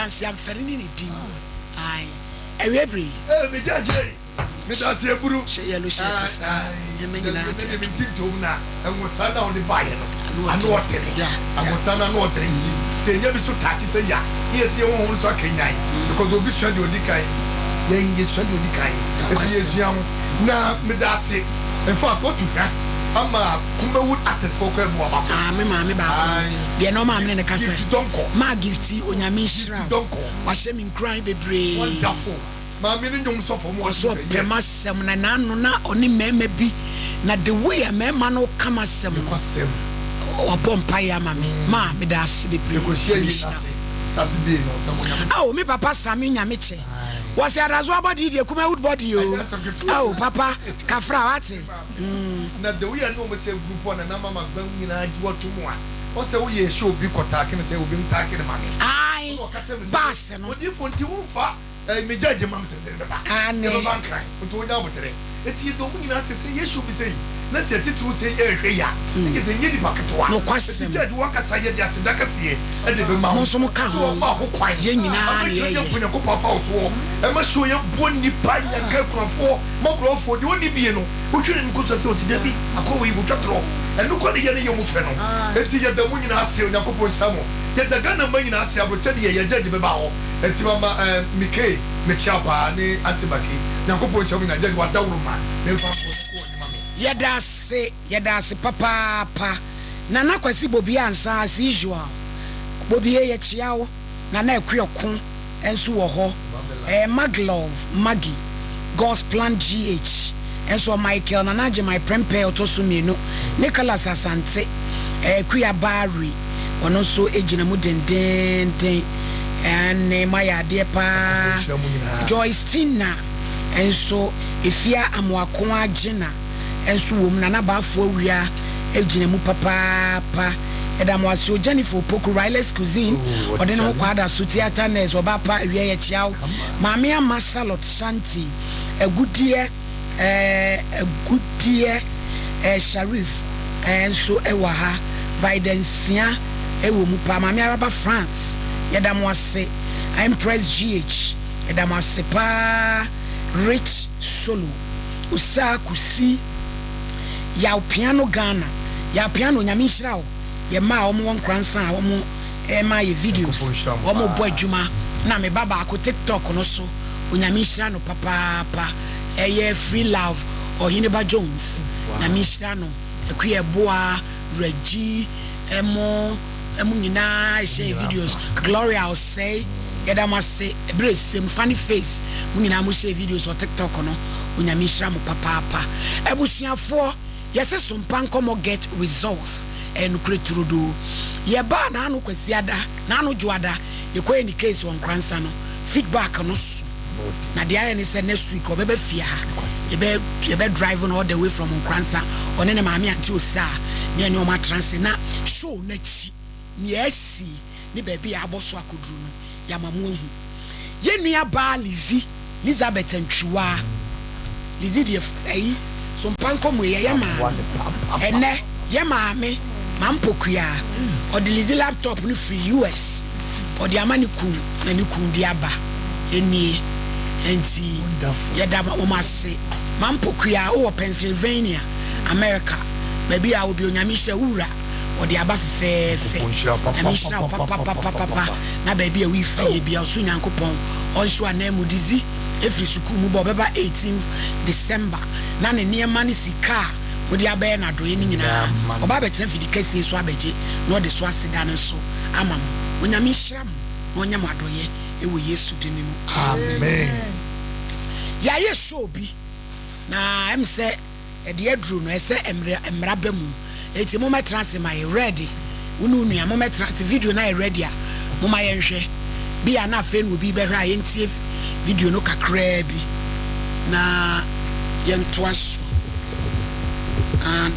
Danse Amfɛre ne ne din. Ae. Awiei bere yi. Ee, me gyagye ei, me danse aburu. Hyɛ yellow shirt saa, nneɛma nyinaa te ato. Me ti ntom na nwosa na ɔde baeɛ no, ano ɔdene. Anwosa no ano ɔdene nti, sɛ yɛnya bi so taakye sɛ ya, na yɛsi yɛn honhom nso akanyan. Because obi sua deɛ ɔdi kan, yɛn yɛsua deɛ ɔdi kan, nti yɛsua ho. Na meda ase, in fact, woatu hwa ama Kumawood artist foɔ koraa abu w'aba so. Ah, me maame baako no, deɛ na ɔmaame ne no kasa. Gift Donkor. Maa Gifty, Onyame nhyira wo. Gift Donkor. Wahyɛ me nkuran bebree. Wonderful. Maame no nnwom sɔ fam Ɔse ɔpɛ m'asɛm na n'ano na ɔne mmarima bi na the way a mmarima no ka m'asɛm no Nokwasɛm. wabɔ mpaeɛ ama me ma meda ase bebree Yɛkɔhyia Nyame yie nhyira wo. n'ase Saturday no sɛ mo Nyame. Ao me papa Sammy Nyamekyɛ wɔse Adazoa body deɛ Kumawood body oo Ɛnyɛ asɛm ketewa ao o. papa kafra wate mm. Na the way a ne wɔn sɛ group a Nana Mama Gbam nyinaa gye wɔ to mu a ɔsɛ woyɛ show bi kɔ taake no sɛ obi ntaake no ma me Ae ɛna ɔka kyerɛ me sɛ bass no. Odiyifoɔ nti womfa Ɛɛ me judge ma me sɛ mede no bɛba. Aane. Yɛbɛba Nkran nti wɔnya aboterɛ. Enti yɛda wɔn nyinaa ase sɛ yɛhyɛ obi sei na sɛ atitiriw sei ɛrehwɛ yi a, na kyerɛ sɛ ɛnyɛ nipa ketewa. Nokwasɛm. Enti judge w'ankasa yɛde aseda kɛseɛ de bɛma Mo wo nso mo ka sɛ ho. wɔma ho kwan Yɛn nyinaa ama na adwuma yɛyɛ. Nyankopɔn Nyankopɔn afa wo soɔ ɛma show yɛ boa nnipa nyanka akunafoɔ mmɔborɔfoɔ deɛ ɔnni bie no wotwe ne nkosua sɛ ɔsi dabi akoa wei wotwa torɔ ɛno kɔ ne yɛ ne yɛ mu fɛ no enti yɛda mo nyinaa ase Onyankopɔn nhyira mo yɛda Ghana mma nyinaa ase abrokyɛ deɛ yɛ judge bɛba hɔ Enti mama eh Mikey mekyia wo paa ne Auntie Maki Nyankopɔn nhyira mo nyinaa Judge wadaworo ma me mfa nkɔ na kɔ w'anim ma me. Yɛda ase yɛda ase papaapa Nana Kwasi Bobie Ansah as usual Bobie yɛkyea wo Nana Akuoko nso wɔ hɔ eh Maglove Maggie God's Plan GH nso wɔ Michael Nana Agyemang Prempeh ɔtɔ so mmienu Nicholas Asante eh Akua Barry Ɔno nso gyina mu dendeenden. Aane, moayɛ adeɛ paa. Joyce Tina nso, Efia Amoako Agyena nso wɔ mu. Nana Bafo Awia gyina mu papaapa. Yɛda mo ase o. Jennifer Opoku, Riley's Cuisine, ɔde ne ho kɔ ada so. Theatre Nurse, Ɔbaa Pa Awia, yɛkyea wo. Maame Ama Charlotte Shanti, Agudeɛ. Eh, agudeɛ eh, Sharif eh, nso wɔ ha. Vida Nsia wɔ mu paa. Maame Araba France, yɛda mo ase. Empress GH, yɛda mo ase paa. Rich Solo, Osaa Kusi, Yaw Piano Ghana, Yaw Piano, Nyame nhyira wo. Yɛ mma a wɔn wɔ Nkoransa a wɔn rema yɛ videos, wɔn bɔ adwuma. Na me ba baako TikTok no so. Onyame nhyira no papaapa ɛyɛ free love ɔheneba Jones nyame nhyira no akua ɛboa reggie ɛmo ɛmo nyinaa ɛhyɛ videos Gloria ɔsɛe yɛda mo ase ɛberɛ ɛsɛm funny face mo nyinaa mo hyɛ videos wɔ tiktok no onyame nhyira mo papaapa abusuafoɔ yɛse sompa nkɔmɔ get results ɛyɛ nokorɛ turodoo yɛbaa naano kwasiada naano dwoada yɛkɔyɛ ne case wɔ Nkoransa no feedback no so na deɛ ayɛ ne sɛ next week ɔbɛba fie ha yɛbɛ yɛbɛ drive no all the way from Nkoransa ɔne ne maame ante Osaa ne ɛne ɔmo atena ase na show no akyi nea asi ne baabi a abɔ so akɔduru no yɛama mo ahu yɛn nua baa Lizzy Lizabeth Antwiwaa Lizzy deɛ ayi so mpa nkɔmmɔ yi ɛyɛ maa no ɛnɛ yɛ maame Mampokua ɔde Lizzy laptop no firi US ɔde ama ne kun na ne kun de aba ɛnie nti yɛda wɔn ase Mampokua wowɔ Pennsylvania America baabi a obi onyame hyɛ wo wura ɔde aba fɛfɛɛfɛ Nyame nhyira wo papapapapapa na baabi a woyi firi yɛ bia ɔsoro Nyankopɔn ɔnhyɛ wo ananmu Dizzy ɛfiri sukuu mu ba ɔbɛba 18th December na ne nneɛma ne sika a mode abɛyɛ no adɔeɛ no nyinaa ɔba abɛtena fidi kɛseɛ so abɛgye na ɔde so aseda no nso ama mo Onyame nhyira mo na ɔnyɛ mo adɔeɛ ɛwɔ Yesu dini mu Amen. Yɛayɛ show bi na ɛm sɛ Ɛde aduru no, ɛsɛ mmra mmra ba mu. Enti mommɛtena ase ma yɛ ready. Wo ne wo nua mommɛtena ase. Video no ayɛ ready a, momma yɛnhwɛ. Bi a na afei na obi rebɛhwɛ a, yɛntie video no kakraa bi na yɛntoa so. And.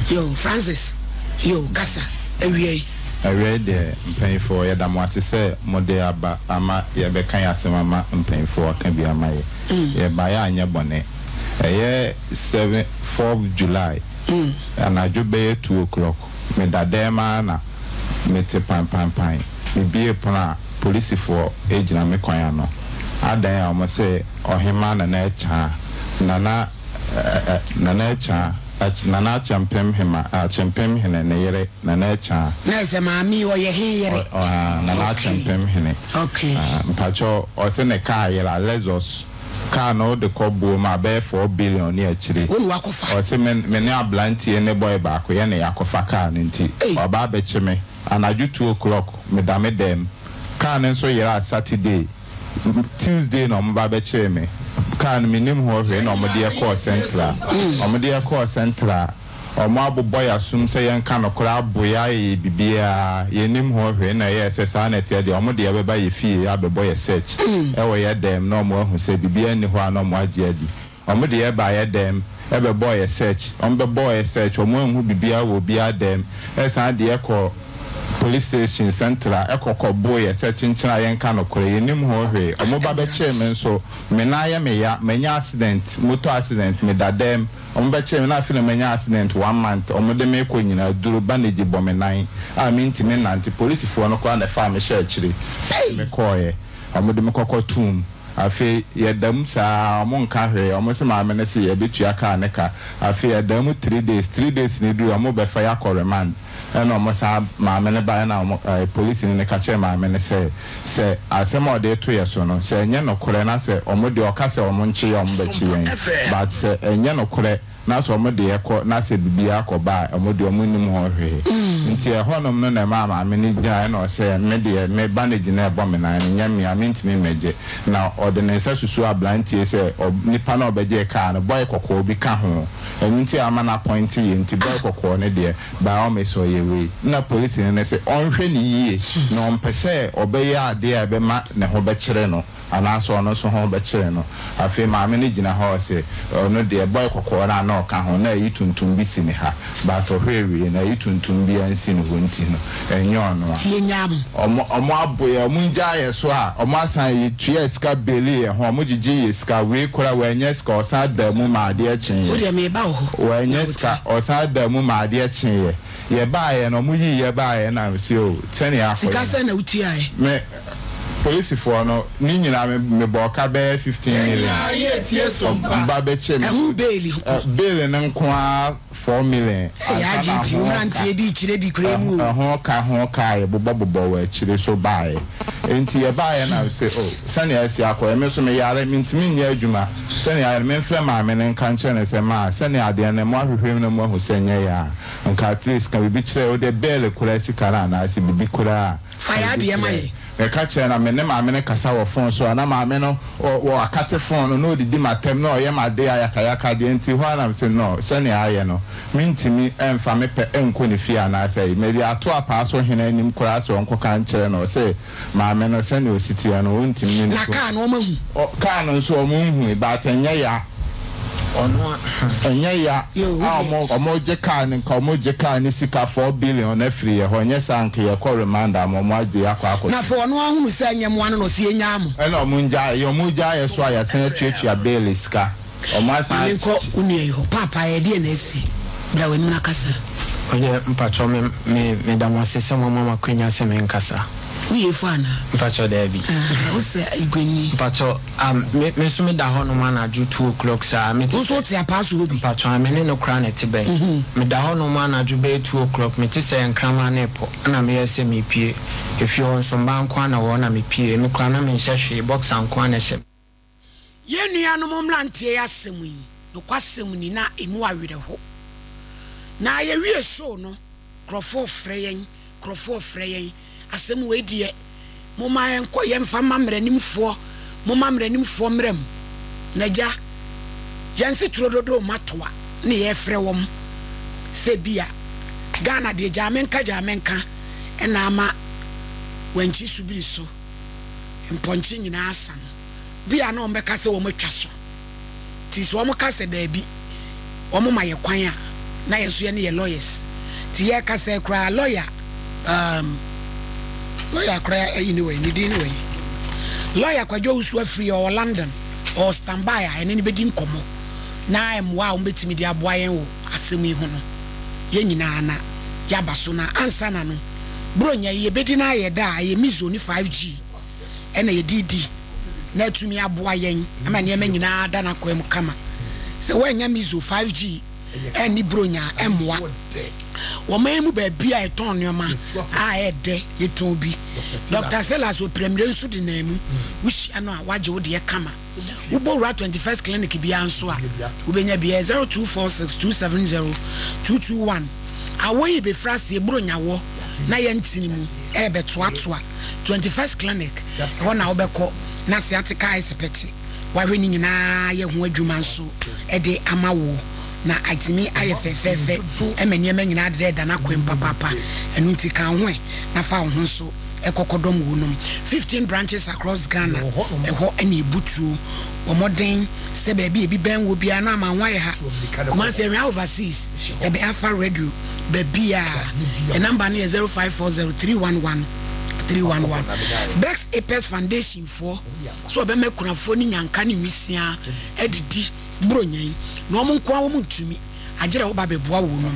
Yo, Francis, yo, kasa, awia yi. Awiei deɛ, mpaninfoɔ, yɛda mo ase sɛ mode aba ama yɛbɛka yɛn asɛm ama mpaninfoɔ aka bi ama yɛ. Yɛbaeɛ anyɛ bɔne. Ɛyɛ seven, fourth July, anadwo bɛyɛ two o'clock, Meda dɛm ara na mete panpanpan. Mebue pono a, polisifoɔ gyina me kwan ano. Adɛn a wɔse Ɔhemmaa Nana Akyaa, Nana eh, Nana Akyaa, Nana Akyɛmpem Hema, Akyɛmpem Hene ne yere, Nana Akyaa. Na ɛsɛ maame yi ɔyɛ he yere? Ɔ, ɔ, Nana Okay. Akyɛmpem Hene. Okay. Ah, mpakyɛw, ɔse ne kaa yera, Lexus. Kaa no wode kɔ buo mu a, bɛyɛ 4 billion ne akyire. Wo na wakɔfa? Ɔse me, me ne abrantie ne boy baako, yɛne yɛakɔfa kaa no nti, Ei. waba abɛkye me. Anadwo 2 o'clock, meda me dɛm. Kaa no nso yeraa Saturday. Tuesday na wɔba bɛkyee me. Kaa no mennim ho hwee na wɔde yɛ kɔɔ Central. Wɔde yɛ kɔɔ Central, wɔn abobɔ yɛn asom sɛ yɛnka nokorɛ, abo yɛn ayɛ yɛn biribiara. Yɛnnim ho hwee na ɛyɛɛ sɛ saa na ɛteɛ deɛ, wɔde yɛn bɛba yɛn fie abɛbɔ yɛn search wɔ yɛn dɛm na wɔn ahu sɛ biribiara nni hɔ a na wɔn agye adi. Wɔde yɛn baa yɛn dɛm bɛbɔɔ yɛn search. Wɔbɛbɔɔ yɛn search, wɔn anhu biribiara wɔ obiara dɛm. Ɛsan de yɛn kɔɔ police station, Central, ɛkɔ kɔboo yɛn sɛ kyenkyen a yɛnka nokorɛ. Yɛnnim ho hwee. Wɔn ba bɛkyee me nso, me nan yɛ me ya, manya accident, motor accident, meda dɛm. Wɔn bɛkyee me na afei na manya accident one month. Wɔde me rekɔ nyinaa, duro, bandage bɔ me nan a mentumi nnante. Polisifoɔ no koraa na ɛfaa me hyɛɛ akyire de me kɔeɛ. Wɔde me kɔkɔ toom. Afei yɛda mu saa ara, wɔnka hwee, wɔse maame no se yɛbɛtua kaa no ka. Afei yɛdaa mu 3 days, 3 days no duruiɛ wɔbɛfa yɛ akɔ remand. Ɛna wɔsan maame no baeɛ na wɔn ɛɛ polisini no ka kyerɛɛ maame no sɛ, sɛ asɛm a ɔde reto yɛ so no, sɛ ɛnyɛ nokorɛ na sɛ wɔn deɛ ɔka sɛ wɔnkye yɛn a wɔbɛkye yɛn, but sɛ ɛnyɛ nokorɛ na sɛ wɔde yɛ kɔ na sɛ biribiara kɔba a, wɔn deɛ wɔnnim ho hwee. Nti ɛhɔnom no na ɛmaa maame no gyinaeɛ na ɔsɛ, me deɛ me ba no gyina ɛbɔ me nan no, nyɛ me a, mentumi mmɛgye. Na ɔde ne nsa susuu abranteɛ sɛ ɔ, nipa no a ɔbɛgyee kaa no, bɔe kɔkɔɔ bi ka ho. Ɛno nti a ama no apɔinte yei nti, bɔe kɔkɔɔ no deɛ, by all means ɔyɛ wei. Nna polisini no se ɔnhwɛ no yie, na ɔmpɛ sɛ ɔbɛyɛ adeɛ a ɛbɛma ne ho bɛkyere no. Anaasɛ ɔno nso ho bɛkyere no. Afei maame no gyina hɔ ɔse ɔno deɛ boy kɔkɔɔ no a na ɔka ho na ayi tuntum bi si ne ha but ɔhwɛ wie no ayi tuntum biara nsi ne hɔ nti no ɛnyɛ ɔno a. Tie nyaa mo. Ɔmo ɔmo abo yɛ ɔmo ngyaa yɛ so a ɔmo asan yɛ tuaa sika baili yɛ ho ɔmo gyegyee yɛ sika wei koraa w'anya sika ɔsan daa mu ma adeɛ kyee Wo yɛ deɛ meba wo hɔ na w'anya wo sika tiri. ɔsan daa mu ma adeɛ kyee yɛ yɛ baa yɛ no ɔmo yii yɛ baa yɛ na mese oh sɛnea akɔ Sika yɛ sɛn na wo tuaɛ? no me Polisifoɔ no, ne nyinaa me mebɔɔ ka bɛyɛ 15 million. Ɔba bɛkyɛ me. Ɛho bail nko. Bail no nko ara 4 million. Ɛyɛ Ansa na IGP, wo ho ka. mmeranteɛ di kyerɛ di koraa mu o. Ɛho ka ho ka a yɛbobɔ bobɔ wɔ akyire so baeɛ. Enti yɛbaeɛ na mese oh sɛnea asi akɔ yi, me nso meyare, mentumi nyɛ adwuma. Sɛnea ayɛ no, memfrɛ maame no nka nkyerɛ no sɛ maa sɛnea adeɛ no moahwehwɛ mu na moahu sɛ ɛnyɛ yɛ a, nka at least ka biribi kyerɛ, wode bail koraa sika no anaasɛ biribi koraa a. Fa yɛ adeɛ ma yɛn. Meka kyerɛɛ no a, me ne maame no kasa wɔ fon so a, na maame no wɔ akate fon no, na ɔdidi m'atɛm, na ɔyɛ m'ade ayakayaka deɛ, nti hɔ ara na mese, No, sɛnea ayɛ no, mentumi mfa me pɛ nkɔ ne fie anaasɛ ayi. Mede ato apaa so hene anim koraa sɛ ɔnkɔka nkyerɛ no, ɔse maame no, sɛnea ɔsi teɛ no, ɔntumi ne no Na kɔ. kaa no wɔahu? Kaa no nso wɔnhui, but ɛnyɛ ya. Ɛnyɛ ya a ɔmo gye car no nka ɔmo gye car no sika 4 billion afiri yɛ hɔ nyɛ saa nka yɛ kɔ remand ama ɔmo agye yɛ akɔ akɔto. Na afei ɔno ahunu sɛ ɛnyɛ moa no na ɔse yɛnyaa mo. Ɛna ɔmo ngyae yɛ ɔmo gyae yɛ so a yɛasan atuatua bail sika ɔmo asan. Ma menkɔ wo nua yi hɔ. Paapa ɛdeɛn na asi? Bra w'anim na kasa. Wodeɛ mpakyɛw me me meda mo ase sɛ moama me akwanya sɛ menkasa. Woyɛ efo anaa? Mpakyɛw daabi. Ah, wosɛ Iguani. Mpakyɛw ah me me nso meda hɔ nom anadwo 2:00 saa mete Wo nso sɛ. wote apaa so hɔ bi? Mpakyɛw ah me ne no koraa na ɛte bɛn. Meda hɔ nom anadwo bɛyɛ 2:00 mete sɛ nkraman no repɔ ɛna meyɛ sɛ mepue. Efie hɔ nso mmaa nko ara na ɛwɔ hɔ na mepue. Me koraa na menhyɛ hwee boxer nko ara na ɛhyɛ me. Yɛn nuanom mmeranteɛ yi asɛm yi, nokwasɛm ni, na emu awerɛho. Na yɛwie show no, nkurɔfoɔ frɛ yɛn, nkurɔfoɔ frɛ yɛn, asɛm wei deɛ, momma yɛnkɔ, yɛmfa mma mmaranimfoɔ, momma mmaranimfoɔ mmra mu. N'agya, yɛn se turododo mma toa ne yɛrefrɛ wɔn sɛ bi a, Ghana deɛ gyaa menka gyaa menka ɛna ama wankyi subiri so mpɔnkye nyinaa asa no, bi a na wɔbɛka sɛ wɔatwa so. Nti sɛ wɔka sɛ daabi, wɔma yɛ kwan a, na yɛn nso yɛne yɛ lawyers. Nti yɛrekasa yi koraa lawyer, um, lawyer koraa ayi ne wɔ yi, ne din ne wɔ yi. Lawyer Kwadwo Owusu Afriyie, ɔwɔ London, ɔwɔ standby a yɛne no bɛdi nkɔmmɔ na mmoa a wɔbɛtumi de aboa yɛn wɔ asɛm yi ho no, yɛn nyinaa na. yɛaba so. Na ansa na no, Buronya yi yɛbɛdi no ayɛ da a ɛyɛ Mizo ne 5G ɛna yɛde di na atumi aboa yɛn ama nneɛma nyinaa ada n'akwan mu kama. Sɛ woannya Mizo 5G anni Buronya a, ɛmmoa. Wɔ man mu baabi a yɛtɔn nneɛma a ɛyɛ dɛ, yɛtɔn bi. Dɔkta Silas Opiramire nso de nan mu. Wohyia no a, wagye wo deɛ kama. Wobɔ wura 21st Clinic biara nso a, wobɛnya bi. Ɛyɛ 0246 270 221. Awɔ yi rebɛfiri aseɛ, Buronya wɔ na yɛn ntini mu ɛrebɛtoatoa. 21st Clinic, ɛhɔ na wobɛkɔ na sciatica expert wahwɛ ne nyinaa ayɛ ho adwuma nso de ama wo na atumi ayɛ fɛfɛɛfɛ ma nneɛma nyinaa adeda ɛda n'akwan mu papaapa. Ɛno nti ka wo ho ɛ na fa wo ho nso kɔkɔdɔm wɔnom. 15 branches across Ghana, ɛhɔ na ɛbu tuo. Bɔ mmɔden sɛ baabi a ebi bɛn wo biara no ama ho ayɛ ha. Kumasi, Awia Overseas, yɛbɛn Afa Radio, baabiara. Yɛn number no yɛ 0540 311 311. Bex Apex Foundation foɔ sɛ wɔbɛma akunafoɔ ne nyanka ne nwisiaa adidi Buronya yi, na wɔn nko ara wɔn ntumi, agyerɛ woba bɛboa wɔn nom,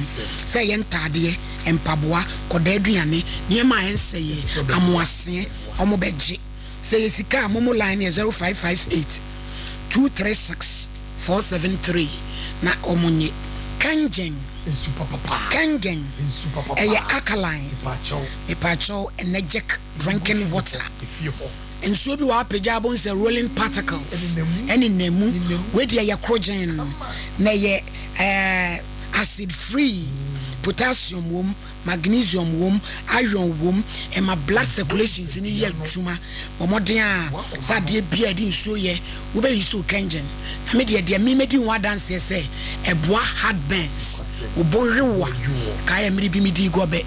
sɛ ɛyɛ ntaadeɛ, mpaboa, kɔdaa aduane, nneɛma a ɛnsɛeɛ, amoaseɛ, wɔn bɛgye. Sɛ ɛyɛ sika a, momo line no yɛ 0558 236 473 na wɔn nye. Kangen, Kangen, ɛyɛ alkaline, mepaakyɛw, energetic drinking water. Nsuo bi wɔ hɔ apagya abom sɛ rolling particles ɛnenam mu. Wei deɛ ɛyɛ korogyenn na ɛyɛ ɛɛ acid free. Potassium wom, magnesium wom, iron wom. Ɛma blood circulations no yɛ adwuma. Bɔ mmɔden a sɛ adeɛ biara a yɛde nsuo yɛ wobɛ use wo Kangen. Na me deɛ deɛ me mɛdi ho adanseɛ sɛ ɛboa heart burns. Wo bo we wo a, kae mmere bi medii gɔbɛ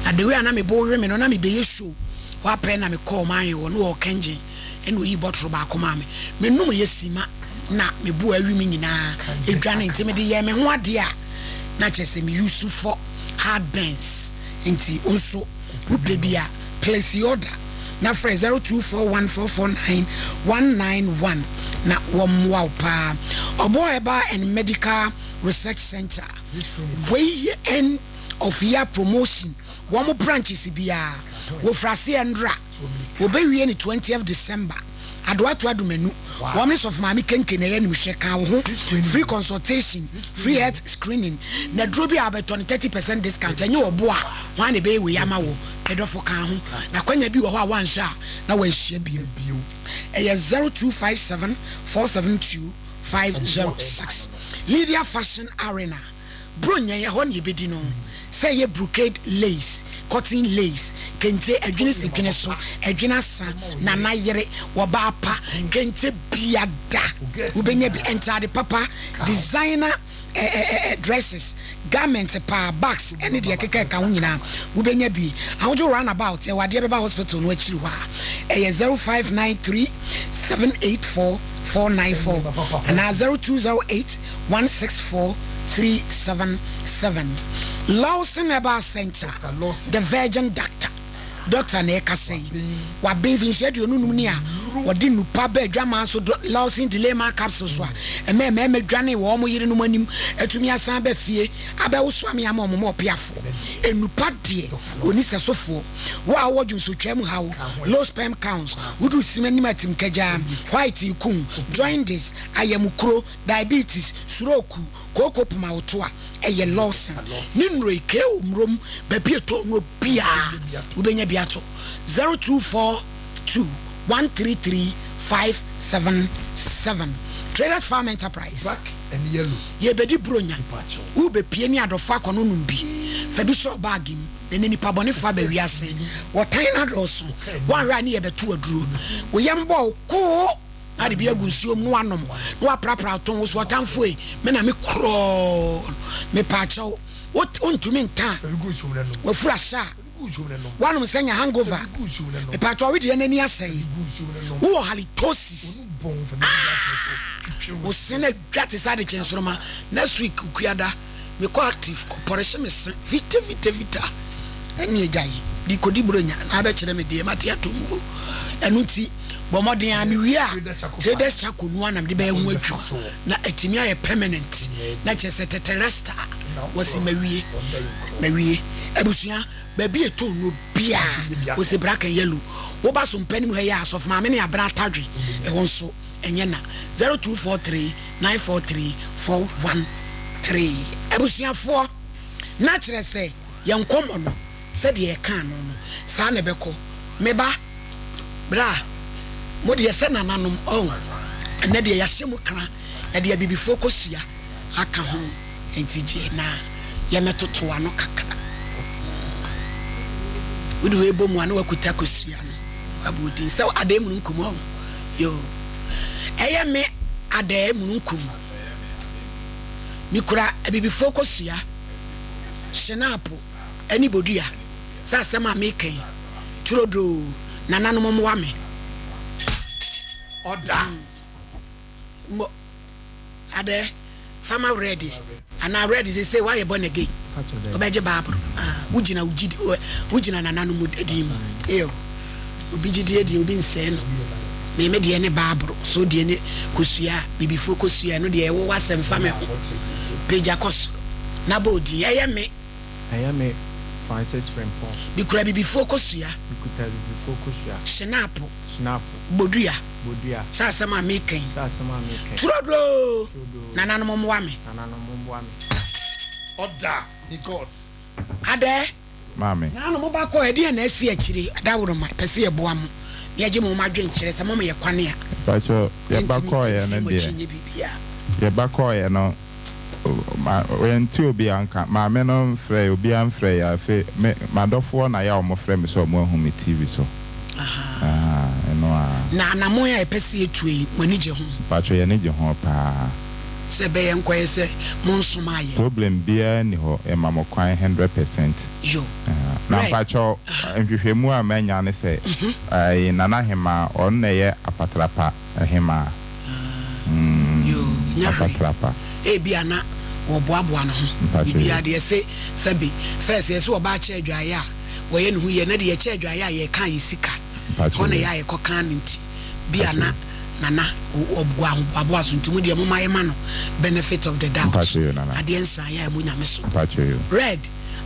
na the way a na me bo we me no na mebɛyɛ show. Hɔ ara pɛ na mekɔɔ ɔman hɔ na wɔwɔ kɛngyen ɛna oyii bɔtoro baako maa me. Menom yɛ sima na me bo awi me nyinaa edwane nti mede yɛɛ me ho adeɛ a na kyerɛ sɛ me use for hard burns nti wo nso wopɛ bi a place order na frɛ 0241449191 na wɔmmoa wo paa. Ɔboɔ Herbal and Medical Research Centre wei yɛ end of year promotion. Wɔn branches biara wɔfiri aseɛ ndra wɔbɛwie no twentieth December Adoato Adomanu wɔn ne Sɔfo Maame Kenke na ɛyɛ animhwɛ ka wo ho free consultation free health screening na duro bi a wobɛtɔ no 30% discount ɛnyɛ ɔbo a hwan na ɛbɛyɛ wei ama wo medɔfo ka ho na kwanya bi wɔ hɔ a woanhwɛ a na wanhyia bio ɛyɛ 0257 472 506 Lydia Fashion Arena Buronya yi, ɛhɔ na yɛbɛdi no, sɛ ɛyɛ brocade lace, cotton lace, kente, adwene si dwene so, adwene asa, nana yere, wɔbaa pa, kente biada, wobɛnya bi, ntaade papa, designer eh, eh, eh, dresses, garment paa, bags, ɛne deɛ ɛkeka ɛka ho nyinaa, wobɛnya bi. Ahodwo roundabout, ɛwɔ adeɛ bɛba hospital no akyiri hɔ a, ɛyɛ 0593 784 494 anaa 0208 164 377 Lawson Herbal Centre, The Virgin Doctor, Dɔkta na ɛrekasa yi. Waben mfinhyia 25 ni a ɔde nnupa ba adwaman so do Lawson Delayman Capsules a ɛma mmarima dwane wɔ wɔn yerenom anim atumi asan aba fie abɛwoso ame ama wɔn ma ɔpeafoɔ. Nnupa deɛ ɔni sɛsofoɔ. Wo a wowɔ dwonsotwaa mu haw, low sperm counts, woduru sim anim atimkagyaa, white kun, jaundice, ayamukuro, diabetes, surooku, kooko poma wo to a, ɛyɛ Lawson ne nnuro yi KO Mmrom baabi a ɛtɔ nnuro biara wobɛnya bi ato 0242 133 577 Traders Farm Enterprise. Black and yellow. Yɛrebɛdi Buronya. Worebɛpie ne adɔfoɔ akɔnonom bi. Fa bi hyɛ wo baage mu. Na nnɛ nnipa bɔnefoɔ aba wiase. Wɔtan no adɔɔso. Woanhwɛ a ne yɛbɛto aduro. Wo yam bɔ wo koo. Na ade bi agu nsuo mu na wanom na waprapra ato wo so ɔtamfo ei me na me korɔɔ no mepaakyɛw wo wontumi nka a wafuru ahyɛ a wanom sɛ nya hangover mepaakyɛw ɔwe deɛ n'ani asɛe wowɔ halitosis ah wo se no adwa te sɛ adekye nsoroma next week okuada Mekɔ active kɔ pɔrehye me se fita fita fita ɛne agyae de kɔdi buronya na abɛkyerɛ me deɛ mate ato mu o ɛno nti bɔ mmɔden a mewie a traders charcoal no a na mede bɛyɛ ho adwuma na atumi ayɛ permanent na kyerɛ sɛ tete resta wɔsi mawie mawie. Abusua, baabi a ɛtɔ nnuro biara, wɔsi black and yellow. Woba so mpɛ no mu ha yi a, Asɔfo Maame ne Abena Atadwe, ɛhɔ nso ɛnyɛ na. 0243 943 413. Abusuafoɔ, na kyerɛ sɛ yɛn nkɔmmɔ no, sɛdeɛ yɛkaa no no, saa na ɛbɛkɔ. Me ba, bra, mo deɛ sɛ nananom, oh, ɛnnɛ deɛ yɛahyɛ mu kra, yɛde abibifoɔ kɔhyia aka ho, enti gye na yɛmmɛtoto ano kakra. Wode wei bɔ mu a na wakuta kosua no, wabɔ odin sɛ adɛɛ mununkum, ɔho, yoo, ɛyɛ me adɛɛ mununkum, mekura abibifoɔ kosua, hyenaapo, ɛne bodua. Sɛ asɛm a meka yi turodoo nananom mmoa me. Ɔda. Mmɔ adɛ fama red anaa red sese wayɛ born again wobɛgye baaboro ah wogyina wo gyidi wogyina nananom din mu ew obi gyidie deɛ obi nsɛe no me me deɛ ne baaboro so deɛ ne kosua bibifoɔ kosua ɛno deɛ ɛwɔ wasɛm fa me ho pagya kɔ soro na bɔ odin ɛyɛ me. Ɛyɛ me Francis Frimpong. Mekura abibifoɔ kosua. Mekuta abibifoɔ kosua. Hyenaapo. Hyenaapo. Bodua. Bodua. Sɛ asɛm a meka yi. Sɛ asɛm a meka yi. Turodoo. Turodoo. Nananom mmoa me. Nananom mmoa me. Ɔda he got. Adɛɛ. Maame. Naano mo ba kɔɔ ɛdeɛn na asi akyire adaworoma pɛ sɛ yɛboa mo na yɛgye mo adwenkyerɛ sɛ moma yɛ kwane a Mpakyɛ yɛba yɛntumi kɔɔeɛ no mfiri mo akyi deɛ nyɛ biribiara. yɛba kɔɔeɛ no ma yɛnte obiara nka maame no mfrɛɛ obiara mfrɛɛ yɛ afe me madɔfoɔ na yɛ a wɔn frɛ me sɛ wɔn ahu me TV so Ahaa. ahaa ɛno aa. Na anamon a yɛpɛ sɛ yɛtuo yi mo ani gye ho? Mpakyɛ yɛn ani gye ho paa. Sɛ ɛbɛyɛ nkɔyɛ sɛ mo nsomaa yɛn. Problem biara nni hɔ yɛma mo kwan 100%. Yo. Na Red. mpakyɛw Aha. nhwehwɛmu a manya ne sɛ ɛɛ Nana Hemaa ɔno na ɛyɛ apatrapa hemaa. Ah, yoo, Mm, nyɛ hwee. apatrapa. Ebia na wɔboaboa ne ho. Mpakyɛw Biribiara yo. deɛ yɛse sɛbe first yɛse ɔbaa kyɛ adwaeɛ a wɔyɛ ne ho yie, ɛnɛ deɛ yɛkyɛ adwaeɛ a yɛka yɛ sika. Mpakyɛw Hɔ na yo. ɛyɛ a yɛkɔ kan no nti bi a Mpakyɛw na yo. Nana ɔgu ahoboaboa so nti mo deɛ momma yɛma no benefit of the doubt. Mpakyɛw yo Nana. Adeɛ nsa yɛ a ɛmo Nyame so. Mpakyɛw yo. Red,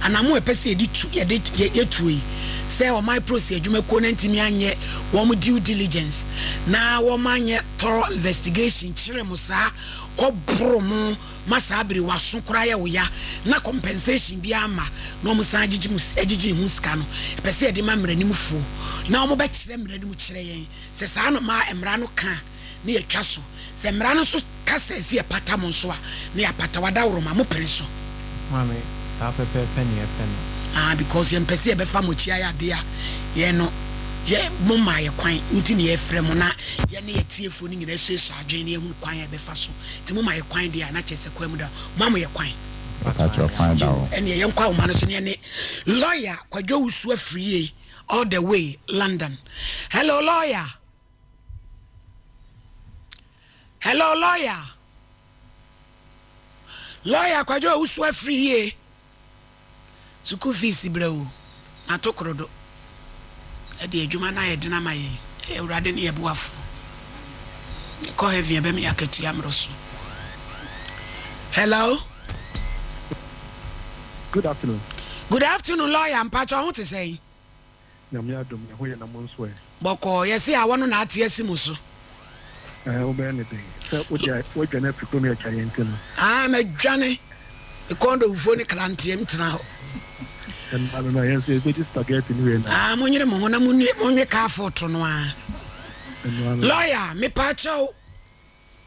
anamo a ɛpɛ sɛ yɛde tu yɛde yɛtuo yi sɛ ɔman prosi adwumakuo no antumi anyɛ wɔn due diligence na wɔn anyɛ thorough investigation kyere mo saa kɔ boro mo ma saa bere waso koraa yɛ wo ya na compensation biara mma na wɔn san agyegye mo agyegye ho sika no ɛpɛ sɛ yɛde ma mmaranimfoɔ na wɔn bɛkyerɛ mmara no mu kyerɛ yɛn sɛ saa na ma mmara no ka a na yɛatwa so. Sɛ mmara no nso ka sɛ ɛsɛ yɛpata mo nso a, na yɛapata. W'adaworoma, mo pene so. Maame, saa pɛpɛɛpɛ na yɛpɛ no. Ah, because yɛmpɛ sɛ yɛbɛfa mo akyi ayɛ adeɛ a yɛn no, yɛ, mo mmaa yɛ kwan nti na yɛrefrɛ mo na yɛne yɛn atiefoɔ no nyinaa asuasua adwene na yɛahunu kwan a yɛbɛfa so. Nti moma yɛ kwan deɛ a, na kyerɛ sɛ kwan mu da hɔ. Moama yɛ kwan? Mpakyɛw, kwan da Yoo, hɔ. ɛnneɛ yɛnkɔ ahoma no so na yɛne Lawyer Kwadwo Owusu Afriyie all the way London. Hello, lawyer. Hello lawyer. Lawyer kwadwo owusu afiri yie. Sukuu fees brɛ o. Na to korodo. Ɛde adwuma no ayɛ den ama yɛn. Ɛyɛ Awurade ne yɛ boafo. Kɔ heaven ɛbɛma yɛ akatua mmoro so. Hello. Good afternoon. Good afternoon lawyer mpakyɛ ho te sɛn? Nyame adom yɛ ho yɛ na mo nso ɛ? Bɔkɔɔ, yɛse awɔ no na ate asi mo so. Ɛɛ wobɛyɛ no dɛn? Sɛ wode a woadwane afiri kurom yi agya yɛn nti no. Aah madwane, me kɔn dɔ wufuo ne kranteɛ mtena hɔ. Ɛno ano no yɛn nso yɛbɛdi spaghetti ne wei na. Aah monyere mo ho na monwe monwe car fort no ara. Ɛno ano no. Lawyer, mepaakyɛw,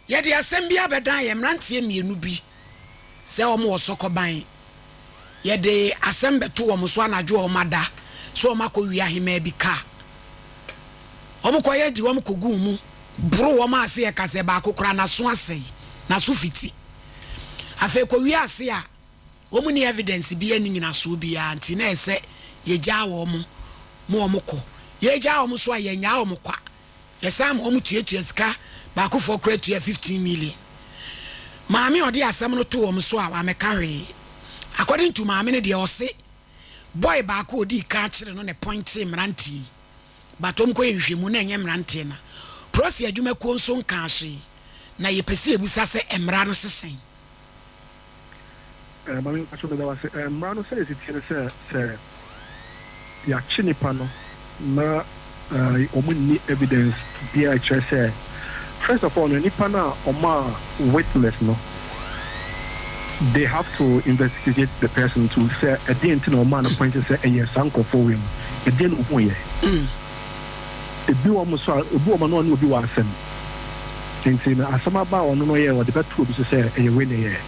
Yɛde asɛm bi abɛdan yɛn mmeranteɛ mmienu bi sɛ wɔn wɔ sɔkɔban. Yɛde asɛm bɛto wɔn so anadwo a wɔn ada sɛ wɔn akɔ wia ahemaa bi kaa. Wɔn kɔ yɛ de wɔn kɔ guu mu boro wɔn ase yɛ ka sɛ baako koraa n'aso asɛe, n'aso fiti. Afei kɔ wie ase a wɔn nni evidence biara nni nyinasoɔ biara nti na ɛsɛ yɛgyaa wɔn ma wɔn kɔ. Yɛgyaa wɔn nso a yɛnnyaa wɔn kwa. Yɛsan ma wɔn tuatua sika, baakofoɔ koraa tua 15 million. Maame a ɔde asɛm no too wɔn so a wammɛka hwee. According to maame no deɛ ɔse boy baako a ɔdii kan kyere no na ɛpɔintee mmeranteɛ yi but wɔn kɔyɛ nhwehwɛmu na ɛnyɛ mmeranteɛ na Prosi adwumakuo nso nkaa hwee na yɛpɛ sɛ yɛbusa sɛ mmara no se sɛn? Eh, Maame mpakyɛw meda wo ase. Eh, mmara no sɛdeɛ ɛsi teɛ ne sɛ, sɛ yɛakye nipa no na eh, wɔn nni evidence biara a ɛkyerɛ sɛ, first of all no, nipa no a ɔmaa witness no, they have to investigate the person to sɛ ɛdeɛn nti na ɔmaa no point sɛ ɛyɛ saa nkorɔfoɔ wei no, ɛdeɛn na ɔhuiɛ. Ebi wɔ hɔ nso a, obi wɔ hɔ a na ɔne obi wɔ asɛm. Nti no asɛm aba a ɔno no ɔyɛɛ ɔde bɛto obi so sɛ ɛyɛ wei na ɛyɛɛ.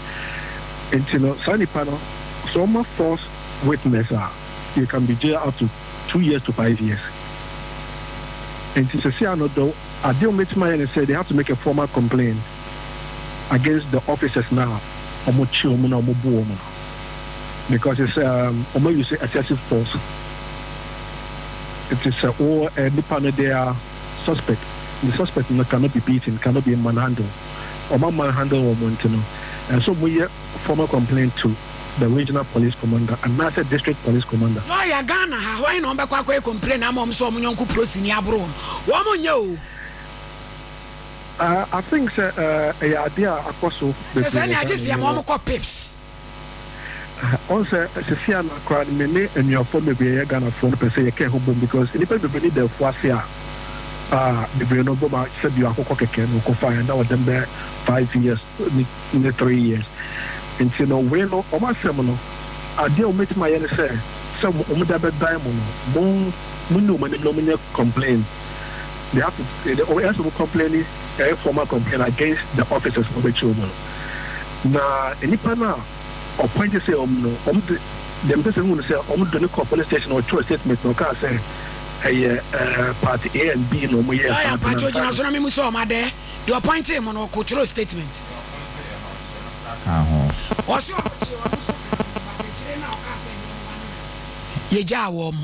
Nti no saa nipa no sɛ ɔma false witness a you can be jail up to 2 years to 5 years. Nti sɛsɛ ano dɔ adeɛ a wɔbɛtumi ayɛ ne sɛ they have to make a formal complaint against the officers na wɔn kye wɔn na wɔn bu wɔn no because it's wɔn use excessive force. Nti sɛ wɔ nipa no they are suspect. The suspect no cannot be beaten, cannot be manhandled. Ɔma manhandle wɔn nti no, ɛsɛ wɔn yɛ formal complaint to the regional police commander anaasɛ district police commander. Lawyer, Ghana ha, hwan na wɔbɛkɔ akɔyɛ complain ama wɔn sɛ wɔn yɔnko prosini aboro wɔn? Wɔn nyɛ o. I think sɛ ɛyɛ adeɛ a akɔ so Kyerɛ bebree sɛ wɔ ɛnea agye Ghana sɛ yɛma yɛwɔ wɔn kɔ pips. Ɔn sɛ sɛsi a na koraa no me ne anuafoɔ bebree a yɛyɛ Ghanafoɔ no pɛ sɛ yɛka ɛho bom because nnipa bebree ne da afuase a a bebree no bom a sɛbi akokɔ kɛkɛ na ɔkɔfaeɛ na ɔdɛm bɛyɛ 5 years ne 3 years nti no wei no wɔn asɛm no adeɛ a wɔbɛtumi ayɛ ne sɛ sɛ wɔn de abɛdan mo no mo mo nni wɔn anim na wɔn nyɛ complain. They have to ɛyɛ sɛ wɔn complain, ɛyɛ formal complain against the officers wɔn bɛkyi wɔn no. Na nnipa no a ɔpɔinte sɛ wɔn no, wɔn de, deɛ mepɛ sɛ mehu no sɛ wɔn de no kɔɔ police station na ɔtwerɛ statement na ɔkaa sɛ ɛyɛ ɛɛ party A and B na wɔn yɛɛ Lawyer saa ade no mpakyɛw ansa gyina na. so na memu sɛ wɔn adɛ deɛ ɔpɔintee mo no ɔkɔ twerɛ statement. Ka ho. Ɔse ɔmo kyee ɔno nso ka ho but akyire no a ɔkaa sɛ ɛnyɛ ɔmo ano na yɛgyaa wɔn.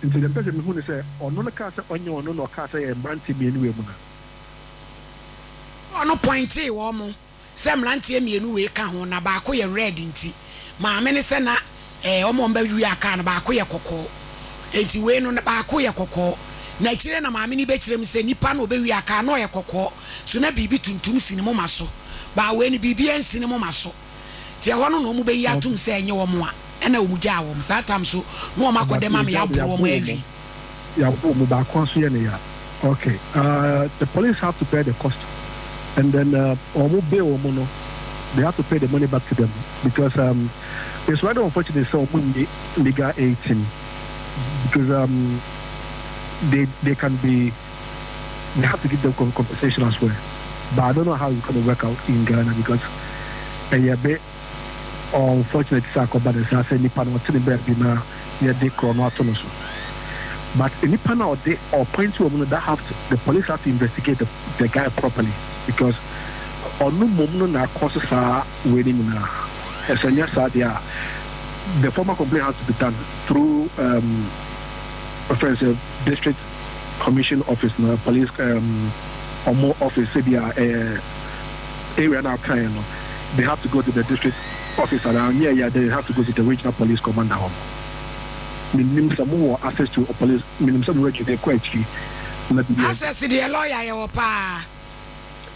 Nti deɛ mepɛ sɛ mehu ne sɛ ɔno no kaa sɛ ɔnyɛ ɔno na ɔkaa sɛ ɛyɛ mmeranteɛ mmienu wei mu no. Ɔno pointee wɔn sɛ mmeranteɛ mmienu wei ka ho na baako yɛ red nti maame no sɛ na ɛɛ wɔn a wɔn bɛ wia car no baako yɛ kɔkɔɔ nti wei no baako yɛ kɔkɔɔ na akyire na maame no bɛkyerɛ mu sɛ nipa no ɔbɛ wia car no ɔyɛ kɔkɔɔ so na biribi tuntum si ne moma so baa wei no biribi ansi ne moma so nti ɛhɔ no na wɔn bɛyi atum sɛ ɛnyɛ wɔn a ɛna wɔn gyaa wɔn saa tam so na wɔn akɔ dɛm ama yɛaboro wɔn awie. Yɛabɔ wɔn baako aso yɛ ne ya. Okay, the police have to bear the cost and then wɔn bail wɔn no they have to pay the money back to them because it's rather unfortunate sɛ wɔn nni legal aid team because they can be they have to give them compensation as well but I don't know how it's going to work out in Ghana because ɛyɛ bit unfortunate sɛ akɔba ne saa sɛ nipa no ɔte ne baabi na yɛde korɔ no ato no so but nipa no a ɔde ɔpoint wɔ mu no that have to, the police have to investigate the guy properly because ɔno mmom no na akɔ so saa wei no nyinaa. Ɛsɛ nyɛ saa deɛ a the formal complaint has to be done through friends district commission office na police ɔmo office sɛbi a ɛyɛ area na ɔkaeɛ no they have to go to the district office anaa nyɛ yɛ they have to go to the regional police commander hɔ. Menim sɛ mowɔ access to police, menim sɛ mo region ɛkɔ akyiri na biribi. Access deɛ lawyer yɛwɔ paa.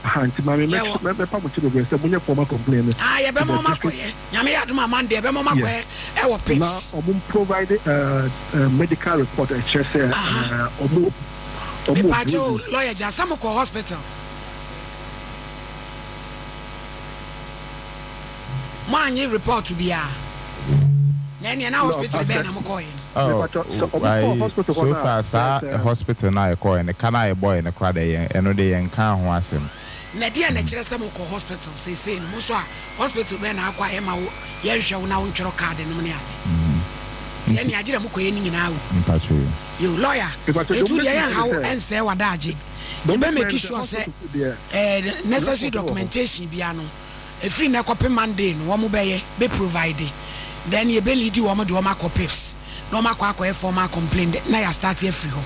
Ha nti maame Yɛwɔ. mɛpa mo kyɛ bebree sɛ monyɛ formal complaint no Ah to yɛbɛma the ɔmo district akɔyɛ. Nyame yɛ adom a Monday yɛbɛma ɔmo akɔyɛ ɛwɔ na pips. ɔmo provide medical report ɛkyerɛ sɛ ɔmo wɔ Mepaakyɛw o bruises. lawyer gyina sɛ mokɔ hospital. Moannye report biaa? Na ɛneɛ na No, hospital bɛn asɛ na mokɔɔɛ no? Oh, mepakyɛw sɛ ɔmo kɔɔ ayi, hospital hɔ so no a far saa there's hospital no a yɛkɔɔɛ no, ka no a yɛbɔɔɛ no koraa deɛ yɛn, ɛno deɛ yɛnkaa ho asɛm. Na ɛdeɛn na ɛkyerɛ sɛ mokɔ hospital seesei no? Mo nso a hospital bɛn na akɔ a yɛma wo yɛnhwɛ wo na wontwerɛ card nom ne ade? Nti Nti, ɛneɛ agyerɛ mokɔyɛ ne nyinaa o. mpakyɛw yo. Yo, lawyer, Mepakyɛw deɛ enti ɔmo wo deɛ bɛtumi ayɛ yɛnha ne wo sɛ ɛnsɛe w'adaagye. deɛ ɔmo Yɛbɛ bɛtumi ayɛ make ne sɛ sure sɛ hospital deɛ eh, necessary record wɔ hɔ. documentation biara no ɛfiri nnɛ kɔpem Monday no wɔn bɛyɛ, bɛ provide. Then yɛbɛ leadi wɔn de wɔn akɔ pips na wɔn akɔ akɔyɛ formal complaint na yɛ astarte afiri hɔ.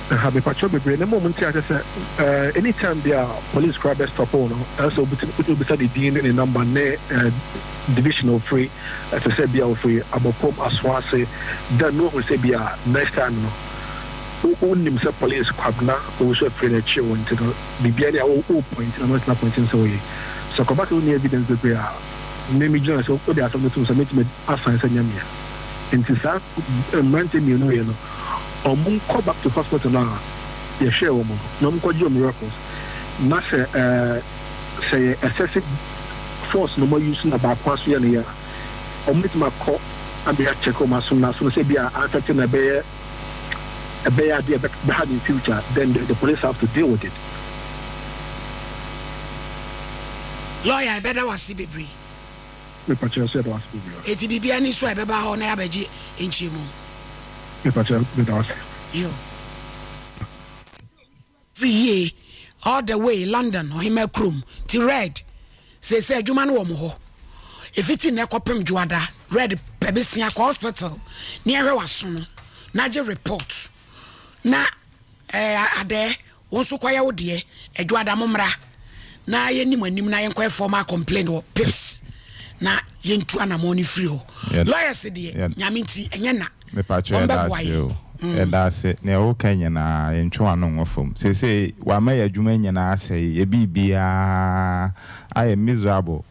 Aha mepakyɛw bebree na ma ɔmo nte ase sɛ eh, anytime bi a police koraa bɛ stop wo no ɛsɛ sɛ wobɛtumi wobɛtumi bisa ne din ne ne number ne eh, division a ofiri, ɛsɛ sɛ bi a ofiri Abɔpɔm Asoase then na wahu sɛ bi a next time no wo wonim sɛ police Kwabena Owusu afiri na ɛkyere wo nti no biribiara ni a wo wo point na na watumi apoint no sɛ oye. Sɛ kɔba sɛ wonni evidence bebree a. Me megyina sɛ wode asɛm no tom sɛ mɛtumi asan sɛ nyɛ mea. Nti saa mmeranteɛ mmienu wei no ɔmo nkɔ back to hospital no a yɛhwɛɛ wɔn no na ɔmo nkɔgye wɔn records na sɛ ɛɛ sɛ yɛ excessive force na ɔmo use na baako aso yɛ no yɛ a ɔmo bɛtumi akɔ ama yɛ check wɔn aso no aso no sɛ ebi a affect na ɛbɛyɛ ɛbɛyɛ adeɛ a ɛbɛha no in future then the, the police have to deal with it. Lawyer yɛbɛda wo ase bebree. Mepakyɛw so yɛda wo ase bebree. Eti biribiara ni so a yɛbɛba hɔ na yɛabɛgye nkyerɛmu. Mepakyɛw meda wo ase. Yo. Firi yie all the way London ɔhemaa kurom ti red seesei adwuma no wɔ mo hɔ efiti nnɛ kɔpem dwoada red pɛ besia kɔ hospital ne ɛhwɛ waso no na gye report na ɛɛ adɛɛ Wo nso kɔyɛ wo deɛ. Adwoada mo mmra na yɛnni mo anim na yɛnkɔyɛ formal complaint wɔ pips na yɛntu anamɔn no firi hɔ. Lawyers deɛ Nyame nti ɛnyɛ na Mepakyɛ wɔn yɛda bɛboa ase yɛn. o. Yɛda ase. Nea woka nyinaa yɛntwe w'ano nwɔ fam. Seesei wama yɛn adwuma nyinaa asɛe, yɛn biribiara ayɛ miserable.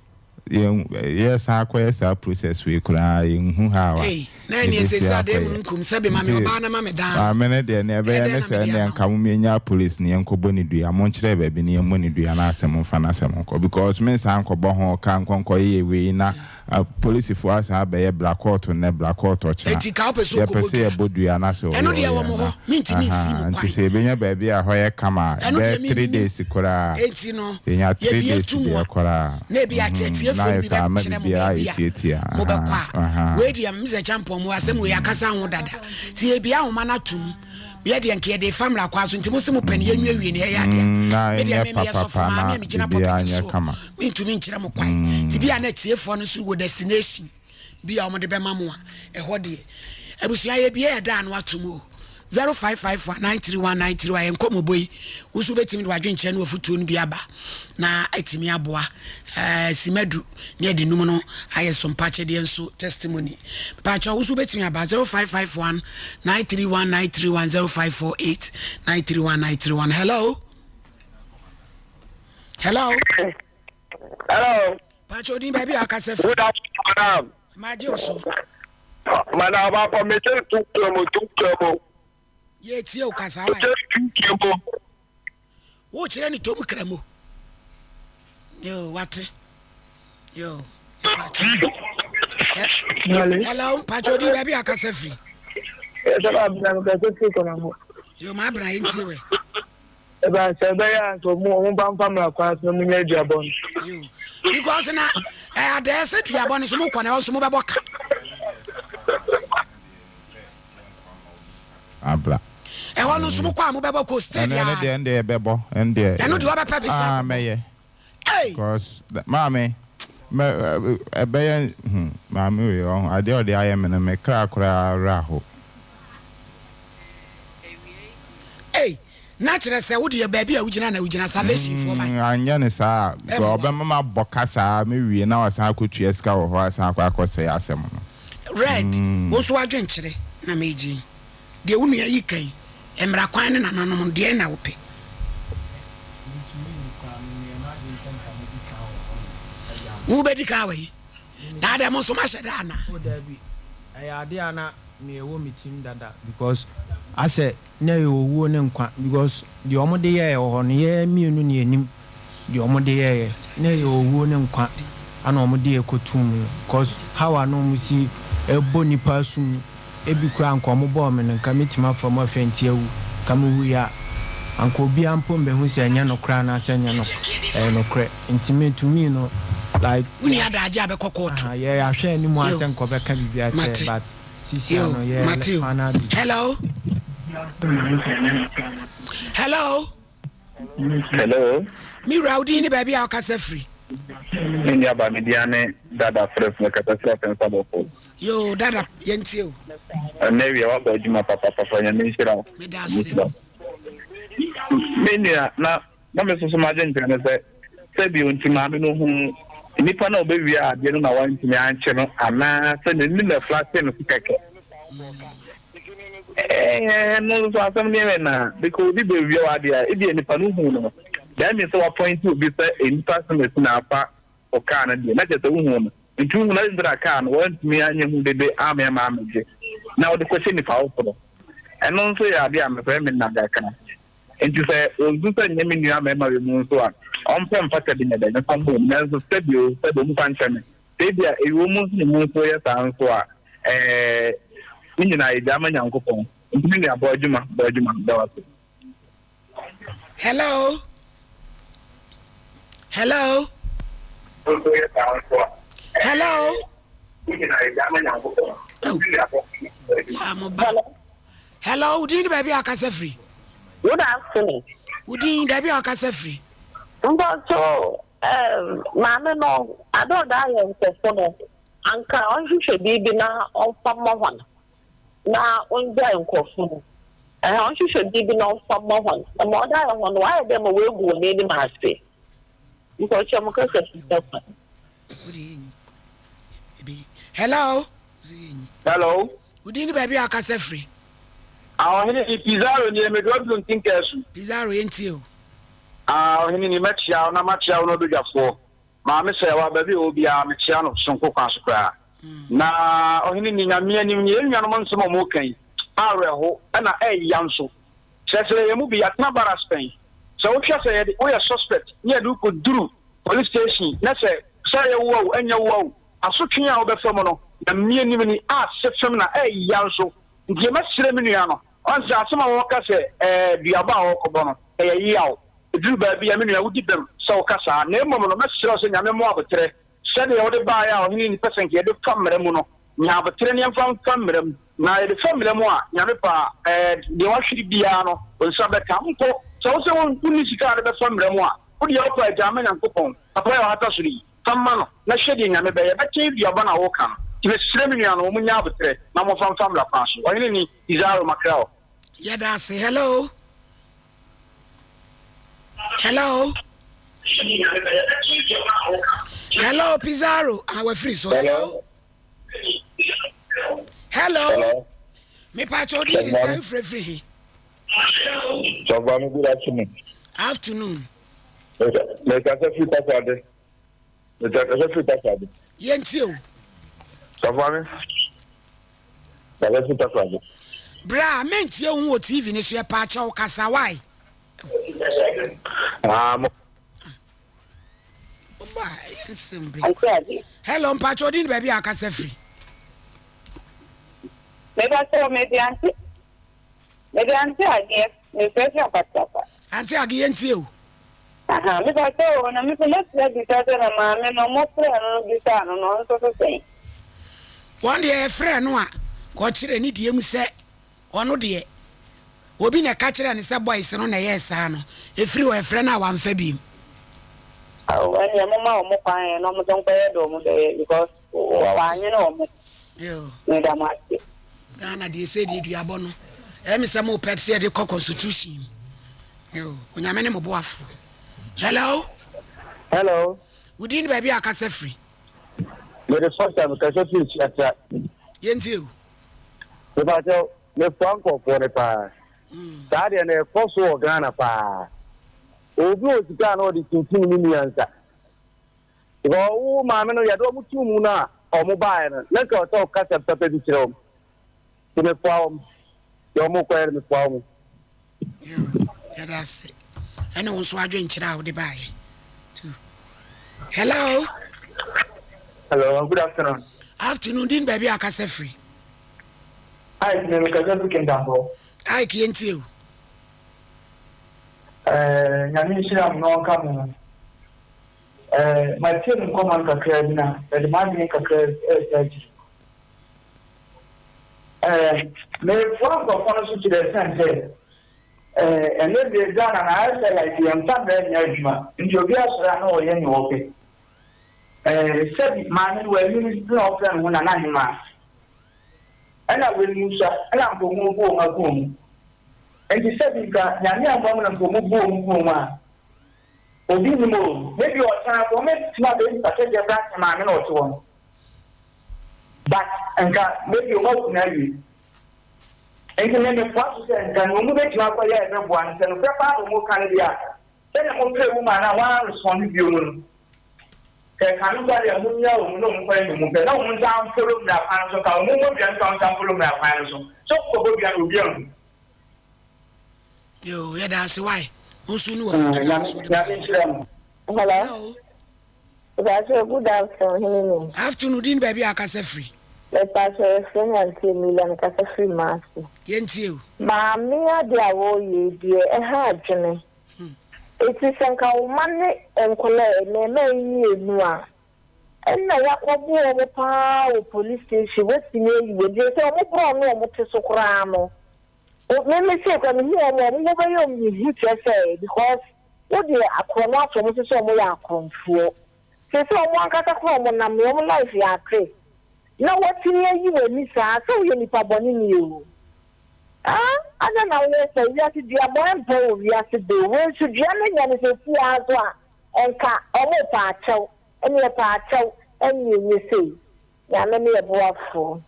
Yɛn yɛsan akɔyɛ saa process wei koraa yɛnhu how a Ei, na ɛneɛ yɛbɛsi seesei adeɛ akɔyɛ. mununkum sɛbe ma me Nti ɔbaa na ma me daa no. maame no deɛ nea Ɛyɛ ɛbɛyɛ dɛn ne na sɛ mede ɛnneɛ ama nka wo? mom yɛnyaa police no yɛnkɔbɔ ne dua, monkyerɛ baabi na yɛmmɔ ne dua na asɛm mfa n'asɛm nkɔ because mensan nkɔbɔ ho ka nkɔ nkɔyeyɛ wei na Apolisifoɔ asan abɛyɛ bra kɔɔto nnɛ bra kɔɔto ɔkyena. Enti ka wopɛ sɛ Yɛpɛ wokɔbɔ sɛ dua. yɛbɔ dua na sɛ Ɛno ɔyɛ deɛ ɔyɛ ɛwɔ mo na hɔ, mentumi nsi ahaa mo nti kwan. sɛ yɛbɛnya baabi a ɛhɔ yɛ kama a Ɛno deɛ bɛyɛ mennim. days koraa Enti no, yɛnya three yɛbue days to mu deɛ a, koraa na ebia mhm atiefo na no ayɛ bi sɛ ama bɛkyerɛ mo biribiara baabi ayɛ a tiatia mobɛkɔ ahaa a. ahaa. Wei deɛ, Mr. Champon, mo asɛm wei yɛakasa ho dada. Nti yɛbue ahoma no atom. Yɛ deɛ nka yɛde fa mmara kwan so, nti mo se mopɛ no yɛnwiewie no ɛyɛ adeɛ a. Na Me deɛ ɛnyɛ me meyɛ sɔfo papapa maame na a megyina biribiara pulpit nyɛ soɔ, kama. mentumi nkyerɛ mo kwan. Nti bi a na atiefoɔ no nso wɔ destination bi a wɔde bɛma mo a, ɛhɔ deɛ. Abusua yɛbue yɛ da ano atom o. 0554 931 931 yɛn nkɔmmɔbɔ yi, wo nso wobɛtumi de w'adwenkyerɛ ne w'afotuo no bi aba na atumi aboa. Eh, simadu ne yɛde num no ayɛ so mpakyɛdeɛ nso testimony. Mpakyɛ wo nso wobɛtumi aba 0551 931 931 0548 931 931. Hello? Hello? Hello. Mpakyɛ odin baabi a akasa fi. Good afternoon, madam. Magye wo so. Madam, abakɔ mete tuntun tuntun. Yɛ tie o kasa wa. Mete tuntun. Wo kyerɛ ne tom kramo. Yo wate. Yo. Mpakyɛ. Hello, mpakyɛ odin baabi a akasa firi. Yɛ sɛ abena no kasa firi kɔnɔ ho. Yo ma abena yɛn tie wɛ. Ɛbaa sɛ ɛbɛyɛ a nka ɔmo ɔmo ba mfa mmara kwan so na ɔmo nya aduabɔ no. Because na ɛyɛ adɛɛ sɛ duabɔ no so mo kɔ na ɛhɔ nso mo bɛbɔ ka. Abra. Ɛhɔ no nso mo kɔ a mo bɛbɔ ko still Ɛno ɛno deɛ. deɛ ɛno deɛ yɛbɛbɔ ɛno deɛ. Ɛno deɛ ɔbɛpɛ besi Ah akɔbɔ. mɛyɛ. Ei. Because maame mɛ ɛbɛyɛ hmm maame wei ɔho adeɛ ɔde ayɛ me no me kra koraa werɛ aho. Ei. Na kyerɛ sɛ wo deɛ baabi a wogyina na wogyina salvation foɔ ban. Mm, anyɛ no saa a, Ɛmmoa. ɔbɛma mabɔ ka saa mewie na wasan akɔtua sika wɔ hɔ asan akɔ akɔsɛe asɛm no. Red, wo nso w'adwenkyerɛ na megye yi. Deɛ wo nua yi ka yi, mmara kwan ne nananom no, deɛn na wopɛ? Mentumi nni koraa, memeyɛ m'adwene sɛ nka mɛdi kan wɔ hɔ nom de ama. Wobɛdi kan wɔ he? Na adɛn, mo nso moahyɛ da anaa? Oh daabi, ɛyɛ adeɛ a na me ɛwɔ me tirim dada because asɛ Na ɛyɛ owuo ne nkwa because deɛ wɔn de yɛɛ wɔ hɔ no yɛn mmienu na yɛnim deɛ wɔn de yɛeɛ. Na ɛyɛ owuo ne nkwa ana wɔn de yɛ kɔtuu mu no cause how a na wɔn si bɔ nipa asu mu ebi koraa anka wɔn bɔɔ me no nka mɛtumi afa mu afɛnti awu nka me wuiɛ a anka obiara mpo mbɛhu sɛ ɛnyɛ nokorɛ anaasɛ ɛnyɛ nok ɛyɛ nokorɛ nti me to me no like Wo nni adagye a bɛkɔ kɔɔto. Aha yɛ yɛahwɛ anim ara Yo, sɛ nka ɔbɛka biribi akyerɛ mate. but Yo, mate o. Hello. Hello. Hello. Me wura wo din ne baabi a wokasa firi. Me nua ba me dia ne dada frɛ fún kasa firi afɛnsa bɔfo. Yo dada yɛntie o. Ɛnɛ wia wabɔ adwuma papapapa nyame nhyira wo. Meda ase. Me nua na Na me nso so m'adwenkyerɛ ne sɛ, sɛ bio nti maame no huu nipa no a ɔbɛwiaa adeɛ no na wantumi ankye no anaa sɛ n'ani na ɛflashee no so kɛkɛ. Ɛɛ, ɛno nso so asɛm no yɛ na because obi bɛwia w'adeɛ a, ebia nipa no huu no, that means sɛ wapɔinte obi sɛ nipa asɛm asi na afa wo kaa no deɛ, na kyerɛ sɛ wohuu no. Nti wohu no, adɛn nti na kaa no wantumi anyɛ ho dede ammea ma ammegye na ɔde kɔhyɛ nipa foforo? Ɛno nso yɛ ade a mefrɛ me nna kakra. Nti sɛ ɔnsu sɛ nyɛ me nua mmarima wei mu nso a, ɔmpɛ mfata bi nyɛ dɛn mfa mmɔ mu. Nanso sɛbi o, sɛbi ɔmfa nkyɛ me. Sɛ ebia ɛwɔ mu nso na mu nso yɛ saa nso a, ɛɛ, ne nyinaa yɛgyaa ma Nyankopɔn. Nti me nua, bɔ adwuma, bɔ adwuma. Meda wo ase. Hello. Hello. Hello. Oh. Hello, wo din ne baabi a wakasa firi? Good afternoon. Wo din baabi a wakasa firi? Mpɔtɔ um, maame no ade ɔda ayɛ nkɔfo no anka ɔnhwehwɛ biribi na ɔmfa mmɔ hɔn na ɔngyae nkorɔfo no. Ɛhɛn, ɔnhwehwɛ biribi na ɔmfa mma hɔn. Na ma ɔda ayɛ hɔn no, ɔayɛ dɛ ma oegu hɔn enyim ase. Mpɔkyɛw, mo kasa fi sɛ kwan. Hello. Hello. Wo din ne baabi a wakasa firi? Ah, ɔhene ni Pizarro nie, mede waduru ntinka asu. Pizarro, yɛntie o. Ah, ɔhene ni, mɛkyia wo na makyia wo na ɔbadwafoɔ. Maame Sɛɛwa, baabi a ɔwɔ biara, mekyea no sononko kwan so koraa. Na Ɔhene ni, Nyame anim ni, yɛn nuanom nsɛm a wɔreka yi, awerɛho na ɛya nso. Kyerɛ sɛ yɛn mu bi, yɛatena barracks pɛn. Sɛ wohwɛ sɛ yɛde, woyɛ suspect na yɛde wo kɔduru police station na sɛ, sɛ ɛyɛ wo o, ɛnyɛ wo o, asotwe a wobɛfa mu no, Nyame anim ni, ase fem na ɛya nso. Nti mɛsrɛ me nua no, ɔn sɛ asɛm a wɔreka sɛ, ɛɛ, duabɔ a wɔrekɔbɔ no, ɛyɛ yaw. Ɛduru baabi a, me nua, wodi bem sɛ woka saa. Na mmom no, mɛsrɛ wo sɛ Nyame mmoa aboterɛ. Sɛdeɛ wode baeɛ a ɔhene nni pɛ sɛ nka yɛde fa mmara mu no, nya aboterɛ na yɛmfa mfa mmara mu. Na yɛde fa mmara mu a, Nyame pɛ a, ɛɛ, deɛ wahwere biara no, wo nsa bɛka. Mpo sɛ wose wonni sika a wode bɛfa mmara mu a, wo deɛ wopɛ a, gyaa ma Nyankopɔn. Papa yi a ɔhata soro yi, fa ma no, na hwɛ deɛ Nyame bɛyɛ. Ɛbɛkyɛn duaba no a woreka no. Nti mesrɛ me nuanom, monnya aboterɛ na momfa mfa mmara kwan so. Ɔhene ni, Izaro Makrao. Yɛda ase. Hello. Hello. Hello, Pizarro. Ah, wafiri so. Hello. Hello. Hello. Me pa cho di di sɛ wofirifiri he. Sɔfo mi good afternoon. Afternoon. Mekasa firi Takoradi. Mekasa firi Takoradi. Yɛntie o. Sɔfo mi. Mekasa firi Takoradi. Bra, mentie wo ho wɔ TV no so yɛpa kyɛw kasa why? Ah, mo. Oba, ɛyɛ nsɛm bi. Hello, mpakyɛ odin baabi a akasa firi. Meba sɛ mede ante mede ante adeɛ mefrɛ firi apatrapa. Ante age yɛn tie o. Aha mepa kyɛw o na me nso mɛsrɛ bisa sɛ na maame no ɔmo frɛɛ no no bisaa no no ɔno nso so sɛn. Wɔn deɛ yɛfrɛɛ no a ɔkyerɛ ne deɛ mu sɛ ɔno deɛ obi na ɛka kyerɛɛ no sɛ boys no na ɛyɛɛ saa no ɛfiri hɔ yɛfrɛ no a wamfa biem. Ao ɛneɛ momma ɔmo kwan ɛ na ɔmo nso nkɔyɛ deɛ ɔmo bɛyɛ because wanyene ɔmo. Meda mo ase. Ghana deɛ sɛ deɛ duabɔ no ɛyɛ me sɛ mo pɛ sɛ yɛde kɔ constitution mu. Yo, Onyame ne mo boafo. Hello. Hello. Wo din ne baabi a akasa firi? Mede first time kasa firi Suatra. Yɛntie o. Mepakyɛw, mefoa nkurɔfoɔ no paa. Saa deɛ no ɛkɔ so wɔ Ghana paa. Obi wɔ sika a na ɔde tintim ne nua nsa. Because wo maame no yɛde wɔn too mu no a wɔn baeɛ no, na nka ɔsɛ ɔkasa papa bi kyerɛ wɔn. Nti mefoa wɔn. Deɛ wɔn kɔyɛ no mefoa wɔn. Yoo, yɛda ase. Ɛne wo nso adwenkyerɛ a wode baeɛ. Hello. Hello, good afternoon. Afternoon, din baabi a akasa firi. Ike ne mekasa firi Kintampo. Ike yɛntie o. Eh, nyame nhyira mo na ɔnka mo ho. Eh, matie mo nkɔmmɔ no kakra bi na mede m'adwene kakra ɛresa akyiri. Eh, mefoa nkurɔfoɔ no so to the extent sɛ eh, ɛnɛ deɛ Ghana na ayɛ sɛ like yɛmfa mmerɛ nyɛ adwuma nti obi asɔre a na ɔyɛ nea ɔpɛ. Eh, sɛbi maame no wanyini na ɔfrɛ ne ho Nana Hemaa. Ɛna wei mu nso a, ɛna nka ɔmo bu wɔn agu wɔn. Nti sɛbi nka Nyame ammɔ mu na nka ɔmo bu wɔn gu wɔn a, obi nnim o, maybe ɔkyena nka ɔmo bɛtumi abɛyɛ nipa kɛseɛ koraa sen maame na ɔte hɔ no. But nka maybe ɔmo aku no awie. Nti me metoa so sɛ nka nea ɔmo bɛtumi akɔyɛ a ɛbɛboa no, sɛ nokorɛ paa na ɔmo ka no deɛ a, sɛdeɛ mo frɛ woman no a wɔn respond bio mu no. Sɛ nka no koraa deɛ monnya wɔn na wɔn nkɔyɛ deɛ wɔn pɛ na wɔn nsan mfolo mmra kwan no so nka wɔn mmɔ dua no nka wɔn nsan mfolo mmra kwan no so sɛ wɔn kɔbɔ dua no obi anhu. Yoo yɛda ase wai wo nso ne wafutu a wo nso wode Nyame nhyira mo. Hello. Mepakyɛw good afternoon hene ni. Afternoon din baabi a akasa firi. Mepakyɛw yɛfrɛ me Auntie Emilia mekasa firi Maase. Yɛntie o. Maame ade a wɔreyɛ yi deɛ ɛha adwene. Eti sɛ nka wo mma ne nkwadaa mmarimaa yi mmienu a ɛna yakɔbo wɔn paa wɔ police station watumi ayi wɔn deɛ sɛ wɔn borɔ no wɔn te so koraa no me me sei koraa mehu wɔn a wɔn ho bɛyɛ wɔn hu kyerɛ sɛ because wo deɛ akorɔ no ato wɔn so sɛ wɔn yɛ akorɔmfoɔ seesei wɔn ankasa koraa wɔn nam wɔn life yɛ ate na watumi ayi w'ani saa sɛ woyɛ nipa bɔne ni o. Ah adɛn na woyɛ saa wiase dua bɔ ɛmpɛ wɔ wiase de o wei nso dua no nya no sɛsi ara nso a nka ɔmo pɛ akyɛw ɛne ɛpɛ akyɛw ɛne ɛnyɛ sei Nyame ne yɛ boafoɔ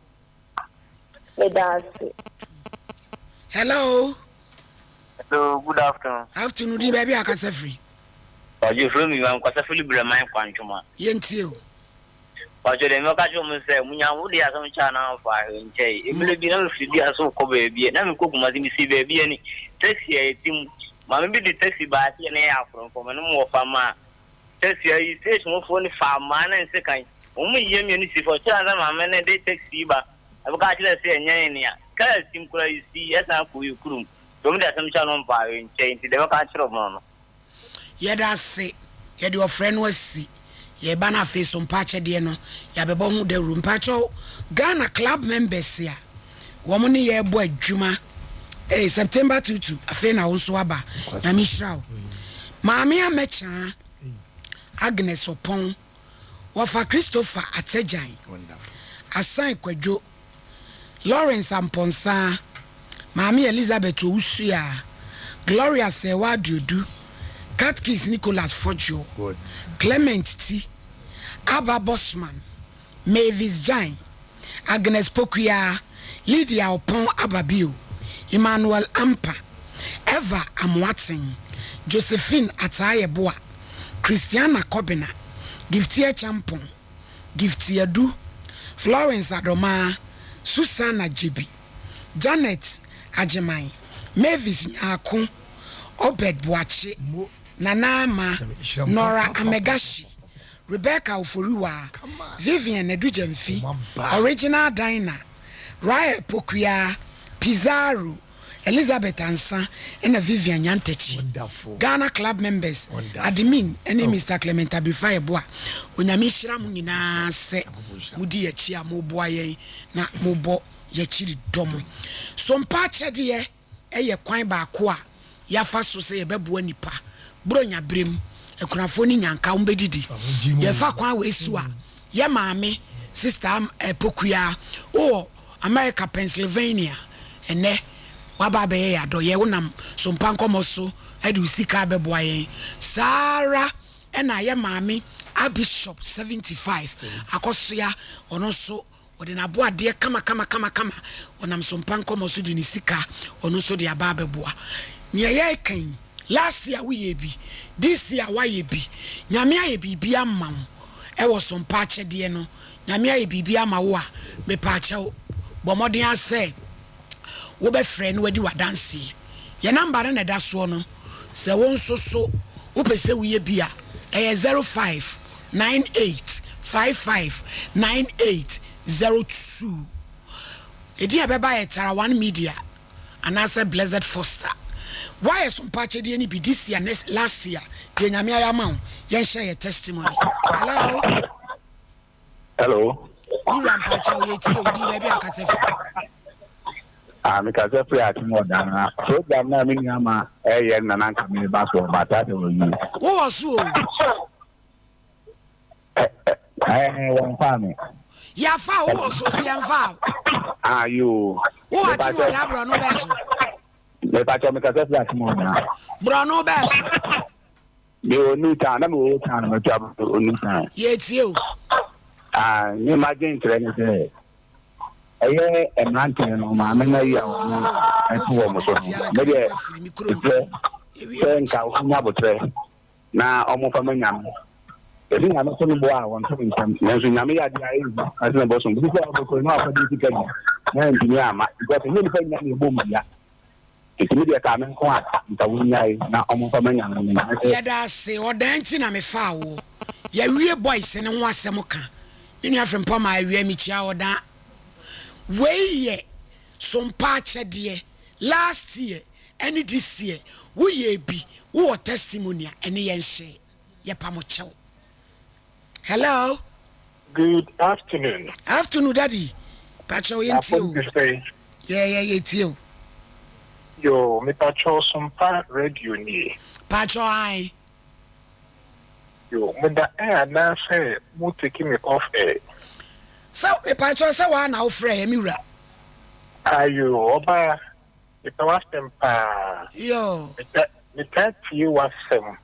meda ase. Hello. Hello, good afternoon. Afternoon, din baabi a akasa firi. Ɔgye firi mi ma nkasa firi Brɛman Kwantwoma. Yɛntie o. Mpakyɛw deɛ mɛka kyerɛ wɔn sɛ munya wo deɛ asɛm kyɛ anaa fa nkyɛe. Mmerɛ bi na mefiri dua so rekɔ baabi na mekɔ Kumasi mesii baabi ani taxi a yɛte mu maame bi de taxi baa sɛ yɛne yɛ akorɔmfoɔ me ne mo wɔfa maa taxi ayi station hɔfoɔ no faa mmaa ne nsekan wɔn mu yiyɛ mmienu si fam kyerɛ ansa maame no de taxi yi ba ɛbɛka kyerɛ sɛ ɛnyɛ yɛn a kaa sim koraa yɛsi ɛsan kɔ yɛ kurom nti wɔn de asɛm kyɛ no mfa nkyɛe nti deɛ mɛka akyerɛ wɔn no. Yɛda ase, yɛde ɔfrɛ no asi yɛn ba no afei so mpaakyɛdeɛ no yɛabɛbɔ ho dawuro. Mpaakyɛw Ghana club members a wɔn ne yɛn bɔ adwuma ee September tutu afei na wo nso aba Nyame nhyira wo. Maame Amɛkyaa Agnes Ɔpɔn wɔfa Christopher Atsagyan Asan Kwadwo Lawrence Amponsah, Maame Elizabeth Owusuaa, Gloria Serwaa Aduodu, Catechist Nicholas Fodjour, Clement Ti, Abba Bosman, Mavis Gyan, Agnes Pokuaa, Lydia Oppong Ababio, Emmanuel Ampah, Eva Amoateng, Josephine Ataa Yeboah, Christiana Kobena, Gifty Acheampong, Gifty Adu, Florence Adomaa, Susanna Gyebi, Janet Agyeman, Mavis Nyarko, Obed Boakye, Nana Ama, Nora Amegashi, Rebecca Oforiwaa, Vivian Adu-Gyamfi, Original Dinah, Rahel Pokuaa, Pizarro, Elizabeth Ansah ɛna Vivian Nyantakyi, Ghana club members, admin ɛne Mister Clement Abirifa Yeboah, Onyame nhyira mo nyinaa sɛ modi yɛakyi a moboa yɛn na mobɔ yɛakyiri dɔm. Sompa akyɛdeɛ ɛyɛ kwan baako a yɛafa so sɛ yɛbɛboa nnipa Buronya berɛ mu, akunafoɔ ne nyanka wɔbɛdidi. Yɛfa kwan wei so a, yɛ maame Sister Pokuaa wowɔ America Pennsylvania ɛnnɛ waba abɛyɛ yɛn adɔyɛ wonam sompa nkɔmmɔ so de wo sika abɛboa yɛn saa ara ɛna yɛ maame Archbishop 75 akɔsoa ɔno nso ɔde n'aboadeɛ kama kama kama kama ɔnam sompa nkɔmmɔ so de ne sika ɔno nso de aba abɛboa nea yɛreka yi last year woyɛ bi this year woayɛ bi Nyame ayɛ biribi ama wo ɛwɔ sompa akyɛdeɛ no Nyame ayɛ biribi ama wo a, mepaakyɛw, bɔ mmɔden ara sɛ wobɛfrɛ na wadi w'adanseɛ. Yɛn number no na ɛda soɔ no, sɛ wo nso so wopɛ sɛ woyɛ bi a, ɛyɛ 0598 55 98 02. Edin a ɛbɛba yɛ Tara One Media anaasɛ Blessed Foster. Woayɛ so mpa akyɛdeɛ no bi this year ne last year, deɛ Nyame ayɛ ama wo, yɛnhyɛ yɛ testimony. Hello? Hello. Me wura mpakyɛw yɛ tie wo din baabi a kasa firi. Ah, me kasa firi atem wɔ Ghana. Program na me nua ma ɛyɛ na na nka me ba so ba ta sɛ wɔ yi. Wo wɔ so o. Ɛɛ wɔn fa me. Yafa wo wɔ so si yɛn fa o. Ah yoo. Wo wɔ atem wɔ daa borɔno bɛɛ so. Me pakyɛw me kasa firi atem wɔ Ghana. Borɔno bɛɛ so. Me wɔ new town na me wɔ old town na matu aba wɔ new town. Yɛtie o. Ah, me ma dwen kyerɛ ne sɛ ɛyɛ mmeranteɛ no maame no ayi a wɔn ɛto wɔn so no me deɛ ɛfrɛ sɛ nka wɔn nya abotrɛ na wɔn fa ma nyame. Yɛse Nyame to no bo a wɔnto no ntɛm nanso Nyame yɛ adeɛ a ɛyɛ hu ase na bɔsom bi sɛ ɔbɛkɔ na wakɔgye sika bi na antumi amma because ɛnyɛ nipa nyina na ɛbɔ mu dua nti me deɛ kaa me nko a nka wɔnnyae na ɔmo mfa ma Nyame na Nyame sɛ Yɛda ase, ɔdan nti na mefaa woɔ. Yɛawie boys no ho asɛm ka. Me nua Frimpong ma awia mekyia wo ɔdan. Wei yɛ sompa akyɛdeɛ last year ɛne this year woyɛɛ bi wowɔ testimony a ɛne yɛn hyɛ yɛpa mo kyɛw. Hello. Good afternoon. Afternoon daddy. Pakyɛw yɛn tie o. Yɛ yɛ yɛ tie o. Yoo mepakyɛw sompa radio nie. Pakyɛw ae. Yoo mo da air anaa sɛ mo take me off air. Sɛ mepakyɛw sɛ waa na wo frɛ yɛ me wura. Ayoo ɔbaa mepɛ w'asɛm paa. Yoo. Metaa tie w'asɛm.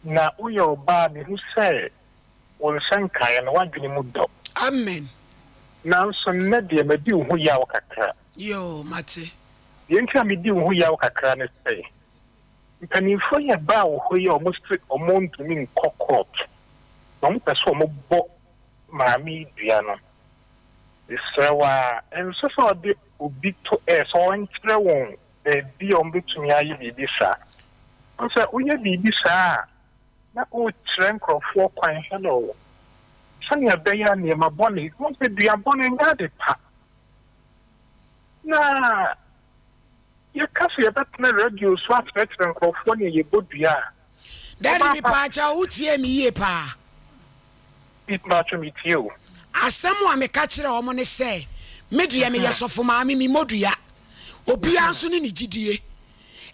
Na woyɛ ɔbaa a mehu sɛ wo nsa nkaeɛ no w'adwene mu dɔ. Amen. Nanso nnɛ deɛ madi wo ho yaw kakra. Yoo, mate. Deɛ nti a medi wo ho yaw kakra ne sɛ, mpanimfoɔ yi a ɛbaa wo hɔ yi a wɔse wɔntumi nkɔ court na wɔpɛ sɛ wɔbɔ maame yi dua no, mesrɛ wo ara, ɛnsɛ sɛ wɔde obi to air sɛ ɔnkyerɛ wɔn baabi a wɔbɛtumi ayɛ biribi saa. Wohu sɛ woyɛ biribi saa a, na worekyerɛ nkurɔfoɔ kwan, hello, sɛnea ɛbɛyɛ a nneɛma bɔne, wohu sɛ dua bɔne nyɛ ade pa. Na yɛka sɛ yɛbɛtena radio so akyerɛkyerɛ nkurɔfoɔ nea yɛbɔ dua a, Daddy ɔbaa pa. mepaakyɛw wo tie me yie paa. Mepaakyɛw metie o. Asɛm a meka kyerɛɛ wɔn ne sɛ, Me deɛ meyɛ sɔfo maame, memmɔ dua. Obiara nso ne ne gyidie.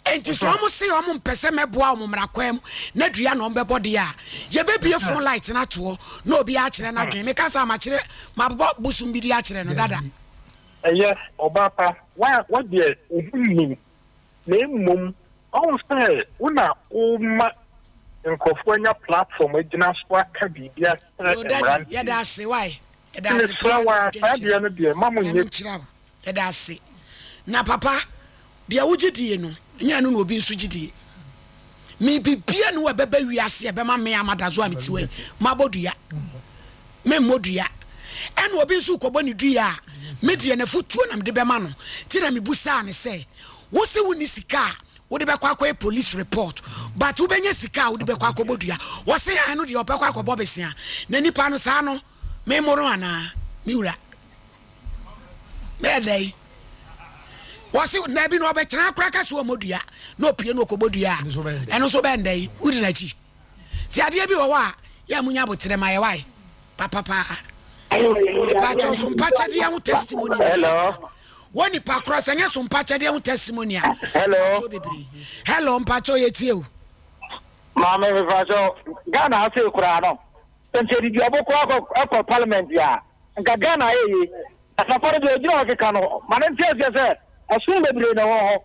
Enti sɛ wɔn se wɔn mpɛ sɛ mɛboa wɔn mmara kwan mu na dua na wɔn bɛbɔ deɛ a, yɛbɛbue phone light no ato hɔ na obiara akyerɛ n'adwene. Meka saa a, makyerɛ, mabobɔ bosom bi de akyerɛ no dada. Ɛyɛ, ɔbaa pa, wo, wo deɛ wo ho nnim, na mmom ɔhu sɛ wo na woma nkurɔfoɔ anya platform agyina so aka biribi akyerɛ Yo, Daddy, mmeranteɛ. yɛda ase, wai? Yɛda ase Mesrɛ paa wo ne ara, saa w'adwenkyerɛ. deɛ no deɛ, mma mo Nyame nyɛ. nhyira wo. Yɛda ase. Na papa, deɛ wogye die no, ɛnyɛ ɛno na obi nso gye die. Me bibia ni wɔ ɛbɛba wiase a ɛbɛma me Amadazo a mete hɔ yi, mabɔ dua. Memmɔ dua. Ɛna obi nso rekɔbɔ ne dua a, me deɛ n'afotuo na mede bɛma no. Nti na mebusaa no sɛ, wo se wonni sika a wode bɛkɔ akɔyɛ police report, but wobɛnya sika a wode bɛkɔ akɔbɔ dua. Ɔse ɛno deɛ ɔbɛkɔ akɔbɔ besea. Na nipa no saa no, memmoro anaa, me wura? Bɛyɛ dɛn? Wɔse na bi na ɔbɛtena akora ka so ɔmmɔ dua na ɔpie na ɔkɔbɔ dua a, ɛno nso bɛyɛ dɛn? Wodi n'akyi. Nti adeɛ bi wɔ hɔ a yɛ a munya aboterɛ ma yɛ wae papapaa. Mepakyɛw so mpakyɛdeɛ ho testimony na yɛka. Wɔ nipa korɔ sɛ nyɛ so mpakyɛdeɛ ho testimony a. Hello. Mpakyɛw bebree. Hello mpakyɛw yɛtie o. Maame mepakyɛw Ghana ha sei koraa no sɛ nkyɛ yɛde duabɔ koraa kɔ kɔ parliament a Nka Ghana ayɛ yie. Na papa no deɛ ɔgyina hɔ keka no ma no nte aseɛ sɛ ɛsom bebree na ɛwɔ hɔ.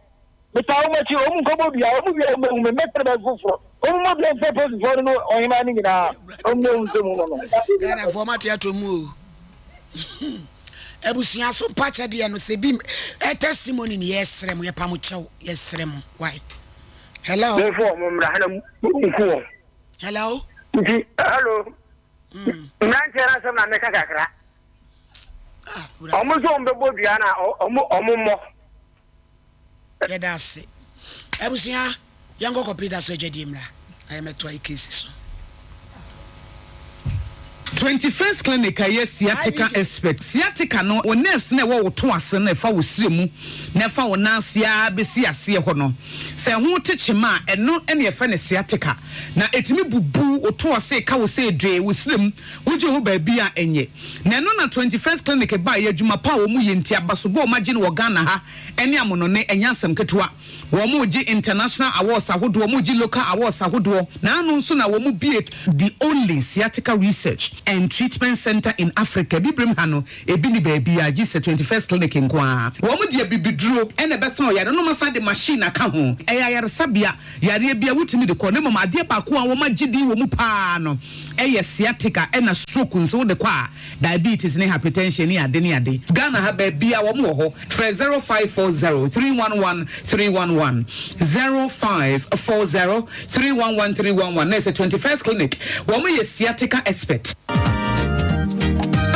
Metaa wɔn akyi, wɔn nkɔbɔ dua, wɔn wie a wɔn bɛhu me, mɛkyerɛ baabi foforɔ. Wɔn mmɔ dua mfrɛ polisifoɔ no ne ɔhemaa no nyinaa na wɔn mmɛhu sɛ mu no no. Ghanafoɔ moate atɔ mu o. Abusua so mpakyɛ deɛ no sɛ bi ɛ testimony ne yɛsrɛ mo yɛpa mo kyɛw yɛsrɛ mo why hello. Momfa wɔn mmra ha na munku wɔn. Hello. Nti hello. Mmeranteɛ no asɛm na meka kakra. Wɔn nso wɔn bɛbɔ dua na wɔn wɔn mmɔ. Yɛda ase. Abusua, yɛnkɔ kɔmputa so adwadie mmra na yɛmmɛtoa yɛ case so. 21st Clinic a ɛyɛ sciatica expert. Sciatica no, wo nerves no a ɛwɔ wo to ase no a ɛfa wo srɛ mu na ɛfa wo nan ase ara bɛsi aseɛ hɔ no, sɛ ɛho te kyema a, ɛno na yɛfrɛ no sciatica. Na ɛtumi bubu wo to ase, ka wo sɛ dwee, wo srɛ mu, wogye ho baabi a ɛnyɛ. Na ɛno na 21st Clinic baeɛ, adwuma pa a wɔyɛ nti, abasobɔ a wɔagye no wɔ Ghana ha ne amonɔne, ɛnyɛ asɛm ketewa. Wɔregye international awards ahodoɔ, wɔregye local awards ahodoɔ, na ano nso na wɔbue the only sciatica research. and Treatment Centre in Africa. Abibirem ha no, ebi nni baabiara gye sɛ 21st Clinic nko ara. Wɔn de abibiduro na ɛbɛsa ɔyare no na wɔasan de machine aka ho. Ɛyɛ ayaresabea, yareɛ biara wotumi de kɔ na mmom adeɛ baako a wɔagye din wɔ mu pa ara no yɛ sciatica ɛna stroke nso wode kɔ a diabetes ne hypertension ne ade ne ade. Ghana ha baabiara wɔn wɔ hɔ. Frɛ 0540 311 311, 0540 311 311 na ɛsɛ 21st Clinic. Wɔn yɛ sciatica expert.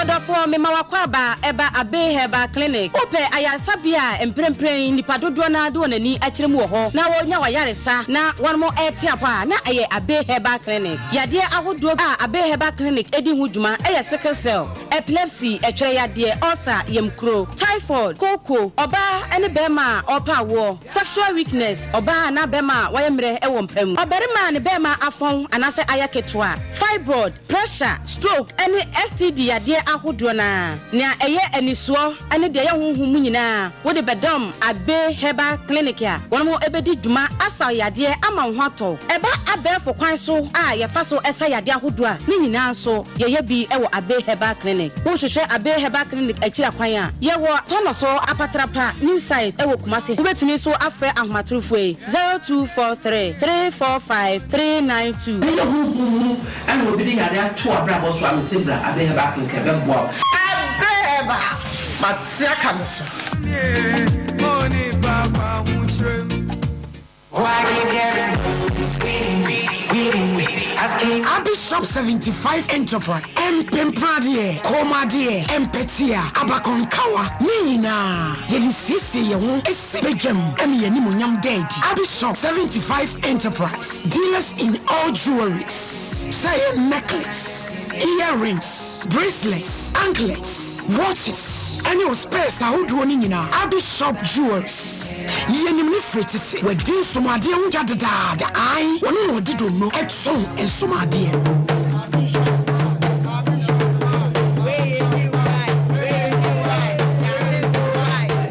Ɔdɔfoɔ, mema w'akwaaba ɛba Abbey Herbal Clinic. Wopɛ ayaresabea a mprempren nnipa dodoɔ no ara de wɔn ani akyerɛ mu wɔ hɔ na wɔrenya wɔn ayaresa na wɔn rete apɔ a, na ɛyɛ Abbey Herbal Clinic. Yadeɛ ahodoɔ a Abbey Herbal Clinic di ho dwuma yɛ sickle cell, epilepsy, ɛtwerɛ yadeɛ, ulcer, yamkuro, typhoid, kooko, ɔbaa ne barima a ɔrepɛ awoɔ, sexual weakness, ɔbaa anaa barima a wayɛ mmerɛ wɔ mpa mu, ɔbarima a ne barima afɔn anaasɛ ayɛ ketewa, fibroid, pressure, stroke ne STD yadeɛ ahodoɔ no ara. Nea ɛyɛ anisoɔ ne deɛ ɛyɛ honhom mu nyinaa wode bɛdɔm Abbey Herbal Clinic a wɔn bɛdi dwuma asa wo yadeɛ ama wo ho atɔ wo. Ɛba abɛɛfo kwan so a yɛfa so sa yadeɛ ahodoɔ a, ne nyinaa nso yɛyɛ bi wɔ Abbey Herbal Clinic. Wohwehwɛ Abbey Herbal Clinic akyiri akwan a, yɛwɔ Tɔnɔso Apatrapa New Site wɔ Kumasi. Wobɛtumi nso afrɛ ahomatorofoɔ yi, 0243 345 392. Ɛyɛ honhom mu na obi de yare ato w'abrabɔ so a, mese bra Abbey Herbal Clinic ɛbɛboa wo. Abbey Herbal, mate aka me so. Abbey Shop 75 Enterprise, Mpempradeɛ, kɔnmuadeɛ, mpɛtea, abakɔnkawa, ne nyinaa yɛde siesie yɛn ho si badwam ma yɛn animuonyam da adi. Abbey Shop 75 Enterprise, dealers in all jewelries, sɛ ɛyɛ necklace, earrings, bracelets, anklets, watches, ɛne wo spares ahodoɔ no nyinaa, Abbey Shop Jewelries. Yɛnim no firi tete. Wadi nsomadeɛ ho dwa dedaada. Ae, ɔno na ɔde donno tɔn nsomadeɛ no.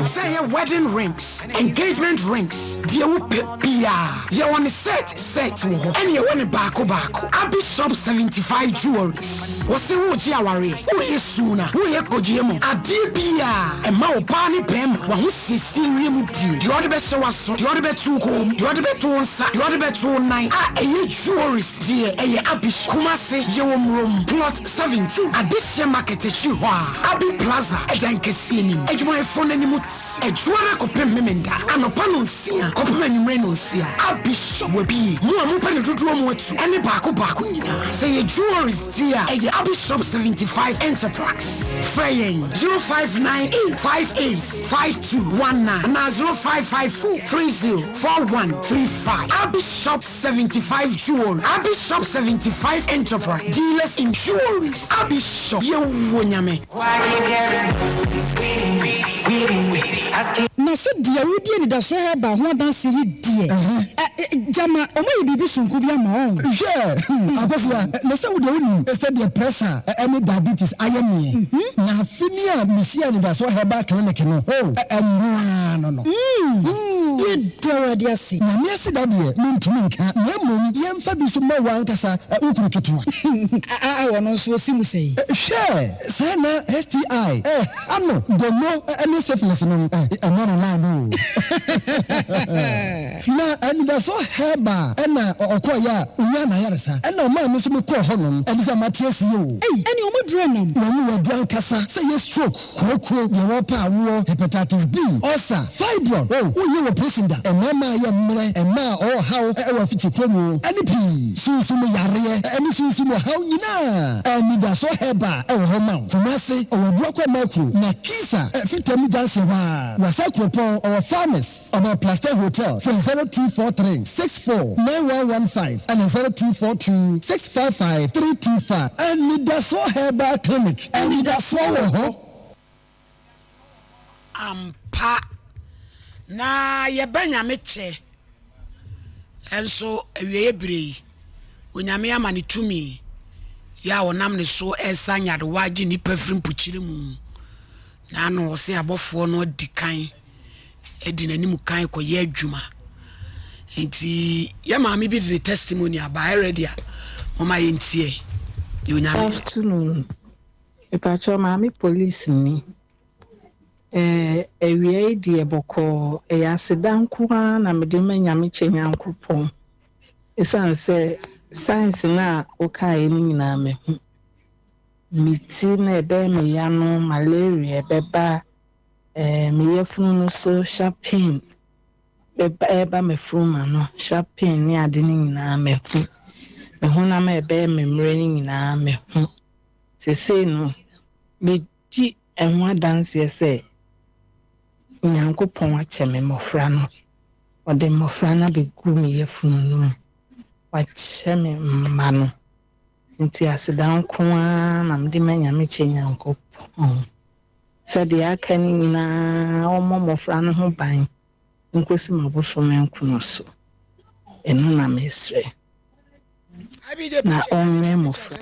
Sɛ ɛyɛ wedding rings, engagement rings, deɛ wopɛ biara, yɛwɔ no set set wɔ hɔ, ɛne yɛwɔ no baako baako. Abi Shop 75 Jewelries, wɔse woregye awareɛ, woreyɛ suna, woreyɛ kɔgyeɛ mu, adeɛ biara, ɛma ɔbaa ne barima w'ahosiesie wiem die, deɛ ɔde bɛhyɛ w'aso, deɛ ɔde bɛto wo kɔn mu, deɛ ɔde bɛto wo nsa, deɛ ɔde bɛto wo nan a ɛyɛ jewelries deɛ, ɛyɛ Abi Shop. Kumasi, yɛwɔ Murom, Plot 17, Adehyeɛ Market akyiri hɔ a, Abi Plaza, ɛdan kɛseɛ no mu, adwumayɛfoɔ no anim Adwuara kɔpem Memenda anɔpa nonsia kɔpem anwummere nonsia. Abishop wabie. Mo a mopɛ no dodoɔ mu atu ɛne baako baako nyinaa. Sɛ ɛyɛ jewelries deɛ a, ɛyɛ Abishop 75 Enterprise. Frɛ yɛn 0598 58 5219 anaa 0554 30 4135. Abishop 75 Jewelry, Abishop 75 Enterprise, dealers in jewelries. Abishop, yɛwɔ Nyame. Na sɛ deɛ wodi anidasoɔ herbal ho adanseɛ yi deɛ, ɛ, gyama wɔayɛ biribi sononko bi ama wo. Hwɛ, Akosua, na sɛ wo deɛ wonim sɛdeɛ pressure ne diabetes ayɛ meɛ. Na afe ni a mehyiaa anidasoɔ herbal clinic no, ɛno ara no no. Yɛda Awurade ase. Nyame aseda deɛ mentumi nka, na mmom yɛmfa bi nso mma wo ankasa wo kunu ketewa. A, ɔno nso ɔsi mu sɛn? Hwɛ! Saa na STI ɛha no, gono ne syphilis no ɛmɔ no line no o. Na anidasoɔ herbal ɛna ɔkɔɔyɛ a ɔnyaa n'ayaresa ɛna ɔmaa me nso me kɔɔ hɔ nom ɛne sɛ mate aseɛ o. Ei ɛne ɔmo aduru ɛnam. Wɔn yɛ aduru ankasa sɛ yɛ stroke, kooko, deɛ wɔpɛ awoɔ, hepatitis B, ulcer, Fibroid, oh, wonyɛ operation da, mmarima a ɛyɛ mmerɛ, mmaa a ɔwɔ haw wɔ afikyikuro mu, ɛne pii. Sunsum yareɛ ɛne sunsum ɔhaw nyinaa, Anidasoɔ Herbal wɔ hɔ ma wo. Kumasi, ɔwɔ Abuakwa Makuro, na Kisa, Fitam Junction hɔ ara. Wassa Kuropɔn, ɔwɔ Farmers, ɔbɛn Plaster Hotel. Frɛ 0243 64 9115 ɛna 0242 655 325. Anidasoɔ Herbal Clinic, anidasoɔ wɔ hɔ. Ampa, na yɛba Nyame kyɛ nso awieɛ berɛ yi, Onyame ama no tumi yɛ a ɔnam ne so ɛresa nyarewa agye nnipa firi mpokyerɛ mu. Na ano ɔse abɔfoɔ no adi kan adi n'anim kan kɔyɛ adwuma. Nti yɛ maame bi de ne testimony aba, ɛrɛdi a moma yɛntie. Yɛ Onyame. Afternoon. Mepakyɛw maame police ni. Eh, awia yi deɛ bɔkɔɔ, ɛyɛ aseda nko ara na mede ma Nyame kyɛ Nyankopɔn. Esiane sɛ science no a wokaeɛ no nyinaa mahu. Me ti na ɛbɛyɛ me ya no, malaria ɛbɛba, eh, me yafunu no so sharp pain bɛba ɛreba m'afurum ano, sharp pain ne ade no nyinaa mahu. Me honam a ɛbɛyɛ me mmerɛ no nyinaa mahu. Seesei no, medi ɛho adanseɛ sɛ Nyankopɔn akyɛ me mmɔfra no. Ɔde mmɔfra no abɛgu me yafunu no mu. Wakyɛ me mma no. Nti aseda nko ara na mede ma Nyame kyɛ Nyankopɔn sɛ deɛ aka no nyinaa ɔmmɔ mmɔfra no ho ban nkosi m'abosome nkono so. Ɛno na mesrɛ. Na ɔnwɛn mmɔfra.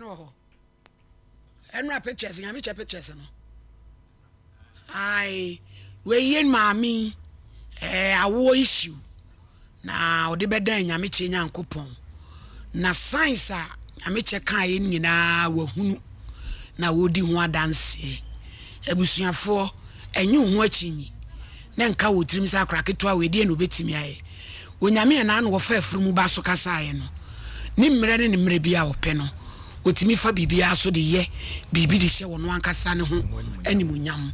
Ɛnora pictures Nyame kyɛ pictures no. Ae wei yɛ maame yi ɛɛ awoɔ issue na ɔde bɛdan Nyamekyɛ Nyankopɔn na science a Nyamekyɛ kaeɛ no nyinaa wahunu na wɔredi ho adanseɛ. Abusuafoɔ ɛnye wo ho akyinyi na nka wɔ tirim sɛ akora ketewa wei deɛ na ɔbɛtumi ayɛ. Onyame a n'ano wɔfa afunumu ba so kasaeɛ no, ne mmerɛ ne ne mmerɛ bi a ɔpɛ no, ɔtumi fa biribiara so de yɛ biribi de hyɛ ɔno ankasa ne ho animuonyam.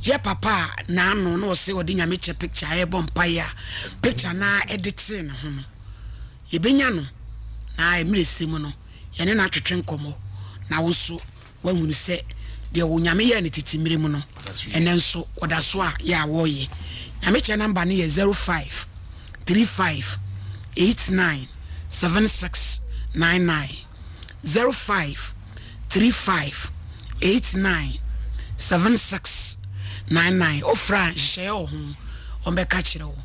Yɛ papa a n'ano na ɔse ɔde Nyame kyɛ picture a ɛrebɔ mpaeɛ a picture no ara ɛde tee ne ho no, yɛbɛnya no na mmerɛ sɛ mu no yɛne no atwetwe nkɔmmɔ na wo nso Woahunu sɛ deɛ Onyame yɛɛ no tete mmerɛ mu no, ɛnnɛ nso ɔda so a yɛ a wɔreyɛ. Nyamekyɛ number no yɛ 05 35 89 76 99, 05 35 89 76 99. Wofrɛ a nhyehyɛeɛ wɔ ho, wɔbɛka kyerɛ wo.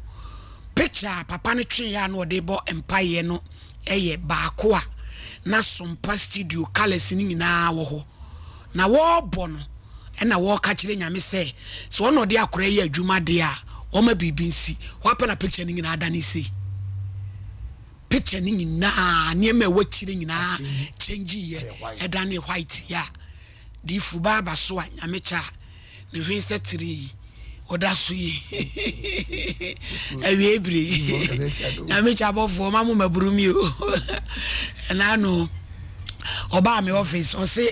Picture a papa no tweeɛ a na ɔde rebɔ mpaeɛ no yɛ baako a na Sompa studio colours no nyinaa wɔ hɔ. Na wɔrebɔ no na wɔreka kyerɛ Nyame sɛ, sɛ ɔno na ɔde akora yi yɛ adwuma deɛ a, ɔmma biribi nsi. Hɔ ara pɛ na picture no nyinaa dane sei. Picture no nyinaa, nneɛma a ɛwɔ akyire nyinaa change-iiɛ, ɛdanee white yi a Difo ba aba so a Nyame kyɛ a ne hwen sɛ tire yi ɔda so yi awiei bere yi Nyame kyɛ abɔfoɔ ma mo maburu mi o ɛna ano ɔbaa me office ɔse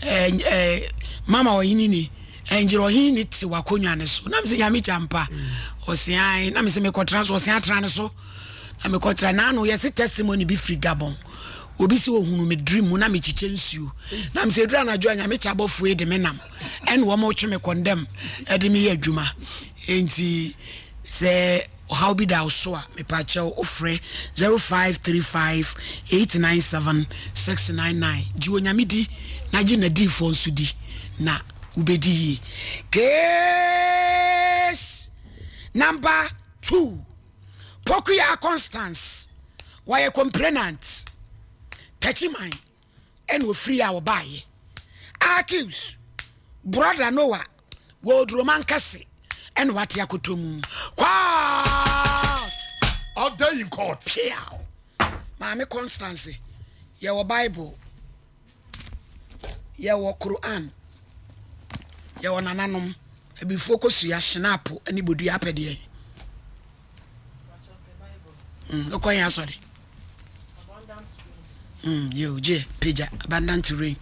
eh, eh, mama ɔhene ni ɛngyere ɔhene ni te wakonnwa ne so na me sɛ Nyame kyɛ ampa ɔse ae na me sɛ mekɔtra so ɔse atra ne so na mekɔtra na ano yɛse testimony bi firi Gabon Obi se ohunu me dream mu na me kyekyɛ nsuo. Na me sɛ eduru anadwo a Nyame kyɛ abɔfoɔ yi de me nam ɛna wɔn twe me kɔndɛm ɛde me yɛ adwuma. Enti sɛ ɔhaw bi da wo so a mepakyɛw wo frɛ 0535 897 699. Gye Onyame di na gye N'adiyifoɔ nso di na wobɛdi yie. Case number 2. Pokuya Constance, wɔyɛ complainant, Techiman ɛna ofiri a ɔbaayɛ. Accused, brother Noah wɔ Oduroma Nkɛse ɛna wate akoto mu. Court! Order in court. Piaw! Maame Constance, yɛwɔ Bible. Yɛwɔ Qur'aan, yɛwɔ nananom, abibifoɔ kosua, hyenapo ne bodua apɛdeɛ. Mm, wokɔ yɛn asɔre? Mm, yo, gye, pagya, abundant rain.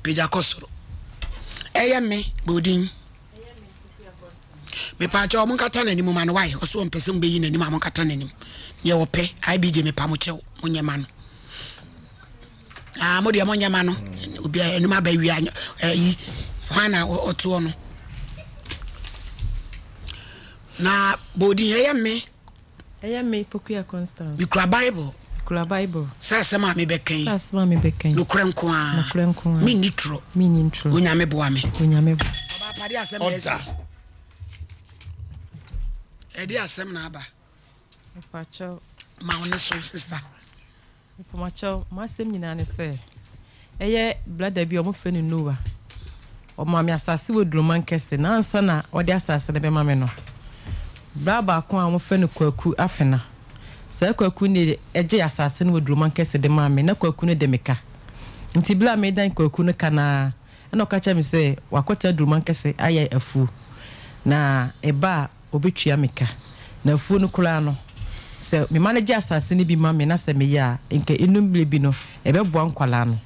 Pagya kɔ soro. Ɛyɛ me, bɔdin. Mepaakyɛ ɔmo nkata n'anim ma no wae ɔso ɔmpɛ sɛ mobɛyi n'anim a monkata n'anim neɛ ɔpɛ IBJ mepa mo kyɛw monyɛ ma no Ah, mo deɛ monyɛ ma no obi anim aba wia ayi hwan na ɔtoɔ no na bɔɔdin ɛyɛ me ɛyɛ me Pokuya Constance mekura Bible mekura Bible sɛ asɛm a mebɛka yi sɛ asɛm a mebɛka yi nokorɛ nko ara nokorɛ nko ara menni torɔ menni ntorɔ Onyame boa me Onyame boa ɔba apade asɛm na ɛsi ɛde asɛm na aba Mepakyɛw. Ma wo ne so sister. Mepakyɛw, m'asɛm nyinaa ne sɛ, ɛyɛ brada bi a wɔfrɛ no Noah. Ɔmaa me asase wɔ Duroman kɛse, na ansa na ɔde asase no bɛma me no, bra baako a wɔfrɛ no Kwaku Afena. Saa Kwaku no na ɛgyee asase no wɔ Duroman kɛse de maa me, na Kwaku no de me ka. Nti berɛ a meredan Kwaku no ka no ara, ɛna ɔka kyerɛɛ me sɛ wakɔtena Durumankɛse ayɛ afuo, na ɛba a ɔbɛtua me ka. Na afuo no koraa no, sɛ me ma no gye asase no bi ma me na sɛ meyɛ a, nka ɛnnu mmerɛ bi no, ɛbɛboa nkwadaa no.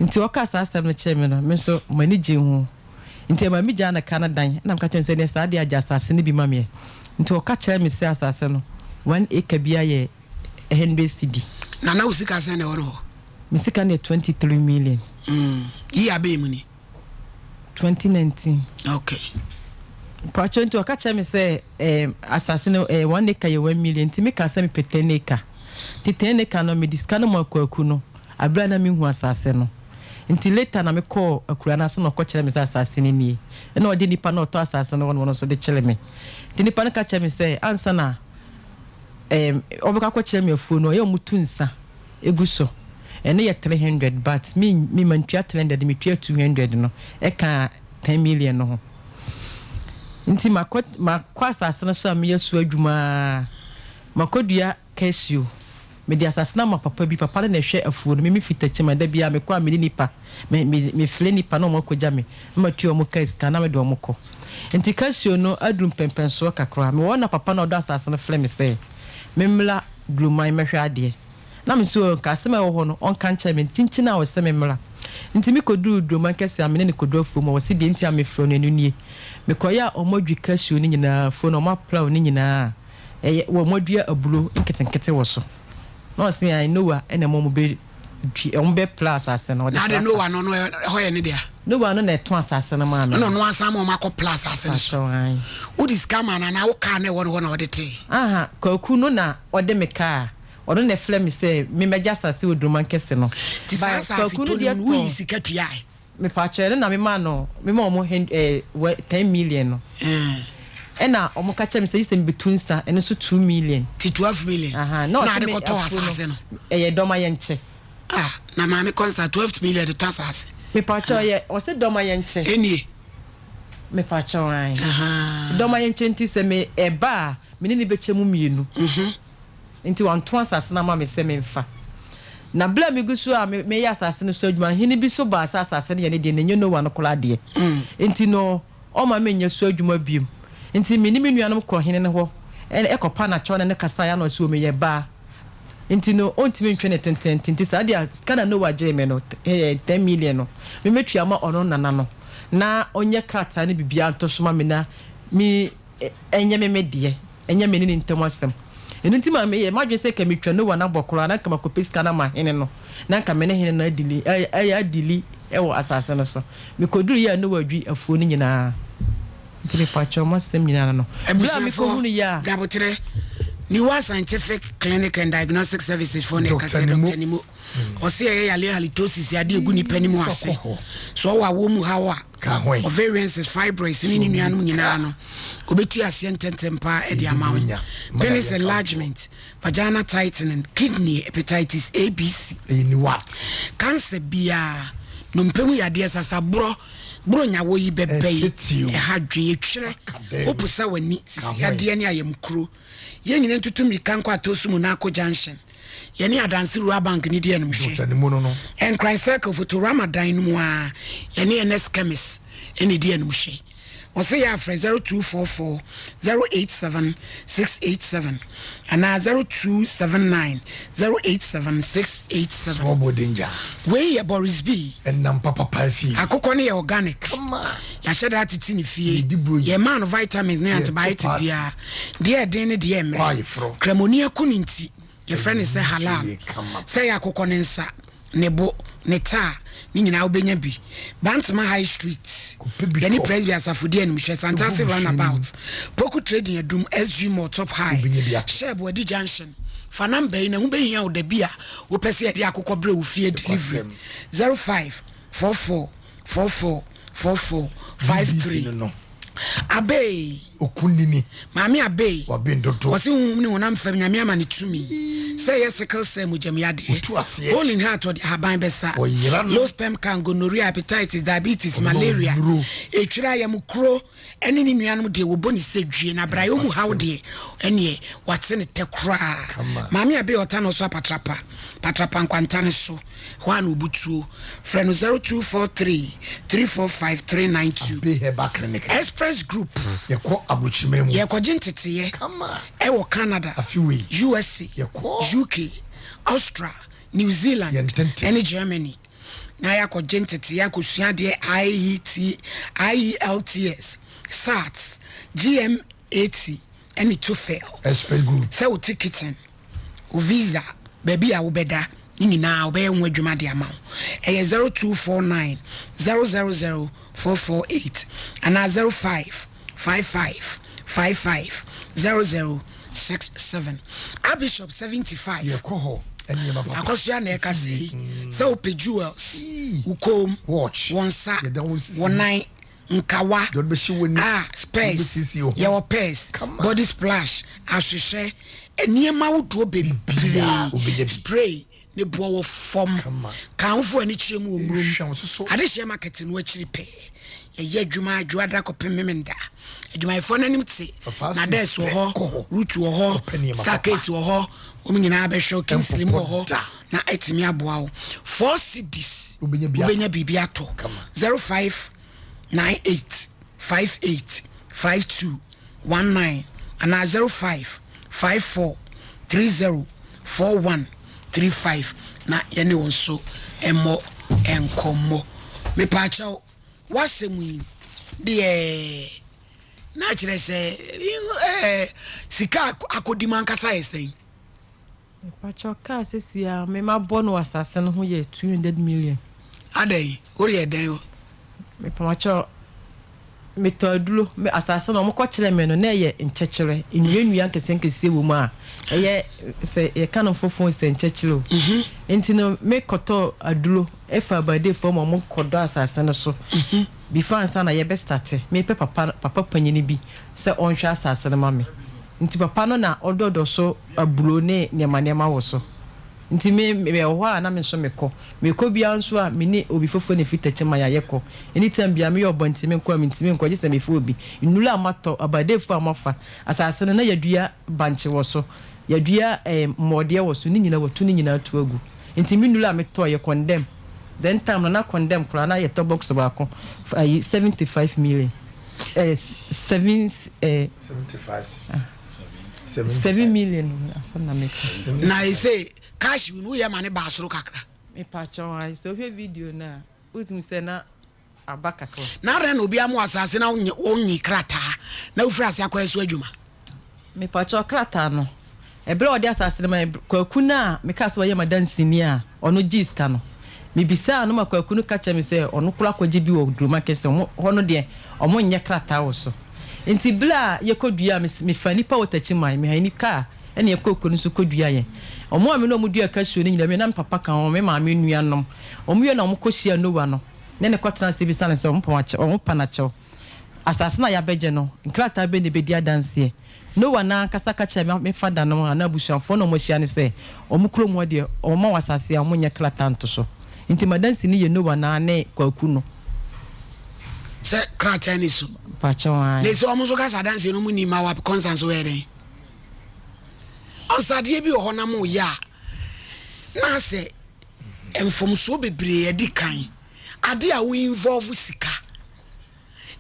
Nti ɔkaa saa asɛm no kyerɛɛ me no, me nso m'ani gyee ho. Nti ɛmaa migyaa no ka no dan, ɛna meka kyerɛɛ no sɛ, Ɛneɛ saa deɛ a gye asase no bi ma meɛ. Nti ɔka kyerɛɛ me sɛ asase no, one acre biara yɛ hundred cedi. Na na wo sika sɛn na ɛwɔ no hɔ? Me sika no yɛ 23 million. Mm, year bɛn mu ni? 2019. Okay. Mpakyɛw nti ɔka kyerɛɛ me sɛ eh, asase no eh, one acre yɛ one million, nti mekaa sɛ mepɛ ten acre. Nti ten acre no mede sika no maa Kwaku no, aberɛ a na menhu asase no. Nti later na mekɔɔ akuraa no ase na ɔkɔkyerɛɛ me sɛ asase no nie. Ɛna ɔde nipa no a ɔtɔ asase no hɔ no nso de kyeree me. Nti nipa no ka kyerɛɛ me sɛ ansa na ɛɛm ɔbɛkɔ akɔkyerɛ me afuo no, ɔyɛ a wɔtu nsa gu so. Ɛno yɛ 300 but me me mantua 300, metua 200 no ɛka 10 million no ho. Nti makɔ makɔ asase no so a meyɛ so adwuma ara, makɔdua Casio, Mede asase no ama papa bi, papa no na ɛhwɛ afuo no, me mefi Techiman, da biara mekɔ a mene nipa, me me mefrɛ nipa na wɔn akɔgya me, na matua wɔn kaa sika na mede wɔn kɔ. Nti Casio no aduru mpɛnpɛnsoɔ kakra, mewɔ hɔ na papa no a ɔdɔ asase no frɛ me sɛ memmra Duruman mmɛhwɛ adeɛ. Na me nso nka asɛm a ɛwɔ hɔ no ɔnka nkyerɛ me, kyinkyin a ɔsɛ memmra. Nti mekɔduruu Duruman kɛseɛ a me ne no kɔduru afuo mu a ɔse deɛ nti a mefrɛ no ɛno nie. Mekɔeɛ a wɔadwi Casio no nyinaa, afuo no wɔaplaw ne nyinaa. Ɛyɛ wɔ ɔmo adua aburo nketenkete wɔ so. Na ɔse ae Noah na ɛma ɔmo bɛ dua ɔmo bɛ pla asase no ɔde Na ade tractor. Noah no ɔno ɛhɔ yɛ ne dea? Noah no na ɛtɔn asase no maa me Ɛna no. ɔno asan ma ɔmo akɔ pla asase no so. Pakyɛw ae. Wode sika maa no anaa wo car na ɛwɔ ne hɔ na ɔde tee? Aha, Kwaku no na ɔde me car. Ɔno na ɛfrɛ me sɛ me mɛgye asase wɔ Duroman kɛse no. Nti saa But asase Kwaku no tɔ no deɛ mu no woyii tɔn. sika tuae? Mepakyɛw ɛno na me maa no me maa ɔmo hen eh wɛ ten million no ɛna ɔmo ka kyerɛ me sɛ gye sɛ me betu nsa ɛno nso two million. Ti 12 million Ahaa na na ɔse ade me kɔtɔɔ afuo no asase no. ɛyɛ dɔm ayɛnkyɛ. Ah na maame kɔnsa 12 million de tɔ asase. Mepakyɛw ɛyɛ ɔse dɔm ayɛnkyɛ. Ɛnie. Mepakyɛw ae Ahaa. dɔm ayɛnkyɛ nti sɛ me ɛba a me ne no bɛkyɛ mu mmienu. Enti wanto asase no ama me sɛ memfa. Na berɛ a megu so a mereyɛ asase no so adwuma no, hene bi nso baa sɛ asase no yɛ ne deɛ, na ɛnyɛ Noa no koraa deɛ. Enti no, ɔmma menyɛ so adwuma bio. Enti me ne me nuanom kɔɔ hene no hɔ kɔpaa no akyɛw ne no kasaeɛ na ɔse, O meyɛ baa, enti no ɔntumi ntwe ne tenteenten. Enti saa deɛ a sika na Noa gyee me no, 10 million no, memmɛtua ma ɔno nana no, na ɔnyɛ krataa ne biribiara nto so ma me na me ɛnyɛ me me deɛ. Ɛnyɛ me ne ne ntam asɛm. Ɛno nti ma meyɛɛ m'adwene sɛ nka metwa Noa no abɔ koraa na nka makɔpɛ sika no ama hene no, na nka me ne hene no adili, adili wɔ asase no so. Mekɔduruiɛ a Noa adwi afuo no nyinaa. Nti mepakyɛw, m'asɛm nyinaa no no. Berɛ a Abusuafoɔ, mekɔhunuiɛ a. Daboterɛ, Niwa Scientific Clinic and Diagnostic Services foɔ na ɛka sɛ Doctor Nimo, ɔse ɛyɛ yareɛ halitosis, adeɛ ɛgu nipa anim ase, so ɔwɔ awoɔ mu haw a, Ovarian cysts, fibroids ne ne nuanom nyinaa no, obetu aseɛ ntɛmntɛm paa de ama wo. Penis enlargement, vagina tightening, kidney, hepatitis A, B, C, cancer biara, nnompe mu yadeɛ, sasaborɔ, buronyawo yi bɛbɛ yi, ɛha dwen, etwerɛ, woposa w'ani, sisi yadeɛ ne ayamkuro. Yɛn nyinaa ntutu mmirika nkɔ Atosu Munako Junction. Yɛne Adanse Rural Bank no di animhwɛ. Nkran Circle, Fotorama dan no mu ara, yɛne Ernest Chemist na edi animhwɛ. Wɔse yɛ a frɛ 0244 087 687 anaa 0279 087 687. Small boy danger. Wei yɛ Boris B. Ɛnam papapa fie. Akokɔ no yɛ organic. Yɛahyɛ da atete no fie. Yɛmaa no vitamins ne antibiotic biara. Deɛ ɛden ne deɛ ɛmmerɛ. Kramoni aku no nti, yɛfrɛ no sɛ halal. Sɛ ɛyɛ akokɔ no nsa, ne bo, ne ta a, ne nyinaa wobɛnya bi. Bantama High Street, yɛne Presby Asafo di animhwɛ, Santase Runabout, Poku Trading Adum, SG Mall, Top High, Shell Boadi Junction. Fa number yi na ɛho bɛhia wo da bi a wopɛ sɛ yɛde akokɔ brɛ wo fie delivery, 0544 44 44 53. Abee! Okunini. Maame Abey. Waben dodo. Ɔse honhom ne honam fam Nyame ama no tumi sɛ ɛyɛ sickle cell mogyam yadeɛ. Otu aseɛ. Hole in heart ɔde ahaban bɛsa. Ɔyera no. Low sperm count, gonorrhea, hepatitis, diabetes, Ɔma malaria, nnuro. etwire ayamkuro ɛne ne nuanom deɛ wɔbɔ ne sɛ dwie na brayɔ mu haw deɛ ɛneɛ wate ne tɛ koraa. Kama. Maame Abey ɔta na ɔso apatrapa, patrapa nkwanta no so. Hɔ a na obutuo. Frɛ no 0243 345 392. Abbey Herbal Clinic. Express Group. Yɛkɔ aburokyiriman mu. Yɛrekɔgye nteteeɛ. Kama. Ɛwɔ Canada. Afe wei. USA. Yɛkɔ. UK, Austria, New Zealand. Yɛn tenten. Ɛne Germany. Na yɛakɔgye nteteeɛ akɔsua adeɛ IET, IELTS, SATs, GMAT ɛne TOEFL. Express Group. Sɛ wo ticketing. wo visa, baabi a wobɛda, ne nyinaa wɔbɛyɛ ho adwuma de ama wo. Ɛyɛ 0249 000 448 anaa 05 55 55 0067. Archbishop 75. Yɛkɔ hɔ nneɛma papa. Akɔsoa na ɛka sɛ yi sɛ wopɛ jewels, wo kɔn mu, Watch. wo nsa, Yɛda wo sisi. wo nan, nkawa, Deɛ ɔde bɛhyɛ w'ani. ah, Deɛ spurs, wobɛsiesie wo ho. yɛwɔ pairs, Kama. body splash, ahwehwɛ, nneɛma ahodoɔ Biribiara bebree, wobɛnya bi. spray, ne boɔ wɔ fam. Kama. Kanfo ani kyerɛ mu wɔ Murom. Ehwɛ wo nso so. Adehyeɛ market no akyiri pɛɛ. Yɛyɛ adwuma Dwoada kɔpem Memenda. Adwumayɛfoɔ no anim te. Fafa Nades wɔ pɛ, hɔ, kɔ hɔ. Ruth wɔ hɔ, Kɔpɛ nneɛma papa. Stargate wɔ hɔ. Wɔn nyinaa bɛhwɛ wo. Kingsley mu wɔ Ɛmpopɔ hɔ da. na atumi aboa wo. 4 cedis Wobɛnya bi atɔ. wobɛnya biribi atɔ. Kama. 05 98 58 52 19 anaa 05 54 30 41 35 na yɛne wo nso mmɔ nkɔmmɔ. Mepaakyɛw, w'asɛm yi deɛ na kyerɛ sɛ eh, sika akɔdi mu ankasa yɛ sɛn? Mepakyɛw car sesei a me ma bɔ no wɔ asase no ho yɛ 200 million. Adɛn? Woreyɛ dɛn o? Mepakyɛw metɔ aduro me asase no wɔn kɔ kyerɛ me no na ɛyɛ nkyɛkyerɛ nnua nnua nkɛseɛ nkɛseɛ wɔ mu a ɛyɛ sɛ yɛka no fofo sɛ nkyɛkyerɛ o mhm. nti no me kɔtɔ aduro ɛfa abadefoɔ ma wɔn kɔdɔ asase no so mhm. before ansa na yɛbɛ starte mepɛ papa papa panyini bi sɛ ɔnhwɛ asase no ma me Nti papa no na ɔdɔdɔ so aburo ne nneɛma nneɛma wɔ so. Nti me me wɔ hɔ a na me nso me kɔ. Me kɔ biara nso a me ne obi foforɔ na ɛfiri Techiman a yɛ kɔ. Anytime biara me yɛ ɔbɔ nti me nkɔ a me ntumi nkɔ gye sɛ me fa obi. Nnuro a matɔ, abadefoɔ a moafa, asase no na yɛadua bankye wɔ so, yɛadua eh mmɔɔdeɛ wɔ so, ne nyinaa watu ne nyinaa tu agu. Nti me nnuro a me tɔɔ yɛ condemn. Then time no na condemn koraa na yɛtɔ box baako ayi 75 million. Eh, seven eh, 7 million asɛm na meka. Na ɛsɛ cash no woyɛ ma ne baa soro kakra. Mepakyɛw ae sɛ wohwɛ video no a wotumi sɛ na aba kakra. Na adɛn na obi ama wo asase na wonye krataa na wofiri ase akɔyɛ so adwuma? Mepakyɛw krataa no ɛberɛ a ɔde asase no ma yɛn Kwaku no a mekaa sɛ ɔyɛ m'adanseni a ɔno gyee sika no mebisaa no ma Kwaku no ka kyerɛɛ me sɛ ɔno koraa akɔgye bi wɔ Duroma kɛse ɔmo hɔ no deɛ ɔmo nyɛ krataa wɔ so nti berɛ a yɛkɔdua me mefaa nnipa wɔ Takyiman mehan ni kaa ɛna yɛkɔɔ kuro no so kɔdua yɛn ɔmo a me ne ɔmo dua cashew no nyinaa me na me papa ka ho me maame nuanom ɔmo wie na ɔmo kɔhyia Noah no ne no kɔtena ase bisa no sɛ ɔmo pɛ ɔmo pa no akyɛw Asase no a yɛabɛgye no, nkrataa bɛn na ebedi adanseɛ? Noa no ankasa ka kyerɛɛ me fadanom anaa abusuafoɔ no a wɔahyia no sɛ, wɔn kurom hɔ deɛ, wɔma wɔn asase a wɔnyɛ krataa nto so. Nti m'adanseni yɛ Noa no ara ne Kwaku no. Sɛ krataa nni so. Mpakyɛw, ae. Na ese wɔn nso ka sɛ adanseɛ no wɔn nni mma wa Constance wobɛyɛ dɛn? Ɔnsadeɛ bi wɔ hɔ na moyɛ a, na asɛ mfomsoɔ bebree adi kan. Adeɛ a wo involve sika.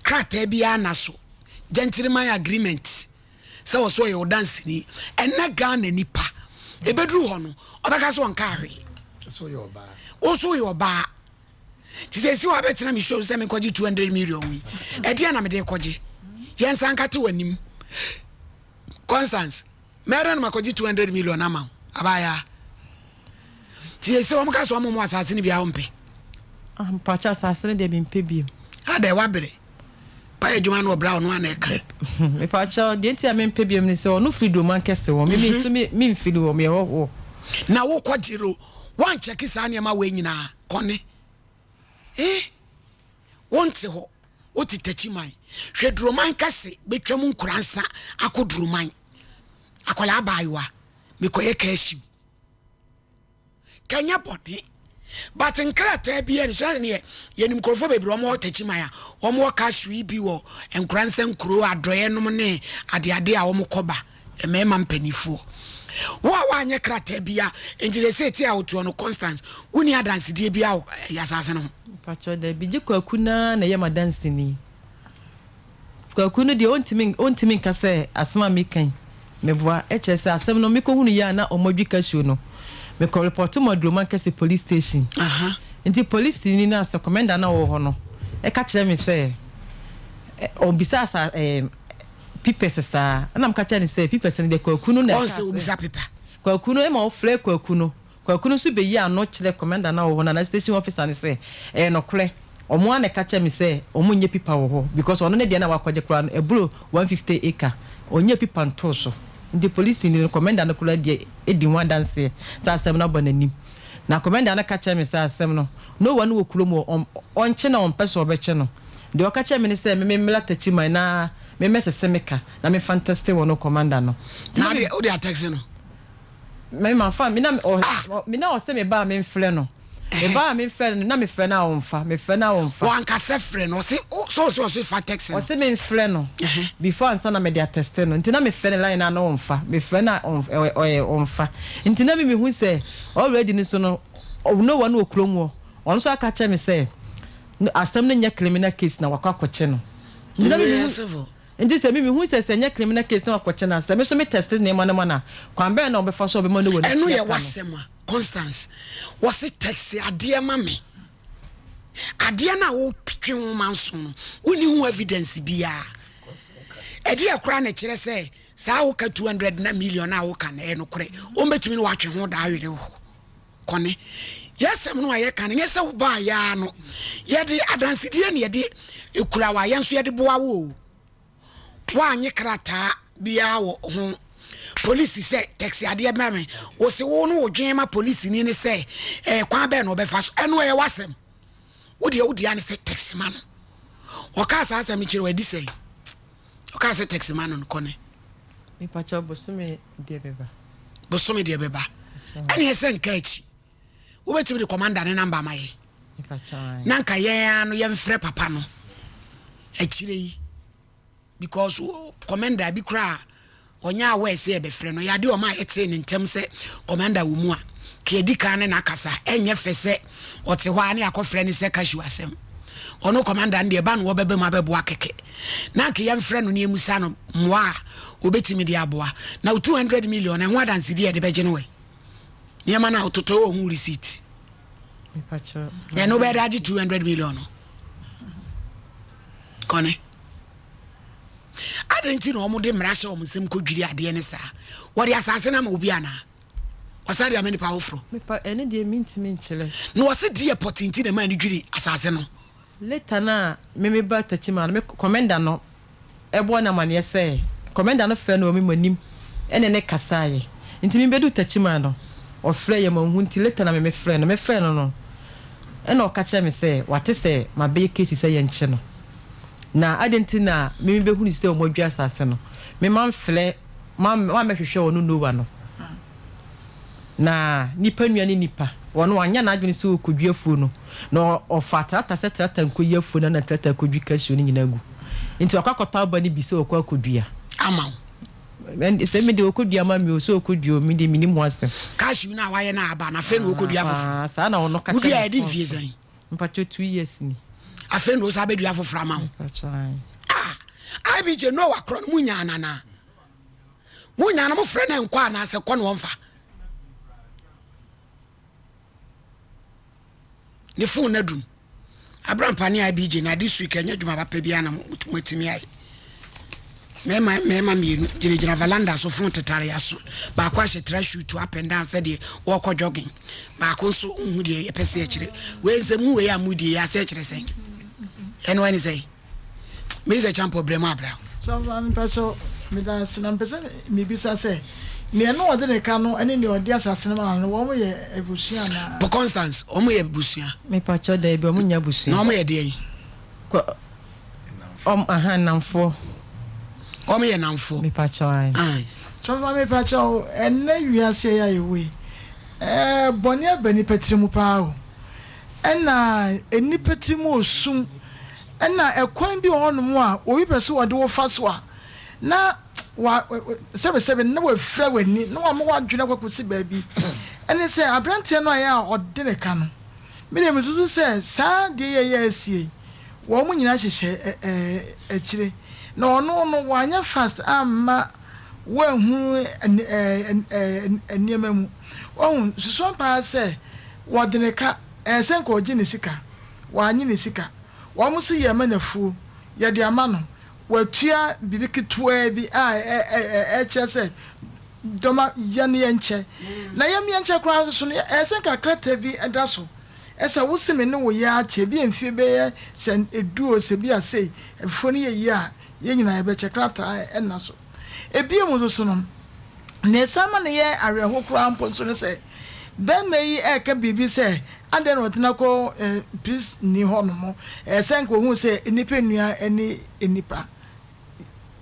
krataa biara nna so, gentleman agreement sɛ ɔsɛ ɔyɛ ɔdanseni. Ɛnɛ Ghana nipa ebeduru hɔ no ɔbɛka sɛ ɔnka hwee. Wo nso woyɛ ɔbaa. Te sɛ esi hɔ abɛtena me show sɛ menkɔgye 200 million yi. Ɛdeɛ na mede kɔgye. Yɛnsa nkate w'anim. Constance, mɛdɛn na makɔgye 200 million ama wo abaayaa. Nti yɛsɛ wɔn ka sɛ wɔn mo asase no bi a wɔmpɛ. Ah, mpakyɛ asase no deɛ mempɛ biem. Adɛ wabere. Wayɛ adwuma no ɔbra ɔno ana ɛka. Mepakyɛ deɛ nti a mempɛ biem ne sɛ ɔno firi Doma nkɛse hɔ. Me nso me memfiri hɔ, meyɛ hɔhoɔ. Na wokɔ gyero, woankyɛke saa nneɛma wei nyinaa, kɔne. Eh, wonte hɔ, wote Takyiman. Hwɛ Duroman kɛse bɛtwam Nkoransa akɔ Duroman. Akwadaa abaayewa, mekɔyɛ cashew. Kɛnyɛ bɔne. But nkrataa biara ni so ɛneɛ yɛnim nkurɔfoɔ bebree wɔn wɔ Takyiman a wɔn wɔ cashew yi bi wɔ Nkoransa nkuro adɔeɛ nom ne adeade a wɔn kɔ ba mmarima mpanimfoɔ. Wo a woanyɛ krataa bia nti sɛ sɛ ti a wotoɔ no Constance wonni adansedie bia wɔ ɛyɛ asase no ho. Mpakyɛw dabi gye Kwaku no ara na ɛyɛ m'adanseni. Kwaku no deɛ ɔntumi ɔntumi nka sɛ asɛm a meka yi meboa ɛkyerɛ sɛ asɛm no mekɔhunu yɛ a na ɔmo adwi cashew no mekɔ repɔto ma Duromankɛse police station nti polisini no asɛ kɔmɛnda no a ɔwɔ hɔ no ɛka kyerɛ me sɛ ɔbisa sa ɛɛ pipɛs saa ɛna meka kyerɛ no sɛ pipɛs no deɛ Kwaku no na ɛka sɛ Kwaku no ɛma ɔfrɛ Kwaku no Kwaku no nso beyii ano kyerɛɛ kɔmanda no a ɔwɔ hɔ no anaa station officer no sɛ, ɛyɛ nokorɛ, wɔn ara na ɛka kyerɛɛ me sɛ wɔn nyɛ pipa wɔ hɔ because ɔno ne deɛ no a wakɔgye koraa no ɛboro 150 acre, ɔnyɛɛ pipa ntoo so. Nti polisini no, kɔmanda no koraa deɛ di ho adanseɛ sɛ asɛm no aba n'anim. Na kɔmanda no ka kyerɛɛ me sɛ asɛm no, Noah no wɔ kurom hɔ, ɔnkye na ɔmpɛ sɛ ɔbɛkye no. Deɛ ɔka kyerɛɛ me ne sɛ me memmra Takyiman na memmɛsese me ka na memfa ntɛste wɔn kɔmanda no. Na wode atɛkse no? Me ma fa me na ɔ me na ɔsɛ me ba a me nfrɛ no me ba a me nfrɛ no na me frɛ no a ɔnfa me frɛ no a ɔnfa. Wankasɛ frɛ no ɔse sɛ ɔse ɔse fa text no. Ɔse me nfrɛ no before ansa na me de atɛste no nti na me frɛ no line no a na ɔnfa me frɛ no a ɔnf ɔɛ ɔnfa nti na me me hu sɛ already no so no Noah no wɔ kurom hɔ ɔno nso aka kyerɛ me sɛ asɛm no nyɛ criminal case na wakɔ akɔkye no nti na me me hu. Enti sɛ me mihu sɛ sɛ ɛnyɛ criminal case na wakɔkyɛ no a, sɛ me nso me test nneɛma no ma no a, kwan bɛn na ɔbɛfa so a ɔbɛma no wɔ ne Ɛno tua yɛ ka no? w'asɛm a, Constance. Wɔse text adeɛ ma me. Adeɛ no a wotwe ho manso no, wonni ho evidence biara. Ɛdeɛ koraa na ɛkyerɛ sɛ saa woka 200 na million a woka no ɛyɛ nokorɛ. Wɔbɛtumi ne watwe ho daa were wo hɔ. Kɔne. Yɛsɛm no a yɛka no, nyɛ sɛ wobaa yɛ ara no, yɛde adansedie na yɛde kura wo a, yɛn nso yɛde boa wo o. Woanye krataa biara wɔ ho. Polisi sɛ taxi adeɛ bɛn me. Wo se wo no wodwen ma polisini ne sɛ ɛɛ kwan bɛn na ɔbɛfa so. Ɛno ɛyɛ w'asɛm. Wo deɛ wo dea ne sɛ taxi ma no. Ɔkaa saa asɛm no kyerɛ wo adi sɛn? Ɔkaa sɛ taxi ma no no kɔne. Mepakyɛw bosome deɛ bɛba. Bosome deɛ bɛba. Ɛne ɛsɛ nka akyi. Wobɛtumi de commander ne number ama yɛn. Na nka yɛn ara no yɛmfrɛ papa no akyire yi because commander bi koraa ɔnyɛ aware sɛ yɛbɛfrɛ no. Yɛ adeɛ ɔma yɛtee ne ntɛm sɛ commander wɔ mu a ka yɛdi kan ne no akasa. Ɛnyɛ fɛ sɛ ɔte hɔ a ne akɔfrɛ no sɛ cashew asɛm. Ɔno commander no deɛ ɛba no wɔbɛba mu abɛboa kɛkɛ. Na anka yɛmfrɛ no na yɛmmisa no mmoa a ɔbɛtumi de aboa. Na wo 200 million no, ɛho adansedie a yɛde bɛgye no wɔ he? Nneɛma no a wototɔ wɔ ho receipt. Na ɛno wobɛyɛ de agye 200 million no? Kɔne. Adɛn nti na wɔde mmara hyɛ wɔn nsam kɔdwiri adeɛ ne saa? Wɔde asase no ama obi anaa? Wɔsan de ama nipa foforɔ? Mepa, ɛno deɛ mentumi nkyerɛ. Na wɔse deɛ pɔtee nti na ɛmaa no dwiri asase no. Later no a me me ba Techiman no, me kɔmɛnda no bɔɔ no amaneɛ sɛ, kɔmɛnda no frɛɛ no wɔ me m'anim ne no kasaeɛ. Nti me bɛduu Techiman no, ɔfrɛeɛ manhu nti later na me me frɛɛ no. Me frɛɛ no no, ɛna ɔka kyerɛɛ me sɛ wate sɛ mabɛyɛ case sɛ yɛnkye no. Na adɛn nti na me me bɛhunu sɛ wɔadwa asase no, me mamfrɛ, mammɛhwehwɛ ɔno Noah no. Na nipa nua ne nipa. Ɔno wanyɛ n'adwene sɛ ɔrekɔdwi afuo no, na ɔfaa trata sɛ trata nkɔyi afuo no na trata akɔdwi cashew no nyinaa agu. Nti wakɔ akɔtɔ aba no bi sɛ ɔrekɔ akɔdua. Ama wo. Sɛ me deɛ ɔkɔdua ma me o, sɛ ɔkɔdua o, me deɛ mennim ho asɛm. Cashew no a wayɛ no aba no, afei na ɔrekɔdua foforɔ. Saa na ɔno ka kyerɛ me. Wodua ɛde mfie sɛn? Mpakyɛ 2 years ni. Afei na ɔsan bɛdua foforɔ ama wo. Mpakyɛ. Ah, IBJ Noah korɔ no mu nyaa nana. Mo nya no mo frɛ no nkɔ anaasɛ kɔ na ɔmfa ne phone no adum abrampa ne IBJ na this week ɛnyɛ adwuma papa biara na moatumi ayɛ mmarima mmarima mmienu gyinagyina valanda so phone tetare aso baako ahyɛ tra shoot up and down sɛdeɛ wɔrekɔ jogging baako nso nhu deɛ yɛpɛ sɛ ɛkyerɛ wei nsɛm hu wei a mudie yɛ asɛ ɛkyerɛ sɛn ɛno ɛne sɛn Mese Kyampɔ brɛ mu abra. Sɔfo maame mpakyɛw meda ase na mepɛ sɛ mebisa sɛ nea na ɔde ne ka no ne nea ɔde asase no maa no no wɔn yɛ abusua anaa? Pɔ Constance wɔn yɛ abusua. Mepakyɛw daabi wɔn nyɛ abusua. Na wɔn yɛ deɛn? Kɔ. Ɔm aha nnamfoɔ. Wɔn yɛ nnamfoɔ. Mepakyɛw ae. Ae. Sɔfo maame mepakyɛw ɛnnɛ wiase yi a yɛwɔ yi ɛɛ bɔne aba nnipa tiri mu paa o ɛna nnipa tiri mu osum ɛna ɛkwan bi wɔ hɔnom a obi pɛ sɛ ɔde wo fa so a na wa sɛbesɛbe na wafira w'ani na wama w'adwene akɔ akɔsi baabi ɛne sɛ aberanteɛ no a ɛyɛ a ɔde ne ka no me deɛ mesusu sɛ saa deɛ yi a ɛyɛ asie yi wɔn nyinaa hyehyɛ akyire na ɔno no wanyɛ fast amma wanhunu nneɛma mu wahu susu ampa ara sɛ wɔde ne ka ɛyɛ sɛ nka ɔgye ne sika wanye ne sika wɔn nso yɛ ma no afuo yɛde ama no watua biribi ketewaa bi a ɛkyerɛ sɛ dɔma yɛ no yɛnkyɛ na yɛm yɛnkyɛ koraa nso so no ɛyɛ sɛ nka krataa bi da so Ɛsɛ wo se me ne wo yɛ akyɛ ebia mfie bɛyɛ sɛ du o sɛ bia sei afuo no yɛ yie a yɛn nyinaa yɛbɛkyɛ krataa ɛnna so. Ebiem nso so no nea ɛsan ma no yɛ awerɛho koraa mpo nso ne sɛ bɛrima yi ɛreka biribi sɛ adɛn na ɔtena kɔ prisni hɔ nom ɛyɛ sɛ nka ohuu sɛ nnipa nnua ne nnipa.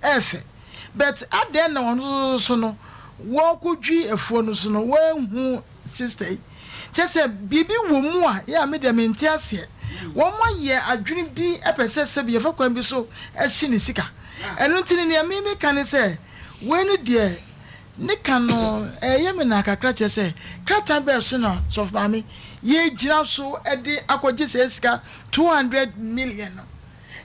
ɛfɛ but adɛn na ɔno nso no wɔkɔdwi afuo no so no wɔanhu sister yi kyɛ sɛ biribi wɔ mu a yɛ a me deɛ mente aseɛ wɔn ayɛ adwene bi pɛ sɛ sɛbi yɛfa kwan bi so hye ne sika ɛno nti no nea me meka ne sɛ wei no deɛ ne ka no ɛyɛ me naa kakra kyerɛ sɛ krataa bɛɛ so na sɔfo maame yɛgyina so de akɔgye sɛ sika 200 million no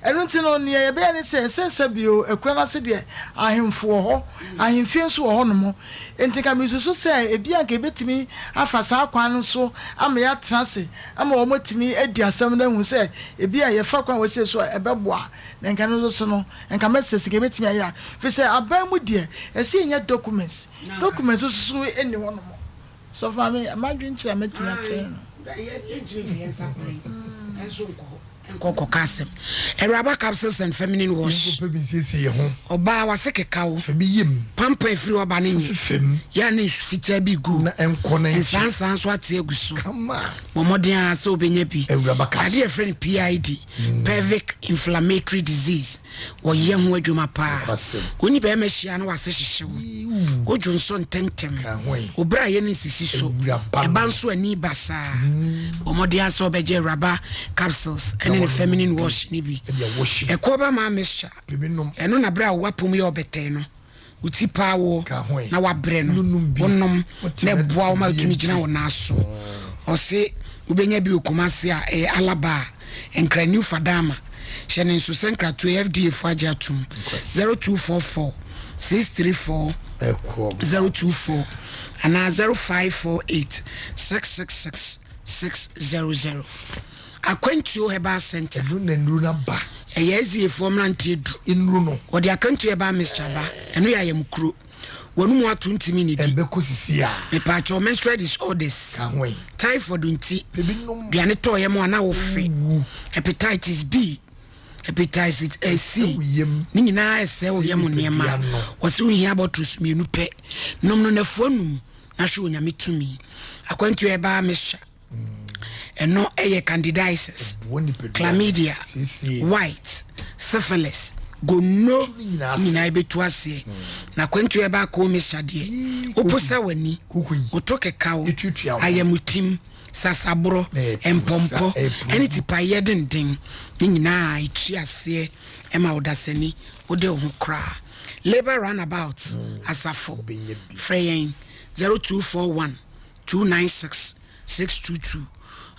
Ɛno nti no, nea yɛbɛyɛ ne sɛ, ɛsɛ sɛ bio, akuraa no ase deɛ, ahemfo wɔ hɔ, ahemfie nso wɔ hɔnom. Enti nka mesusu sɛ ebia anka yɛbɛtumi afa saa kwan no so ama yɛatena ase ama wɔatumi adi asɛm no ahu sɛ ebia yɛfa kwan a wɔasie so a ɛbɛboa. Na nka ɛno nso so no, nka mɛsrɛ sɛ nka yɛbɛtumi ayɛ a. Ɛfiri sɛ aban mu deɛ, ɛsɛ sɛ yɛnya documents. Documents nso so nni hɔnom. Sɔfo Maame, m'adwene kyerɛ a mɛtumi akyerɛ no. Yɛntumi mfa yɛn nsa kwan nso nkɔ hɔ. Nkɔ kɔka asɛm. Awuraba capsules and feminine wash. Yɛnkɔ pɛ bi nsiesie yɛn ho. Ɔbaa wase keka wo. Fa bi yam. Pampan firi hɔ ba no nye. Fa fam. Yɛ a ne nsu fitaa bi gu. Na ɛnkɔ na ɛnkye. Nsaa nsaa nso ate agu so. Kama. Bɔ mmɔden ara sɛ wobɛnya bi. Awuraba capsules. Ade a yɛfrɛ no PID, pelvic inflammatory disease, wɔyɛ ho adwuma paa. Wo ne barima hyia na w'ase hyehye wo. Wodwo nsɔ ntɛmntɛm. Wo bra yɛ no nsisi so. Ɛba nso ani basaa. Bɔ mmɔden ara sɛ wobɛgye Awuraba capsules ne ne feminine wash no bi. Ɛkoɔ ba maa mixture. Ɛno na berɛ a w'apom yɛ ɔbɛtɛɛ no. wo ti paa woɔ na wabrɛ no, wonom na ɛboa wo ma wotumi gyina wo nan so. Ɔse wobɛnya bi wɔ Kumasi a ɛyɛ Alaba a, Nkran New Fadama. Hyɛ no nso sɛ nkratoɔ yi FDA foɔ agye atom. 0244 634 024 anaa 0548 666 600. Akwantuo Herbal Centre. Ɛno na nnuru no aba. Ɛyɛ SDA foɔ mmeranteɛ du. Nnuru no. Wɔde Akwantuo Herbal Mixture aba. Ɛno yɛ ayamkuro. Wɔn mu ato ntumi nnidi. Ɛbɛkɔ sisi a. Mepaakyɛw menstrual disorders. Ka ho yi. Typhoid nti. Ebi nom. Duane tɔɔ yam a na wo fe. Wu. Hepatitis B, Hepatitis C. Ɛsɛ wo yam. Ne nyinaa ɛsɛe wo yam nneɛma. Sɛ nipadua no. Wɔse wo hia bottles mmienu pɛ. Nom no nafua num na hwɛ Onyame tumi. Akwantuo Herbal Mixture. Ɛno yɛ candidiasis, chlamydia, white, syphilis, gono nyinaa ɛbɛtu aseɛ. Na kwantu ɛba akɔɔ misa deɛ, woposa w'ani, woto kekaw, ayamutim, sasaborɔ, mpɔmpɔ, ɛne tipaeɛ denden ne nyinaa ɛtu aseɛ ɛma ɔdasani wode wo ho koraa. Labour Runabout Asafo, frɛ yɛn 0241 296 622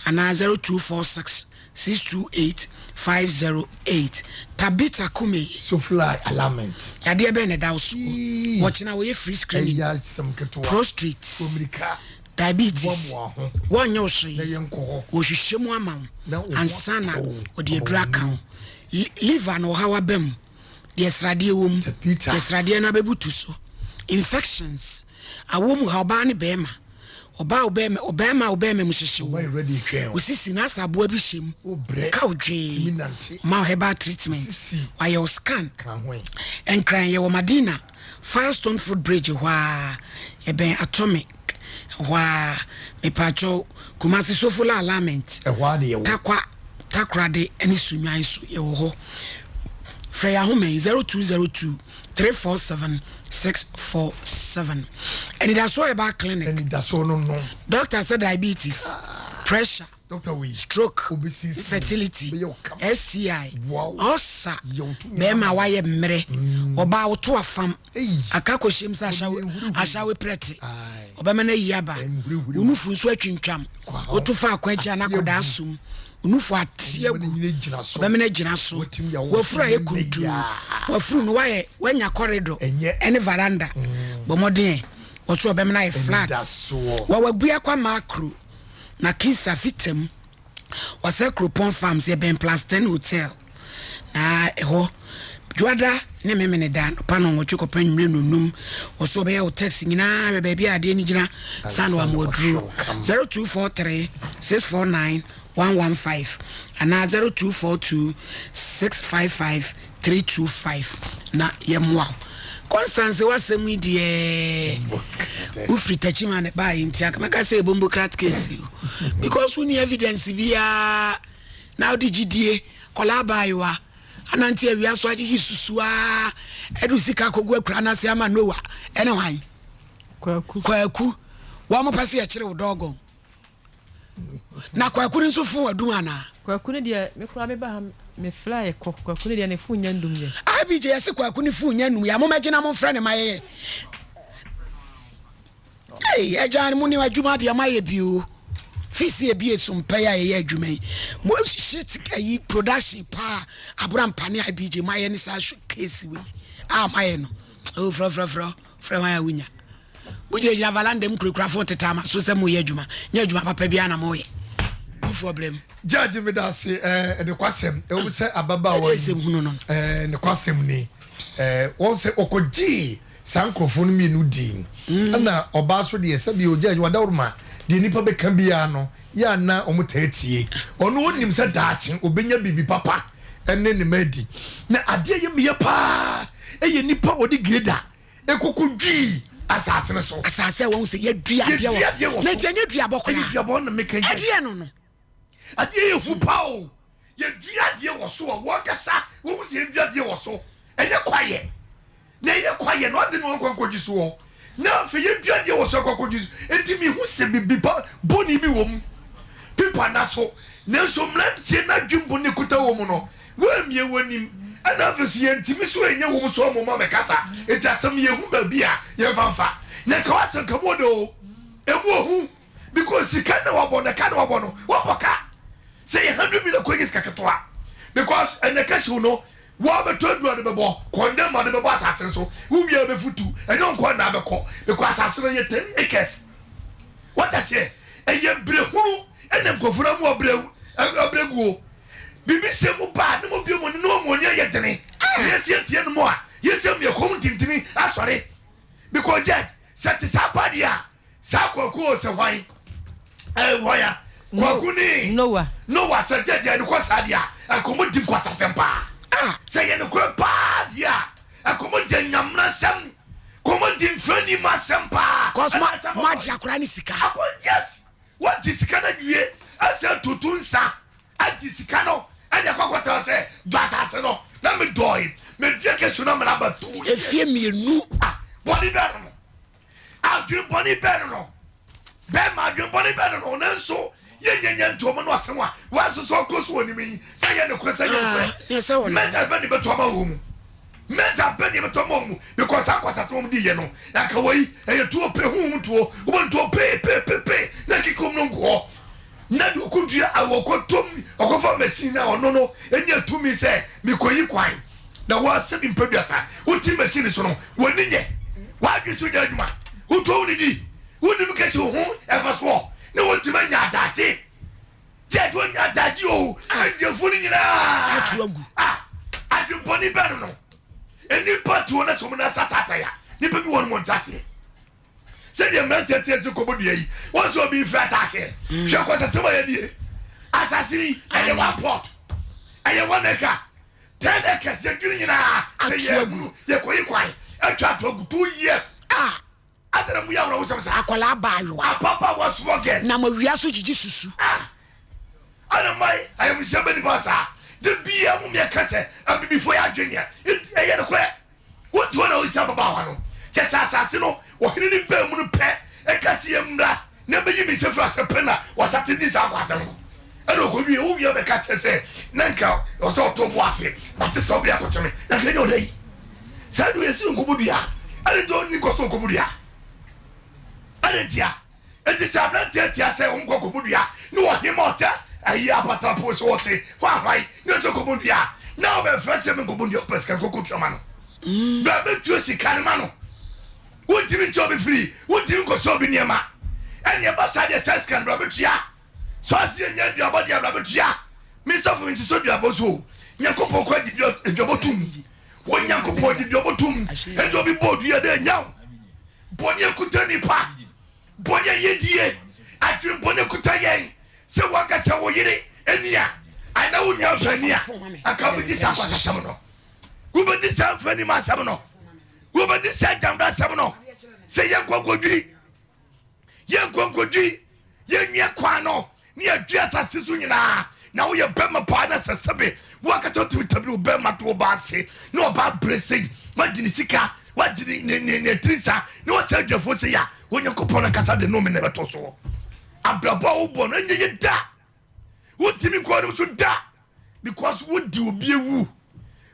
anaa 0246 628 508. Tabitha Kumey. Sofly alignment. Yadeɛ bɛn na ɛda wo soɔ? Wɔkyena wɔyɛ free screening. Ɛyɛ asɛm ketewa. Prostrate. Kɔ mmirika. Diabetes. Boaboa ho. Wɔnyɛ wo hwee. Na yɛnkɔ hɔ. Wɔhwehwɛ mu ama wo. Na wo ho Ansa na atɔ wo. wɔde aduru aka wo. Liver no ɔhaw aba mu. Deɛ sradeɛ wɔ mu. Tabitha. Deɛ sradeɛ no abɛbutu so. Infections. Awɔ mu ha ɔbaa ne bɛɛma. Ɔbaa wo bɛɛma ɔbɛɛma a wo bɛɛma mu hyehye wo. Wo sisi na asa aboa bi hyɛ mu. Ka wo dwee. Ɔma wo herbal treatment. Wayɛ wo scan. Nkran yɛwɔ Madina Firestone foot bridge hɔ aa. Yɛbɛn Atomic hɔ aa. Mepaakyɛw Kumasi Sofola alignment. Tarkwa Takoradi ne Sunyani nso yɛwɔ hɔ. Frɛ yɛn ahoma yi, 0202 347 647. Anidasoɔ Herbal Clinic. Anidasoɔ no no. Doctor sɛ diabetes, pressure, stroke, infertility, STI, ulcer, bɛrima a wayɛ mmerɛ, ɔbaa woto afam, aka kɔhyɛm sɛ ahyawe prɛte, ɔbɛma no ayi aba, wo nufu nso atwintwam, woto fa akɔ akyi a na akɔdaa sum, wo nufu ate agu, ɔbɛma no agyina so, wafuru ayɛ kuntuu, wafuru no wayɛ wanya corridor ɛne veranda, bɔ mmɔden wɔso ɔbɛma no ayɛ flat, wawabua kwa macro. Na Kisa fitam, wɔsɛ Kuropɔn Farms, yɛbɛn Plus Ten Hotel. Na ɛhɔ, Dwoada ne Memeneda anɔpa nnɔnwɔtwe kɔpem anwummere nnɔnnum, wɔ so wɔbɛyɛ wo text nyinaa hwɛ baabi a adeɛ no gyina saa na wɔama waduru. 0243 649 115 anaa 0242 655 325 na yɛmmoa wo. Constance w'asɛm yi deɛ wofiri Techiman na ɛbaeɛ nti anka mɛka sɛ ɛbombo crat case o because wonni evidence biara na wode gyidie kɔla abaayewa anante awia so agyegye susu a ɛde sika akɔgu akura no ase ama Noah ɛne hwan Kwaku Kwaku wɔn pɛ sɛ yɛkyere wo dɔgɔn Na kwaku no nso fon adum anaa? Kwaku no deɛ me koraa me ba ha me fly kɔ kwaku no deɛ ne fon nya ndum yɛ. IBJ yɛse kwaku ne fon nya num yɛ a momɛgye na momfrɛ no ma yɛyɛ. Ei agya mo ne adwuma deɛ moayɛ bi o. Fisi ebie so mpɛ a yɛyɛ adwuma yi. Mo shit ayi production paa abora mpa ne IBJ moayɛ ne saa case wei a moayɛ no. Oh frɛ frɛ frɛ frɛ hwan a wonya. Mogyinagyina valanda mu kurakura fon tete ama so sɛ moreyɛ adwuma. Nyɛ adwuma papa biara na moreyɛ. Mofoɔ brɛ mu. Judge meda ase eh, nokwasɛm ɛwom sɛ ababaawa yi eh, nokwasɛm ni eh, wɔn sɛ ɔkɔgyee saa nkurɔfoɔ no mmienu dii ɛna ɔbaa so deɛ sɛbi o judge wadawuruma deɛ nipa bɛka biara no yɛ ana wɔn taa tie ɔno ɔnim sɛ daakye ɔbɛnya biribi papa ɛne ne ma adi na adeɛ yɛ meyɛ paa ɛyɛ nipa ɔde grader Ekokodwii asase no so. Asase a wɔn sɛ yɛdua adeɛ wɔ na nti ɛnyɛ duabɔ koraa. Ɛyɛ duabɔ na meka yi. Ɛdeɛ no no. Adeɛ yɛ hu pa o. Yɛdua adeɛ wɔ so a wɔn kasa wɔn sɛ yɛdua adeɛ wɔ so. Ɛnyɛ kwaeɛ. Na ɛyɛ kwaeɛ na ɔde no akɔ akɔgye soɔ. Na afei yɛdua adeɛ wɔ so akɔ akɔgye so. Nti mehu sɛ bibi pa bɔne bi wɔ mu. Pepa na so. Nanso mmeranteɛ no adwembɔne kuta wɔ mu no Woammue w'anim, ɛna afei nso yɛntumi nso ɛnyɛ wom nso ɔmo ma mɛkasa, enti asɛm no yɛnhu baabi a yɛmfa mfa. Na nka w'asɛm nka mu ɔdɛ oo, emu ohu, because sika na wabɔ no, ɛka na wabɔ no, wabɔ ka. Sɛ yɛ hundred million kɔ nyɛ sika ketewa, because ɛnɛ kɛhyew no, wɔabɛtɔ aduru ade bɛbɔ, condemn ade bɛbɔ asase no so, wo wie a bɛfutu, ɛnyɛ wo nkoa na abɛkɔ, because asase no yɛ ten acres. Wate aseɛ? Ɛyɛ brɛ hunu ɛna nkurɔfoɔ no amu abrɛ abrɛ guo. Biribi sɛ mu ba a, ne mu bio mu ne mu ani ayɛ dene. Na yɛsi atie no mu a, yɛsi amu yɛ kɔn ntintini asɔre. Because judge, sɛ te saa pa deɛ a, saa kwaku o sɛ hwan? Eh, hwan a? Kwaku ne Noah. Noah sɛ judge ɛne kɔ saa deɛ a, ɛkɔmɔ di nkwasasɛm paa. Sɛ yɛ nokorɛ paa deɛ a, ɛkɔmɔ di anyamena sɛm, kɔmɔ di mfrani mu asɛm paa. Cause mo mo agye akora ne sika. Akɔ yes, wagye sika no awie, ɛsɛ tutu nsa. Agye sika no de akɔ akɔtena sɛ dɔ asase no na me dɔe me dua kɛsu na mena ba tu Efie mienu. Ah bɔne bɛn no no adwene bɔne bɛn no no bɛɛma adwene bɔne bɛn no no nanso yɛ nyɛ nyɛ ntoɔ mo no asɛm a wansosɔ kuro so wɔ nim yi sɛ yɛ nokorɛ sɛ yɛ nokorɛ mɛsa bɛ ne bɛtɔ ama wɔ mu mɛsa bɛ ne bɛtɔ ama wɔ mu because akɔ asase wɔn di yɛ no anka wɔ yi ɛyɛ tuo pe huhum tuo wobɔ ntuo pe pe pe pe na kiki wɔm no ngu hɔ Na deɛ ɔkɔdua a ɔkɔtɔm ɔkɔfa machine a ɔno no nya tumi sɛ mekɔyi kwan na wɔasɛ bi mpɛduasa wote machine so no w'ani nyɛ w'adwene so nyɛ adwuma wotɔ wo nidi wonim kɛse wo ho ɛfa soɔ ne wontumi anya adagye gyɛ de wonya adagye o adwamfo no nyinaa ato agu ah adwempɔne bɛn no no nnipa te wɔn asɛm no asa tataya nnipa bi wɔn mo ntaseɛ Sɛdeɛ mmeranteɛ teɛ se kɔbɔ dua yi, wɔn sɛ obi mfiri ataakeɛ. Hwɛ nkwaseasɛm a yɛdie. Asase yi, ɛyɛ one plot, ɛyɛ one acre, ten acres, yɛdwiri nyinaa sɛ yɛhunu, yɛkɔyi kwan, atwa ato agu 2 years. Ah! Adɛn na moyɛ awerɛhosɛm saa? Akwadaa abaayewa. Ababaawa small girl. Nam awia so gyigyi susu. Ah! Ana mmae ayamhyehyeɛ bɛ nipa saa? Da biara mo mmiɛka sɛ abibifoɔ yɛ adwene a ɛyɛ nokorɛ. Wonte hɔ na wosi ababaawa no. Kyɛ sɛ asase no ɔhene no baa mu no pɛ ɛka sɛ yɛmmra na ɛbɛyi me nsa firi ase pɛ na wɔsate di saa akwaasɛm no. Ɛna ɔkɔwie wowie bɛka kyerɛ sɛ na nka ɔsɛ ɔto bo ase mate sɛ wobɛ akɔkyɛ me na nka ɛnyɛ ɔda yi. Saa deɛ yɛsi nkɔbɔ dua. Ɛne nti ɔnni kɔ so nkɔbɔ dua. Ɛne ntia. Enti sɛ aberanteɛ te asɛ wɔn kɔ kɔbu dua ne ɔhema ɔtɛ ayi apatapo sɛ ɔte hwahwae ne ɔsɛ kɔbu dua a, na ɔbɛfrɛ sɛ menkɔbu dua ɔpɛ sika nkɔkɔ tua ma no. Bra bɛtua sika no ma no. Wontumi nkyɛ obi firi, wontumi nkɔsɛ obi nneɛma. Ɛne ɛba saa deɛ saa sika no bra bɛtua. Sɛ ɔse yɛnyɛ aduabɔ deɛ bra bɛtua. Me sɔfo mensosɔ duabɔ so o. Nyankopɔn koraa gye dua aduabɔ tom. Wo Nyankopɔn gye duabɔ tom. Ɛnti obi bɔ dua dɛ nyaw. Bɔne akuta nnipa, bɔne a yɛdie, adwene bɔne akuta yɛn. Sɛ wankasa wo yere ani a, anaa wo nua mfa ani a, anka wobɛdi saa akwatasɛm no, wobɛdi saa mfa anim asɛm no, wobɛdi saa gyambrɛ asɛm no, sɛ yɛnkɔ nkɔdwi, yɛnkɔ nkɔdwi, yɛnwia kwan no ne yɛdwe asase so nyinaa. Na woyɛ bɛma paa na sɛ sɛbe woakata wotumi tabiri wo bɛma to wo ba ase na ɔba bere sei, wagye ne sika, wagye ne ne ne ne tiri nsa na wasɛ adwafoɔ sei a, Onyankopɔn ankasa de nnome na ɛbɛtɔ soɔ. Abrabɔ a wobɔ no ɛnyɛ yɛ da, wontumi nkɔ anim so da because wodi obi ewu,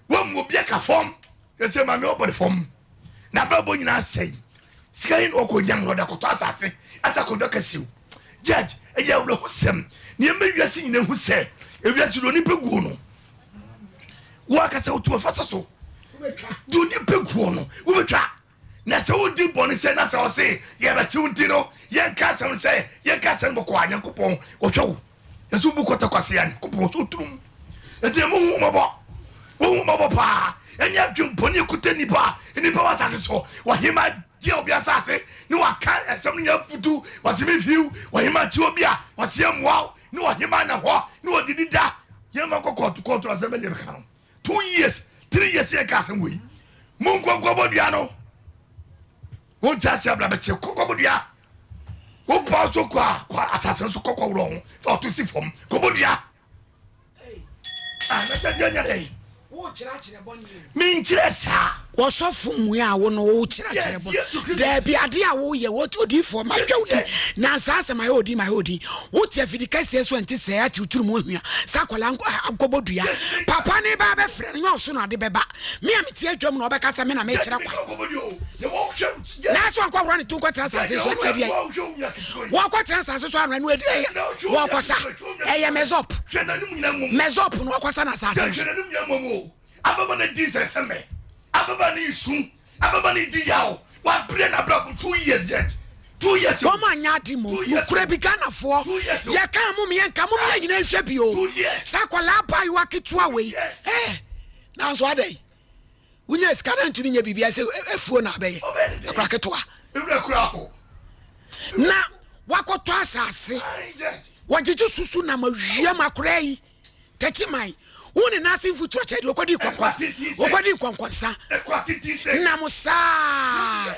wɔn obi aka fam, ɛsɛ maame ɔbɔ ne fam na abrabɔ nyinaa sɛe. Sika yi na ɔkɔ nyam na ɔde akɔtɔ asase asa akɔdwa kasiw. Judge, ɛyɛ awerɛhosɛm. Nneɛma wiase nyinaa hu sɛ ewiase deɛ onipa guo no woakasa wotu ɔfa sɛ so deɛ onipa guo no wobɛtwa. Na sɛ wodi bɔne sɛ na sɛ ɔse yɛbɛkyew nti no yɛnka asɛm sɛ yɛnka asɛm bɔkɔ a, Nyankopɔn ɔhwɛ wo. Yɛsɛ wobu kɔtɔkwase a, Nyankopɔn so oturum. Enti ɛmu hu mmɔbɔ, wohu mmɔbɔ paa. Ɛne adwen bɔne ekuta nnipa, nnipa wɔ asase so. Wɔhema gye obi asase ne waka asɛm no nyɛ futu, wɔse me fiw, wɔhema kye obi a wɔse mmoa ne wɔhema na hɔ ne wɔdidi da. Yɛmfa nkɔ kɔɔto, kɔɔto asɛm bɛ ne yɛbɛka no. 2 years, 3 years yɛnka asɛm wei. Monkɔ nkɔbɔ dua no. Wonte ase abra bɛkye kɔkɔbɔ dua. Wopa so kɔ a, kɔ asase no so kɔkɔ worɔ ho fa ɔto si fam kɔbɔ dua. Ah, na sɛ deɛ nyɛ dɛn? Menkyerɛ saa. Wɔsɔfo mmua a wo no wokyerɛkyerɛ bɔ. Daabi ade a woyɛ wɔ odiifoɔ mahwɛ wo di nansa asɛm ayɛ odi mahwɛ odi. Wote afidi kɛseɛ so ɛnte sɛɛ ate wotiri mu ahua sɛ akwadaa nkɔbɔ dua. Papa ne ba bɛfrɛ no nyɛ ɔso na ade bɛba. Me a mete adwam na ɔbɛka sɛ me na mekyerɛ kwan. Nanso ɔnkɔworɔ ne to nkɔtena asase so ɛno ɛdeɛ. Wɔkɔtena asase so ano ɛno ɛdeɛ wɔkɔsa ɛyɛ mɛzɔp. Mɛzɔp no wɔkɔsa no asase so. Ababa no di nsɛnsɛmɛ, ababa no nsu, ababa no di yaw, wabrɛ n'abrabɔ 2 years yet. 2 years. Wɔn anya adi mu nukura bi Ghanafoɔ yɛ kan mo yɛ nka mo yɛ nyina nhwɛ bi o sɛ akwadaa abaayewa ketewa wei ɛɛ nanso adɛ wonya sika na ntumi nyɛ biribi sɛ afuo na abɛyɛ akwadaa ketewa na wakɔtɔ asase wɔgyegye susu nam awia mu akwadaa yi tɛkyi man wo ne n'ase mfuturo kyɛ deɛ ɔkɔdi nkɔnkɔ ɔkɔdi nkɔnkɔnsa nam saa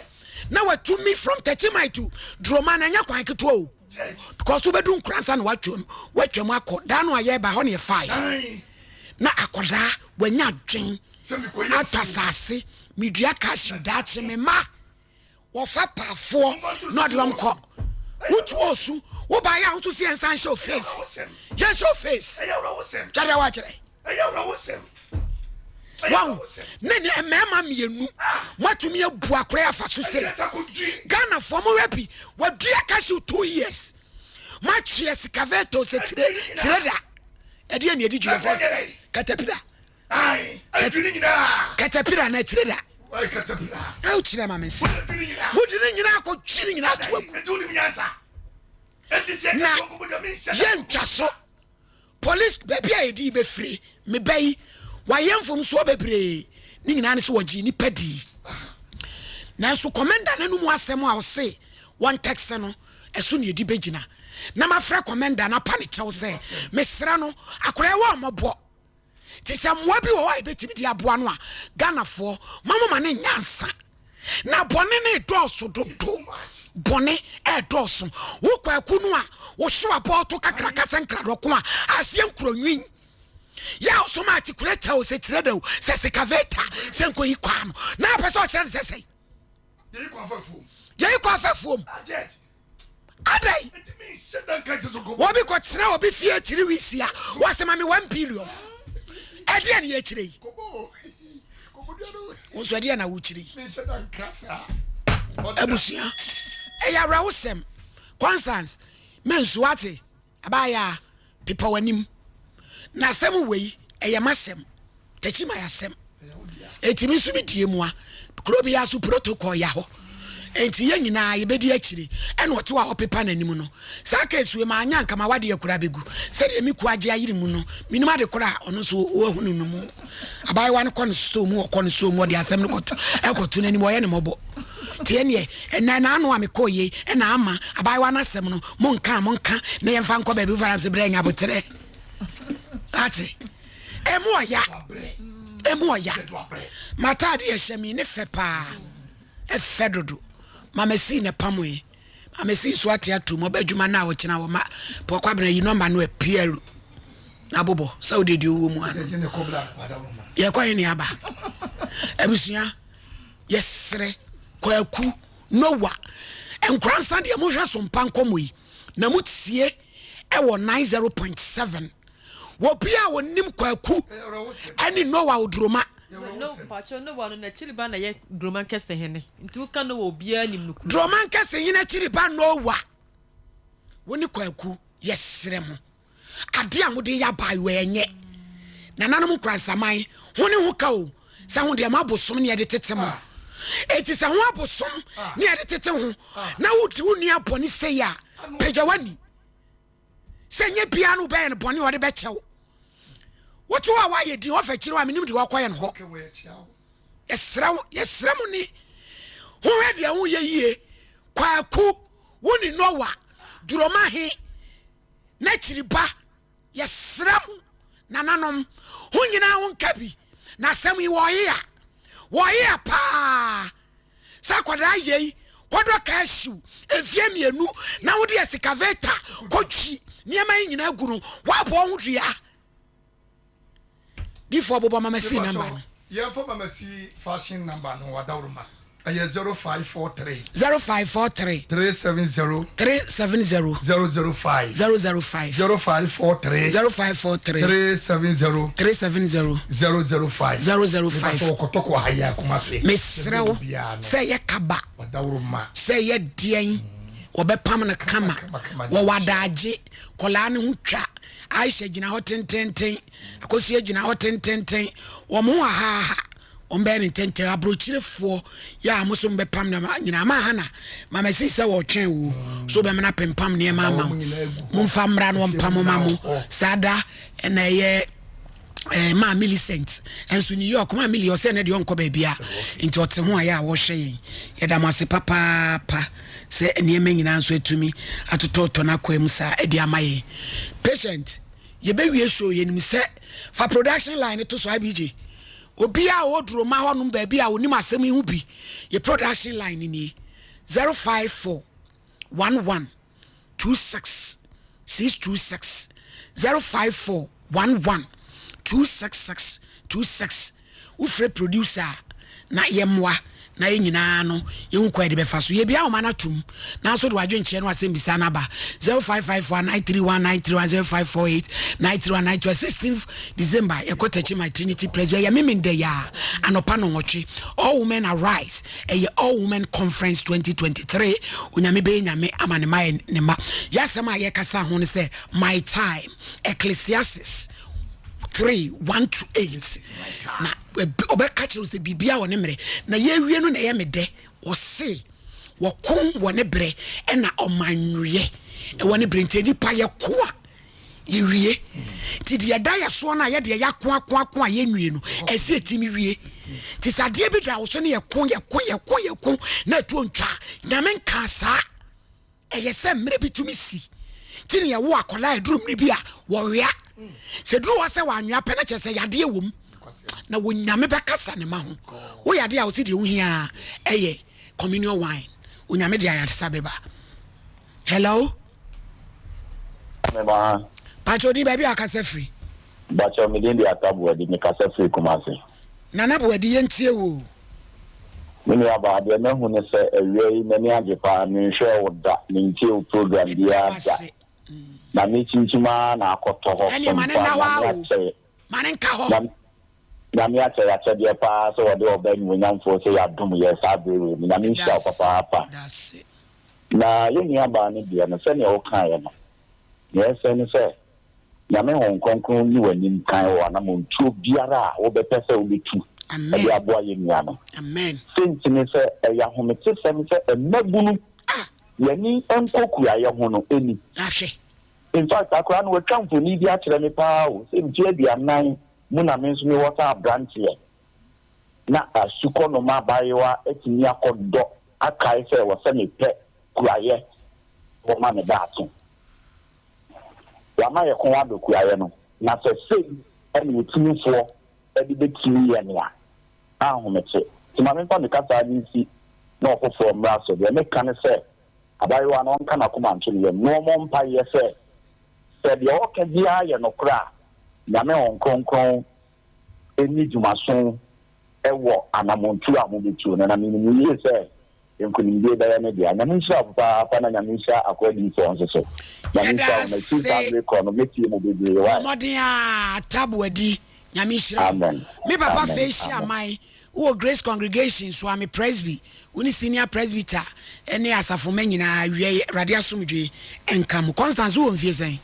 na watumi from tɛkyi to Droma na ɛnyɛ kwan ketewa o because wobɛdu Nkoransa na watwam watwam akɔ daa no a yɛba hɔ ne yɛfae na akɔdaa wanya adwen atɔ asase medua cashew daakye me ma wɔfa paafoɔ na ɔde wɔn kɔ wotu osu wobaeɛ a wotu si yɛn nsa nhyɛ o face yɛnhyɛ o face kyɛdeɛ wakyerɛ wahu ne ne mmarima mmienu moatumi abu akora afa so sɛ Ghanafoɔ mo bi wadua cashew 2 years moatwe excavator sɛ tire tire da ɛdeɛ ne ɛdi dwuma fɛ katapila katapila na tire da ɛwo kyerɛ ma me nsa mode ne nyinaa akɔtwe ne nyinaa to agu na yɛntwa so. Police baabi a yɛde yi bɛfiri me ba yi wayɛ mfomsoɔ bebree ne nyinaa ne sɛ wɔgyee nipa dii nanso commander no mu asɛm a ɔse wɔn tɛkse no ɛso ne yɛdi bɛgyina na mafrɛ commander no apa ne kyɛw sɛ mesrɛ no akwadaa wɔ ɔmɔbɔ te sɛ mmoa bi wɔ hɔ a yɛbɛtumi de aboa no a Ghanafoɔ ma moma ne nyansa na bɔne no ɛdɔɔso dodo. Bɔne ɛdɔɔso. Wo kwaku no a wohyew abɔɔto kakraka sɛ nkradɔko a aseɛ nkuronwin. Yɛ a wosoma atikuleta o, sɛ tireda o, sɛ sikaveta, sɛ nkoyi kwaa no, na apɛ sɛ ɔkyerɛ no sɛ sɛn? Yɛyi kɔ afafuom. Adɛn? Wɔbi kɔtena obi fie tiri wisi a, wɔsɛ ma me 1 billion. Ɛdeɛ ne yɛkyerɛ yi? Wo nso ɛdeɛ na wokyerɛ yi? Abusua, ɛyɛ awerɛhosɛm. Constance, mensu ate. Abaayaa, pepa w'anim. Na asɛm wei, ɛyɛ m'asɛm. Takyi ma y'asɛm. Enti me nso me die mua. Kuro biara so protocol ya hɔ. Enti yɛn nyinaa yɛbɛdi akyire. Ɛna ɔte hɔ a ɔpepa n'anim no. Saa case wei manyɛ anka m'awadeɛ koraa bɛgu. Sɛdeɛ me kuo agye ayere mu no, menim ade korɔ a ɔno nso wahunu no mu. Abaayewa no kɔ no store mu, ɔkɔ no store mu, ɔde asɛm no kɔto ɛkɔto n'anim, ɔyɛ ne mmɔbɔ. Nti ɛneɛ, ɛnɛ n'ano a mekɔɔ yei, ɛna ama abaayewa no asɛm no, monka a monka na yɛmfa nkɔ baabi foforɔ sɛ berɛ nya aboterɛ. Ate? Ɛmu ɔya. Ɛmu ɔya. M'ataade ɛhyɛ me ne fɛ paa. Ɛfɛ dodo. Mama sii na pamoe. Mama sii nso ate atom. Ɔbɛ adwuma no a ɔkyena wɔ ma pɔkwabena yi nɔmba no apialu. Na abobɔ sɛ wode deɛ ɔwɔ mu ano. Yɛkɔ he ne aba. Abusua yɛsrɛ Kwaku Noah Nkoransa deɛ monhwɛ so mpa nkɔmmɔ yi na motie ɛwɔ 90.7 wɔ bi a wɔnim Kwaku ɛne Noah Oduroma. Droma Nkɛse hene akyiri ba Noah wo ne Kwaku yɛsrɛ mo Adeɛ a mode yɛ abaayewa yi ɛnyɛ. Nananom Nkoransaman, ho ne ho ka o, sɛ ho deɛ mo abosom ne yɛde tete mo. Enti sɛ ho abosom ne yɛde tete ho na wodi wo nua bɔne sei a, pagya w'ani. Sɛ nyɛ biara no wobɛyɛ no bɔne a ɔde bɛkyɛ wo. Wote hɔ a woayɛ din, ɔfa akyiri hɔ a menim deɛ ɔkɔyɛ no hɔ. Yɛsrɛ wo, yɛsrɛ mo ne ho hwɛ deɛ woyɛ yie. Kwaku, wo ne Noah, Duroma he, n'akyiri ba, yɛsrɛ mo nananom, ho nyinaa ho nka bi, na asɛm yi wɔyea, wɔyea paa, sɛ akwadaa yei kɔdɔ cashew mfeɛ mmienu na wode excavator kɔtwi nneɛma yi nyinaa gu no, woabɔ ho dua. Difoɔ bobɔ mama si number no. Yɛnfa mama si fashion number no wadawuruma ɛyɛ 0543. 0543. 370. 370. 005. 005. 0543. 0543. 370. 370. 005. 005. Mepatɔ kɔtɔkɔ ha yɛ Kumasi. Mesrɛ wo sɛ yɛ kaba. Wadawuruma. Sɛ yɛ deɛn wɔbɛpam no kama wɔwɔ adaagye kɔlaa no ho twa. Aisha gyina hɔ tenteenten, Akosua gyina hɔ tenteenten, wɔn ho hahaaha, wɔn bɛyɛ no ntɛntɛm. Aburokyirefoɔ yɛ a mo so mbɛpam nneɛma nyinaa ama Hana, mama si sɛ wɔretwɛn wo, so bɛmena pempam nneɛma ama wo. Momfa mmra no wɔmpam ma mo. Saa da na ɛyɛ eh, maa Millicent nso New York maa Millie ɔsɛ ne deɛ ɔnkɔ baabi a nti ɔte ho a yɛ a wɔhwɛ yɛn. Yɛda mo ase papaapa sɛ nneɛma nyinaa nso atumi atotɔtɔ n'akwan mu saa ɛde ama yɛn. Patient, yɛbɛwie show yɛnim sɛ fa production line no to so IBJ. Obiara a ɔwɔ Duroma hɔnom baabi a onim asɛm yi ho bi, yɛ production line no nie 054 11 26 626 054 11 266 26 Wofrɛ producer a na yɛmmoa na yɛn nyinaa no yɛhu kwan yɛde bɛfa so. Yɛbia ahoma no atom nanso de w'adwenkyerɛ no asɛmbisa no aba 0554 931 931 0548 931 931 16th December yɛkɔ Takyi my Trinity Presby ɛyɛ Memenda yi a anɔpa nɔnwɔtwe All Women Arise ɛyɛ All Women Conference 2023 Onyame bɛyɛ Nyame ama ne ma yɛ ne ma yɛasɛm a yɛkasa ho no sɛ My Time Ecclesiastes 3 1 to 8 na ɔbɛka kyerɛ sɛ biribia wɔ ne mmerɛ na yɛwie no na ɛyɛ me dɛ ɔse wɔko wɔ ne berɛ ɛna ɔmanweɛ ɛwɔ ne berɛ nti nipa yɛko a yɛwie nti deɛ ɛda yɛ soɔ no a yɛdeɛ yɛakoakoako a yɛnwie no ɛsɛ ɛtumi wie nti sɛ adeɛ bi da wo so ne yɛko yɛko yɛko yɛko na ɛtuo ntwa nyame nkaa saa Ɛyɛ sɛ mmerɛ bi tumi si nti na yɛwo akwadaa a ɛduru mmerɛ bi a wɔwea. Sɛ duru hɔ sɛ wɔanwea pɛ na kyerɛ sɛ yadeɛ wɔ mu na Onyame bɛkasa ne ma ho. Wo yadeɛ a wote deɛ wohia ɛyɛ communion wine. Onyame de ayaresa bɛba. Hello? Meba ha. Pakyɛ odin baabi a akasa firi. Mpakyɛw me din de Atta Boadi, me kasa firi Kumasi. Nana Boadi yɛntie wo o. Me nua baa, deɛ mahu ne sɛ awia yi m'ani agye paa, menhwɛɛ wo da, mentie wo program biara da, na mekyinkyim ara na akɔtɔ hɔ Ɛneɛ ma ne sompa, nna hɔ Nyame ara o, akyɛ ma ne nka hɔ. Nyame akyɛ yɛ akyɛdeɛ paa sɛ wɔde ɔba animuonyamfoɔ sɛ yɛ adom yɛ saa berɛ wei mu, Nyame nhyira wo papaapa. Na yɛn nua baa no deɛ no sɛdeɛ wokaeɛ no, deɛ ɛsɛ ne sɛ Nyame Honhom Kronkron nni w'anim kan wɔ anamontuo biara a wobɛpɛ sɛ wobɛtu de aboa yɛn nua no. Senti ne sɛ ɛyɛ ahometesɛm sɛ mmabunu yɛn ani nkɔ kuayɛ ho no ɛni. In fact akoraa no watwa mfoni bi akyerɛ me paa o, sɛ mfeɛ 40 mu na me nso mewɔ sɛ abranteɛ na asukɔnoma abaayewa atumi akɔdɔ akae sɛ ɛwɔ sɛ mepɛ kuayɛ hɔ ma me daakye. Wama yɛ kɔn adɔ kuayɛ no, na sɛ sei na otumfoɔ de bɛtumi yɛn a, ahomete. Nti ma memfa me kasaa no nsi na ɔfoforɔ mmra so. Deɛ meka ne sɛ, abaayewa no ɔnka n'akoma nto ne yam na ɔmmɔ mpaeɛ sɛ, sɛ deɛ ɔreka biara yɛ nokorɛ a, Nyame Honhom Kronkron nni dwumaso wɔ anamontuo a mobɛtuo no. Na menim yie sɛ Nkunimdie bɛyɛ ne dea. Nyame nhyira wo papaapa na Nyame nhyira Akoa Diifoɔ nso so. Nyame Yɛda nhyira wo na ɛfiri saa ase. bere kɔ no mɛtie mo bebree Bɔ wai. mmɔden ara Tabu adi. Nyame nhyira wo. Amen Me papa Amen Fei hyia Amen. man wowɔ Grace Congregation Suame Presby wo ne senior presbyter ne asafomma nyinaa awia yi Awurade asomdwoe nka mo. Constance wowɔ mfie sɛn?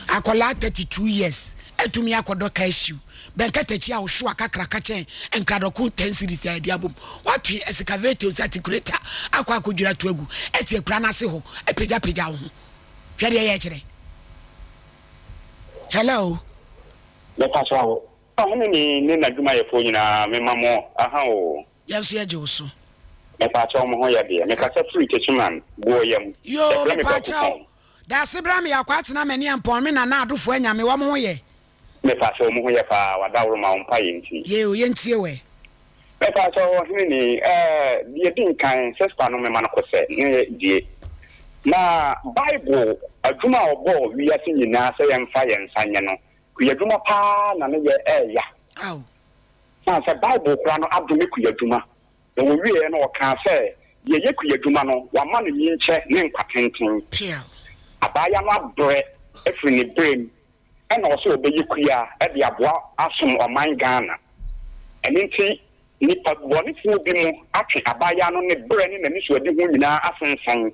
Akwadaa 32 years atumi akɔdɔ cashew bɛnkatakyi a ɔhyew akakraka kyɛn nkradɔko 10 series a yɛde abom. Watwe excavator osi articulator akɔ akɔdwira ato agu ɛte akura no ase hɔ apagyapagya wo ho. Hwɛ deɛ yɛ kyerɛ. Hello. Mɛpa so awo. Ɔhene ni ne n'adwumayɛfoɔ nyinaa mema mo aha oo. Yɛn nso yɛgye wo so. Mepaakyɛw mo ho yɛ deɛ? Mekasa firi Techiman, Buoyam. Yoo Yɛfrɛ me Kwaku mepaakyɛw Pɔn. Daase bra me akɔ atena m'ani ampɔn me nana adofo anyame wɔn ho yɛ. Mepaakyɛw mo ho yɛ paa wadaworoma wo mpaeɛ nti. Yee o yɛntie wo ɛ. Mepaakyɛw ɔhene ni ɛɛ deɛ di nkan sista no mema no kosɛ ne die na bible adwuma a ɔbɔɔ wiase nyinaa sɛ yɛmfa yɛn nsa nyɛ no kuyadwuma paa na ne yɛ ɛɛya. Esiane sɛ Bible koraa no adome kuadwuma, na wɔwieeɛ no ɔkaa sɛ, Deɛ ɛyɛ kuadwuma no, wama no nyinkyɛ ne nkwa tenten. Abaayewa no abrɛ afiri ne berɛm ɛna ɔsɛ ɔbɛyɛ kua de aboa asom ɔman Ghana. Ɛno nti nnipa bɔnefoɔ bi mo atwe abaayewa no ne berɛ ne n'anisoadehu nyinaa asensɛn.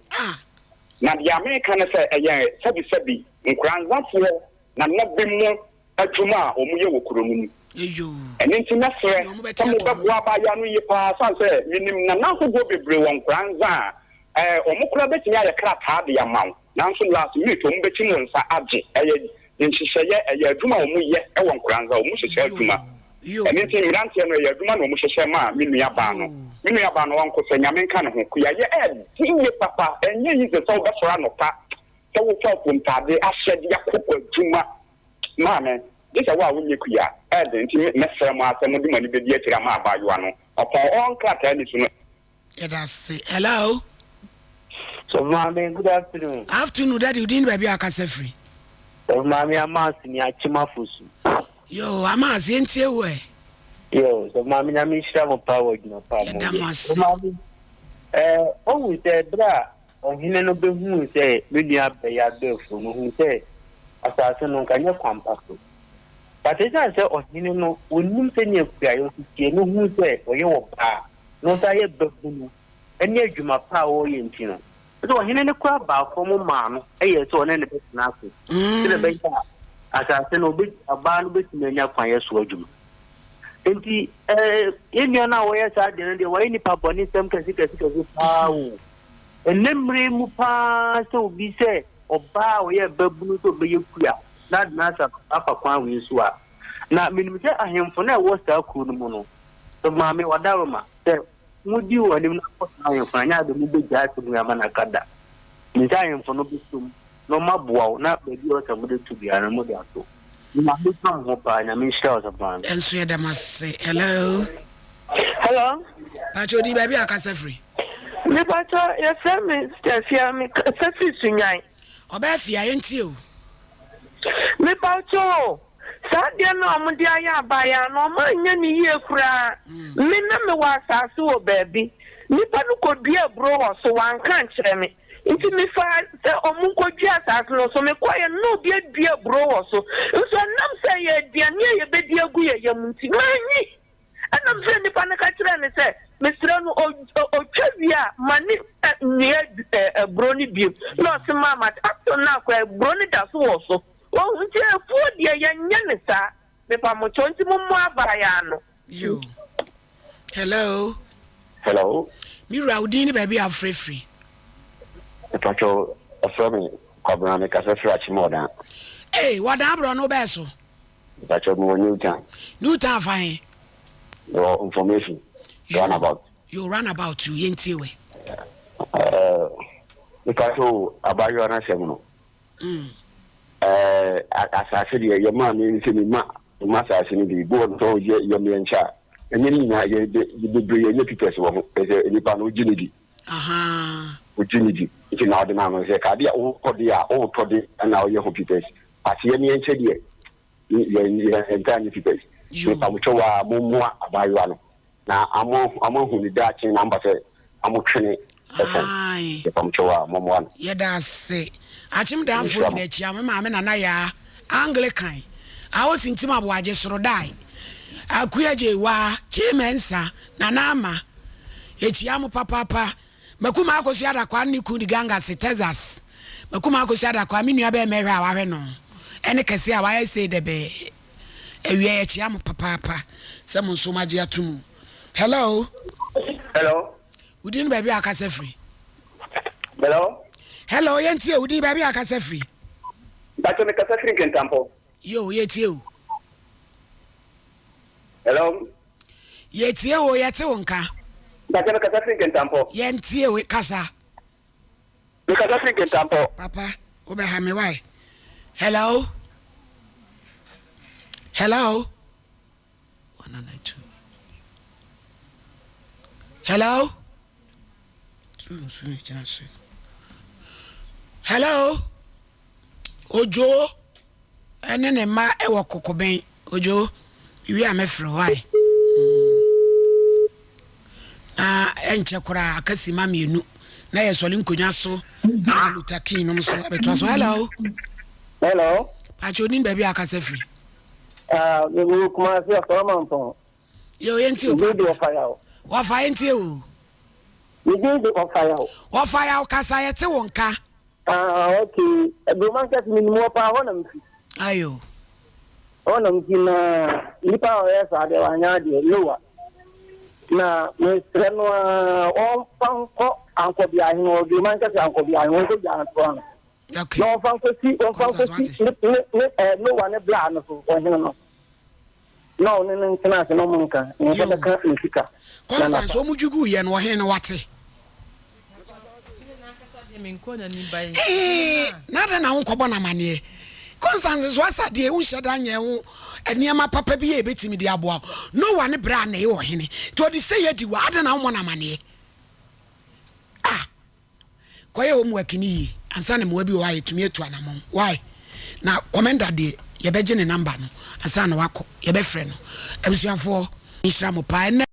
Na deɛ meka ne sɛ ɛyɛ sɛbisɛbi nkoranzafoɔ nana bi mo adwuma a wɔyɛ wɔ kuro no mu. Ɛno nti mɛsrɛ sɛ mobɛboa abaayewa no yie pa ara ɛsiane sɛ menim nana ahodoɔ bebree wɔ Nkoranza a wɔn koraa bɛtumi ayɛ krataa de ama wo nanso last minute wɔn bɛkyim wo nsa agye. Ɛyɛ nhyehyɛeɛ, ɛyɛ adwuma a wɔyɛ wɔ Nkoranza, wɔhyehyɛ adwuma. Ɛno nti mmeranteɛ no ɛyɛ adwuma na wɔhyehyɛ maa me nua baa no. Me nua baa no ɔnko sɛ Nyame nka ne ho. Kuayɛ ɛɛden yie papa, ɛnyɛ easy sɛ wobɛsɔre anɔpa sɛ wofa afuomtaade ahyɛ de akɔ adwuma. Maame, gye sɛ wo a wonyɛ kua a, ɛyɛ den nti mɛsrɛ mo ara sɛ mode mo ani bɛdi akyire ama abaayewa no. Ɔpɔn ɔɔ nkrataa nni so no. Yɛda ase. Hello. Sɔfo Maame, good afternoon. Afternoon, daddy, wo din ne baabi a wakasa firi? Sɔfo Maame, Amas ni, Akyem Afosu. Yoo, Amas, yɛntie wo ɛ. Yoo, Sɔfo Maame, Nyame nhyira mo paa wɔ adwuma pa a moyɛ. Yɛda mo ase. Sɔfo Maame, eh, wohu sɛ berɛ a Ɔhene no behuu sɛ me nua bɛyɛ abɛɛfo no, ohuu sɛ asase no nka nyɛ kwampa so. But esiane sɛ ɔhene no onim sɛnea kuayɔ si teɛ na ohuu sɛ ɔyɛ ɔbaa na ɔsan yɛ babunu ne adwuma pa a ɔreyɛ nti no, ɛsɛ ɔhene no koraa baa fam maa no yɛɛ sɛ ɔne no bɛtena ase sɛnea ɛbɛyɛ a asase no ɔbaa no betumi anya kwan yɛ so adwuma. Enti eh, yɛn nua no a wɔyɛ saa deɛ no deɛ wɔyɛ nipa bɔne sɛm kɛse kɛse kɛse paa o. Ɛnnɛ mmerɛ yi mu paa sɛ obi sɛ ɔbaa a ɔyɛ babunu sɛ ɔbɛyɛ kua na ade no asa afa kwan wei so a, na menim sɛ ahemfo no a ɛwɔ saa kuro no mu no, sɛ Maame Wadaroma, sɛ modi wɔn anim na akɔ saa ahemfo no, anyɛ ade mobɛgyaa asɛm wei ama no aka da. Menim sɛ ahemfo no bɛsom na wɔaboa wo na baabi a ɛwɔ sɛ mode to biara no mode ato. Nyame nka mo ho paa, Nyame nhyira wo sɔfo maame. Yɛn nso yɛda mo ase. Hello. Hello. Pacho di baabi a akasa firi. Me pacho yɛfrɛ me Stefia me kasa firi Sunyan. Ɔbaa fie a, yɛntie o. Mepawokyɛw o, saa adeɛ no a wɔde ayɛ abaayaa no, wɔanyɛ no yie koraa. Me na mewɔ asase wɔ baabi, nipa no kɔdua aburo wɔ so, wanka ankyerɛ me. Nti mefaa sɛ wɔnkɔdua asase no so, mekɔeɛ no na obi adua aburo wɔ so. Nso ɛnam sɛ ɛyɛ aduane a yɛbɛdi agu yɛn yam nti, mannyi. Ɛnna mefrɛɛ nipa no ka kyerɛɛ no sɛ, Mesrɛ no, ɔtwa wie a, ma ne nnua aburo no bio. Na ɔse, Maa mate. Up till now koraa, aburo no da so wɔ so. Wahu? Nti afuo deɛ, yɛnyɛ no saa. Mepa mo kyɛw, nti mommɔ abaayaa no. Yo. Hello. Hello. Me wura, wo din ne baabi a wofrɛ firi? Mepakyɛw, wɔfrɛ me Kwabena, mekasa firi Akyem Ɔdan. Ee, Wɔdan aborɔ no wobɛɛ so? Mpakyɛw mewɔ New Town. New Town fa he? Mewɔ information. Runabout. Yo runabout yo yɛntie wɛ. Ɛɛ mepakyɛw abaayewa no asɛm no. Ɛɛ asase deɛ yɛ maa me sɛ me ma ma asase no bi bi wɔ no sɛ yɛ yɛ mmiɛnsa a ɛnyɛ ne nyinaa yɛ bebree yɛ nyɛ pipɛs wɔ ho ɛsɛ nipa no ogye ne di. Ogye ne di nti na ɔde maa no sɛ kade a wotɔ de a wotɔ de ɛna ɔyɛ ho pipɛs. But yɛ neɛ nkyɛ deɛ yɛ yɛ ntaa nyɛ pipɛs. Mepamokyɛw aa mo mmoa abaayewa no na amo amo ahu ne daakye na amba sɛ amo twene ɛfam. Mepamokyɛw aa mo mmoa no. Yɛda ase. Akyem Danfoɔ nyina kyia me maame Nana Yaa, Anglican, Aosi Ntim Aboagye, Sorodae, Akua Gyeiwaa, Kyei Mensah, Nana Ama. Yɛkyia mo papaapa. Makum Akosua Adakwaa ne ne kun di Gangase, Texas. Makum Akosua Adakwaa, me nua bɛɛma hwɛ a wahwɛ no ɛne kɛse a wayɛ sei dɛbɛɛ. Awia yɛkyea mo papaapa sɛ mo nso moagye ato mu. Hello. Hello. Wo din ne baabi a akasa firi? Hello. Hello, yɛntie wo din baabi a akasa firi. Mpakyɛ me kasa firi Nkentampo. Yo, yɛtie wo. Hello. Yɛtie wo, yɛte wo nka. Mpakyɛ me kasa firi Nkentanpɔ. Yɛntie wo, kasa. Me kasa firi Nkentanpɔ. Papa, wo bɛ ha me why? Hello? Hello? 102. Hello? Hello? Ojo? Ɛne ne mma wɔ kokobɛn. Ojo, mewie a mɛfrɛ wo ae. Na ɛnkyɛ koraa aka sima mmienu na yɛsɔre nkonnwa so na Luther King nom so abɛtoa so. Hello. Hello. Pakyɛ onim baabi a akasa firi? Ah, mewɔ Kumasi Ɔsɔrɔmampɔn. Yo, yɛntie o papa. Wɔfa yɛntie o. Me din de Ɔfayaw. Ɔfayaw kasa yɛte wo nka. Ah okay, Aburoma nkɛse menim hɔ paa, hɔ na mefi. Ayo. Hɔ na mefi na nipa a ɔyɛ saa deɛ wanyɛ adeɛ, Noah. Na mesrɛ no ara ɔmfa nkɔ Ankɔbeahene hɔ, Aburoma nkɛse Ankɔbeahene hɔ, ɔnkɔ gya ntoa no. Okay. Na ɔmfa nkɔsi, ɔmfa nkɔsi ne ne ne eh, Noah ne bla no so, ɔhene no. Na ɔne no ntena ase na ɔmo nka, ne nsa bɛka ne sika. Constance, ɔmo dwi gu yɛ no, ɔhene no wate. Ee, na adɛn na wonkɔbɔ no amanneɛ? Constance nso asa deɛ wonhyɛ da nyɛ wo nneɛma papa bi a ɛbɛtumi de aboa wo. Noa ne berɛ a na ɛyɛ ɔhene, nti ɔde sei adi wo a, adɛn na wommɔ no amanneɛ? Ah, kɔyɛ homework no yie ansa na mmoa bi wɔ hɔ a yɛtumi atu anammɔn. Why? Na Commenda deɛ yɛbɛgye ne number no ansa na wakɔ, yɛbɛfrɛ no. Abusuafoɔ, nhyira mo paa. Ɛnnɛ.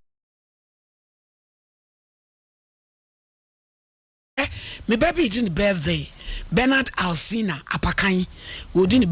Me ba bi redi ne birthday, Bernard Alsina Apakan, ɔredi ne.